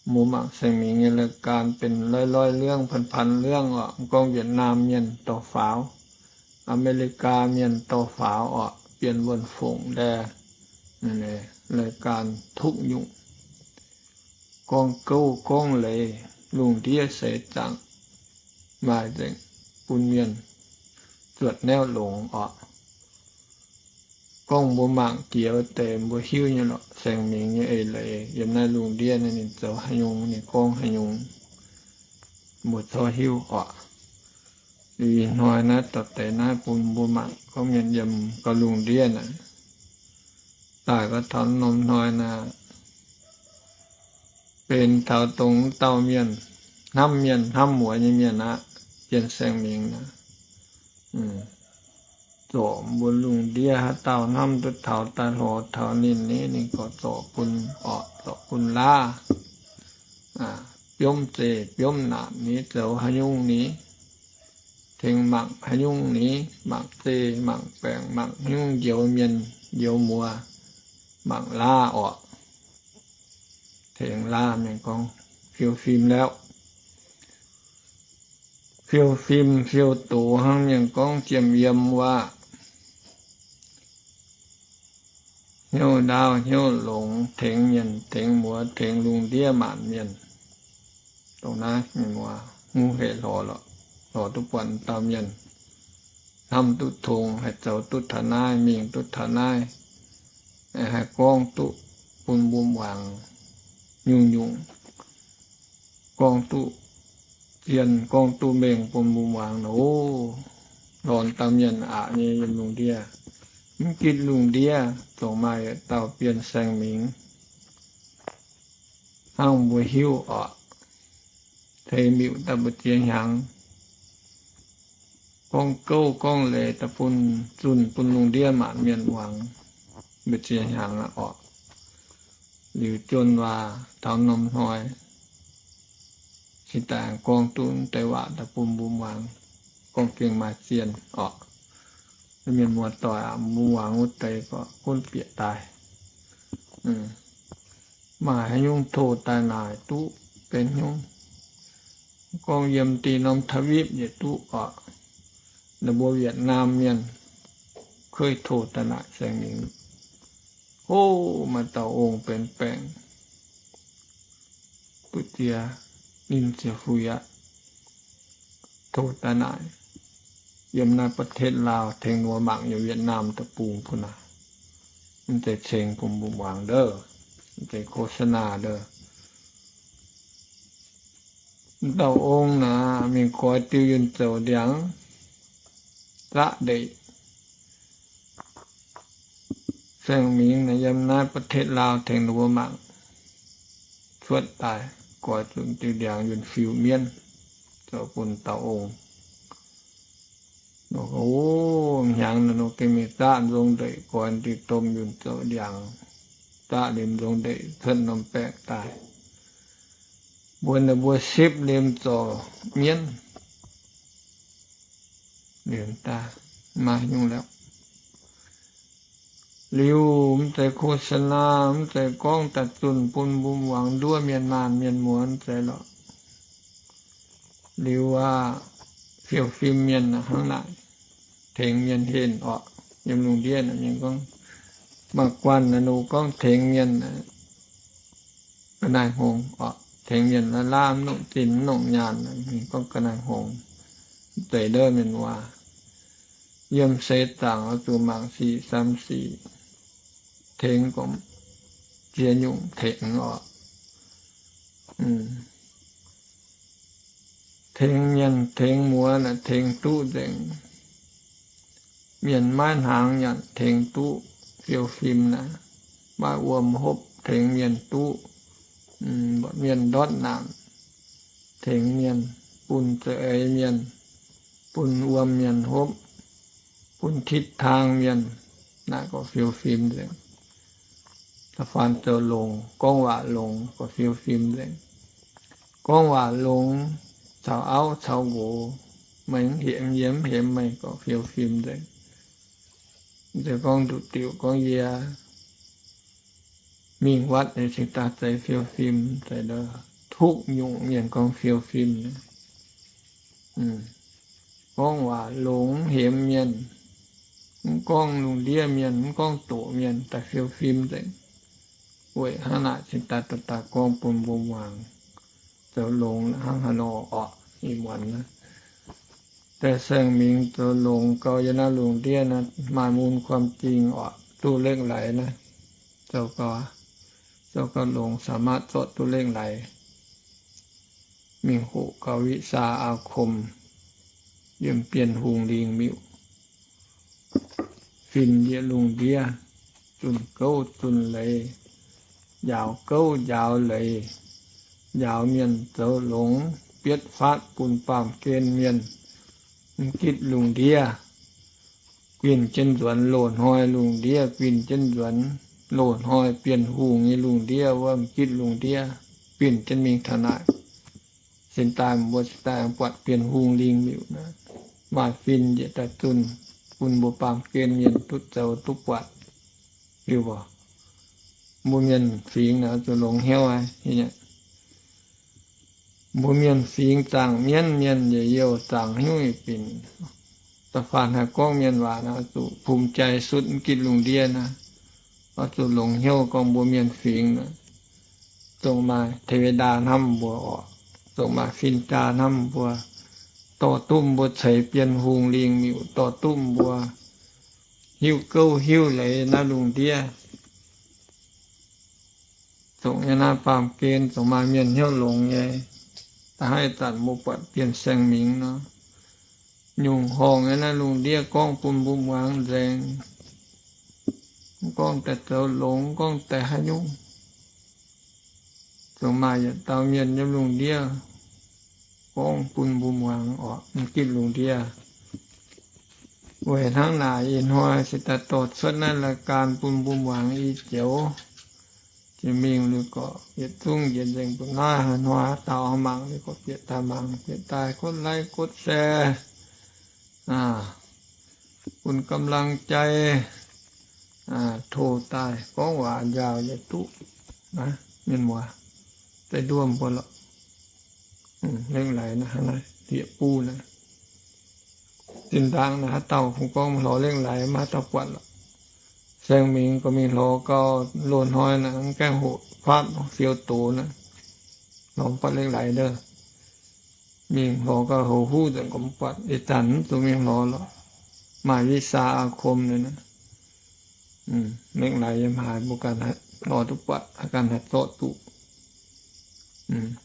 mbuo mangc Saeng Mengx nyei รายการ benx loi-loi เรื่อง พันๆ เรื่อง oc. Gorngv Vietnam mienh dorh faaux, America mienh dorh faaux oc, Bienh Wuonh Fongc Laeh, รายการ ทุกข์ยุง gorngv gouv gorngv leiz, lungh ndiev seix zaangc, maaih nzengc bun mienh zuotc naaiv longx oc. Gorngv mbuo mangc jiex deix mbuo hiuv nyei lorqc, Saeng Mengx nyei eix leiz yiem naaiv lungh ndiev naaiv ninh zoux haaix nyungc, ninh gorngv haaix nyungc, mbuo corc hiuv oc. Ih hnoi naaiv dorh deix naaiv bun mbuo mangc gorngv mienh yiem gauh lungh ndiev naaic, daaih gauh taux norm hnoi naaic, benx taux dongh dauh mienh, hnamv mienh hnamv muoz nyei mienh aqv. Bienh Saeng Mingx naaic, zorc mbuo lungh ndiev haaix dauh hnamv duqv taux daaih hlorx taux ninh, ninh gorqv zorc bun orqc, zorc bun laav. Biomv zeih biomv naanc ni, zoux haaix nyungc ni, tengx mangc haaix nyungc ni, mangc zeih mangc baengc mangc haaix nyungc njoux mienh njoux muoz, mangc laav orqc. Tengx laav mienh gorngv fiou fim lauh. Fiou fim fiou doz hnangv mienh gorngv jiem yiem wuov, hnyouv ndaauv hnyouv longx, tengx mienh tengx muoz tengx lungh ndiev maanc mienh. Dongh naaiv mienh muoz hngongx hec hlorx, hlorx duqv buatc dauh mienh hnamv duqv tong, haih zoux duqv taux naaiv, mingh duqv taux naaiv, haih gorngv duqv bun mbuo muangx nyungc-nyungc, gorngv duqv zien, gorngv duqv mengh bun mbuo muangx nor, lorz dauh mienh aqc nyei yiem lungh ndiev. Mv gitv lungh ndiev dongh maaih yietc dauh Bienh Saeng Mingx hnangv mbuo hiuv orqc, teix miuc daaih mbu'ziex hnyangx, gorngv gouv gorngv leiz daaih bun zunh bun lungh ndiev maanc mienh muangx mbu'ziex hnyangx aqv orqc. Liuz juon waac taux norm hnoi cingx daaih gorngv duqv deix waac daaih bun mbuo muangx, gorngv gengh maaih zienh orqc. Mienh muoz-doic aac, mbuo muangx wuov deix gorqv gunv bieqc daaih. Maaih haaix nyungc tov daaih naaic duqv benx nyungc. Gorngv yiem dinh norm ทวีป yietc duqv orqc. Ninh mbuo Việt Nam mienh kuinx tov daaih naaic Saeng Mingx, o, maaih dauh ong benx baengc duqv ziex, ninh ziex fuix aqv. Tov daaih naaic, yiem naaiv ประเทศลาว tengx ninh mbuo mangc yiem Việt Nam deic-bung bun naaic, mv zeiz ceng bun mbuo muangx ndov, mv zeiz โฆษณา ndov. Dauh ong naaic mingh goix diuh yunh zoux ndiangx zaqv ndeic. Saeng Mingx naaic yiem naaiv ประเทศลาว tengx ninh mbuo mangc cuotv daaih, goix zunc diuh ndiangx yunh fiu mienv zoux bun dauh ong. O, hnyangx naaic nor gengh mingh zaqv nzong ndeic, goix diuh domh yunh zoux ndiangx, zaqv liemh nzong ndeic cuotv norm baeqc daaih, mbuox ninh mbuo sipv liemh zorc mienv. Liuz daaih maaih nyungc lorqc. Liuz mv zeiz โฆษณา, mv zeiz gorngv daaih zunh bun mbuo muangx nduov mienh maanh mienh muoz, mv zeiz lorqc. Liuz aac, fiou fim mienh hnangv naaic, tengx mienh henh orqc. Yiem lungh ndiev mienh gorngv, maaih guanh naaic nor gorngv tengx mienh ga'naaiv hngongx orqc, tengx mienh laav mv nongc zinh mv nongc nyaanh, mienh gorngv ga'naaiv hngongx. Mv zeiz ndov mienh muoz. Yiem seix zaangc oix zuqc mangc sic samx sic, tengx gorngv ziex nyungc tengx orqc. Tengx mienh tengx muoz naaic tengx duqv nzengc. Mienh maiv hnaangx nyanc tengx duqv fiou fim naaic. Maiv wuom hopv tengx mienh duqv. Mienh ndortv naanc tengx mienh, bun za'eix mienh, bun wuom mienh hopv, bun ทิศทาง mienh, naaic gorqv fiou fim nzengc. Da'faanh zoux longx, gorngv waac longx gorqv fiou fim nzengc. Gorngv waac longx caux auv caux nqox, meih mv hemx yie mv hemx meih gorqv fiou fim nzengc. Mv zeiz gorngv nduqc diuc gorngv yie mingh วัด nyei cingx daaih zeiz fiou fim, mv zeiz ndov. Duqv nyungc mienh gorngv fiou fim. Gorngv waac longx mv hemx mienh, mv gorngv lungh ndiev mienh, mv gorngv doqc mienh, daaih fiou fim nzengc. Weic hnangv naaic cingx daaih daaih gorngv bun mbuo muangx. Zoux longx hnangv haaix nor orqc, ih muonz naaiv. Deix saeng-mingx zoux longx gauh yiem naaiv lungh ndiev naaiv maaih mun ความจริง orqc, duqv เหล็กไหล naaiv. Zoux gauh, zoux gauh longx สามารถ zorqv duqv เหล็กไหล mingh hoqc gauh วิชาอาคม yiem Bienh Hungh Lingh Miuc, fin yietc lungh ndiev, zunh gouv zunh leiz, njaaux gouv njaaux leiz, njaaux mienh zoux longx, bietv faatv bun baamh gen mienh m'gitv lungh ndiev. Guinh jienv nzuonx loz-hnoi lungh ndiev, guinh jienv nzuonx loz-hnoi Bienh Hungh nyei lungh ndiev wuov m'gitv lungh ndiev, guinh jienv mingh taux naaic. Sin daaih mbuo sin daaih buatc Bienh Hungh lingh miuc naaiv, maaih fin njiec daaih zunh bun mbuo baamh gen mienh duqv zoux duqv buatc. Liuz mbuo mienh fingx naaic zuqc longx hnyouv aqv. Mbuo mienh fingx zaangc mienv mienh yaac youh zaangc hnyouv binc. Da'faanh haih gorngv mienh waac naaic zuqc ภูมิใจ sutv m'gitv lungh ndiev naaic, oix zuqc longx hnyouv gorngv mbuo mienh fingx naaic, zongh maaih เทวดา hnamv mbuo orqc, zongh maaih fin-jaa hnamv mbuo, dorh duqv mbuo ceix Bienh Hungh lingh miuc, dorh duqv mbuo hiuv gouv hiuv leiz naaiv lungh ndiev. Zongh nyei naaiv baamh gen zongh maaih mienh hnyouv longx nyei, da'haih zanc mbuo buatc Bienh Saeng Mingh nor, nyungc horngh nyei naaiv lungh ndiev gorngv bun mbuo muangx nzengc, mv gorngv daaih zoux longx, mv gorngv daaih haaix nyungc. Zongh maaih yietc dauh mienh yiem lungh ndiev gorngv bun mbuo muangx orqc, m'gitv lungh ndiev. Weic hnangv naaic ih hnoi se daaih dorh cuotv naaiv รายการ bun mbuo muangx i joux. Jiex mingh liuz gorqv yietc zungv njiec nzengc mbu'naaiv. Ih hnoi haaix dauh mangc liuz gorqv bieqc daaih mangc, bieqc daaih กดไลค์ กดแชร์ bun กำลังใจ tov daaih gorngv waac njaaux yietc duqv. Mienh muoz, daaih nduov mbuo lorqc. Lengh laic naaiv, hnangv naaiv yietc buv naaiv. Zinh ndaangc naaiv haaix dauh kungx gorngv lorz lengh laic maiv haaix dauh buatc lorqc. Saeng Mingh gorqv mingh lorz gau, loz-hnoi naaiv mv gaengh hoqc faatv fiou doz naaiv, lorz mv buatc lengh laic ndov. Mingh lorz gau, houx huv nzengc gorqv mv buatc. Ih zanc mv zuqc mingh lorz lorqc, maaih วิชาอาคม liuz naaiv. Lengh laic yiem haaix mbuo ganh haih lorz duqv buatc, ganh haih zorqv duqv.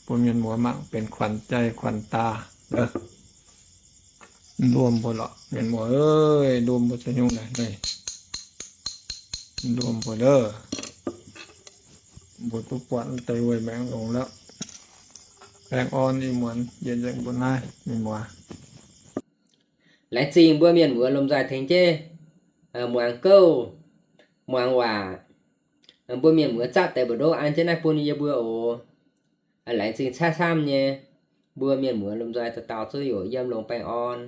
Bun mienh muoz mangc benx ขวัญใจ ขวัญตา Nduov mbuo lorqc mienh muoz aac, nduov mbuo za'nyungc naaic, nduov mbuo ndov, mbuo duqv buatc deix weic maengc longx lorqc. Baengh orn ih muonz yietc nzengc mbuo naaiv mienh muoz. Laengz zingh mbuo mienh muoz lomh nzoih tengx jienv muangx gouv, muangx waac. Mbuo mienh muoz zatv deix mbu'ndongx an jienv naaiv bun yie mbuo oc. Laengz zingh camv-camv nyei. Mbuo mienh muoz lomh nzoih dauh dauh zungv yaac yiem longx baengh orn.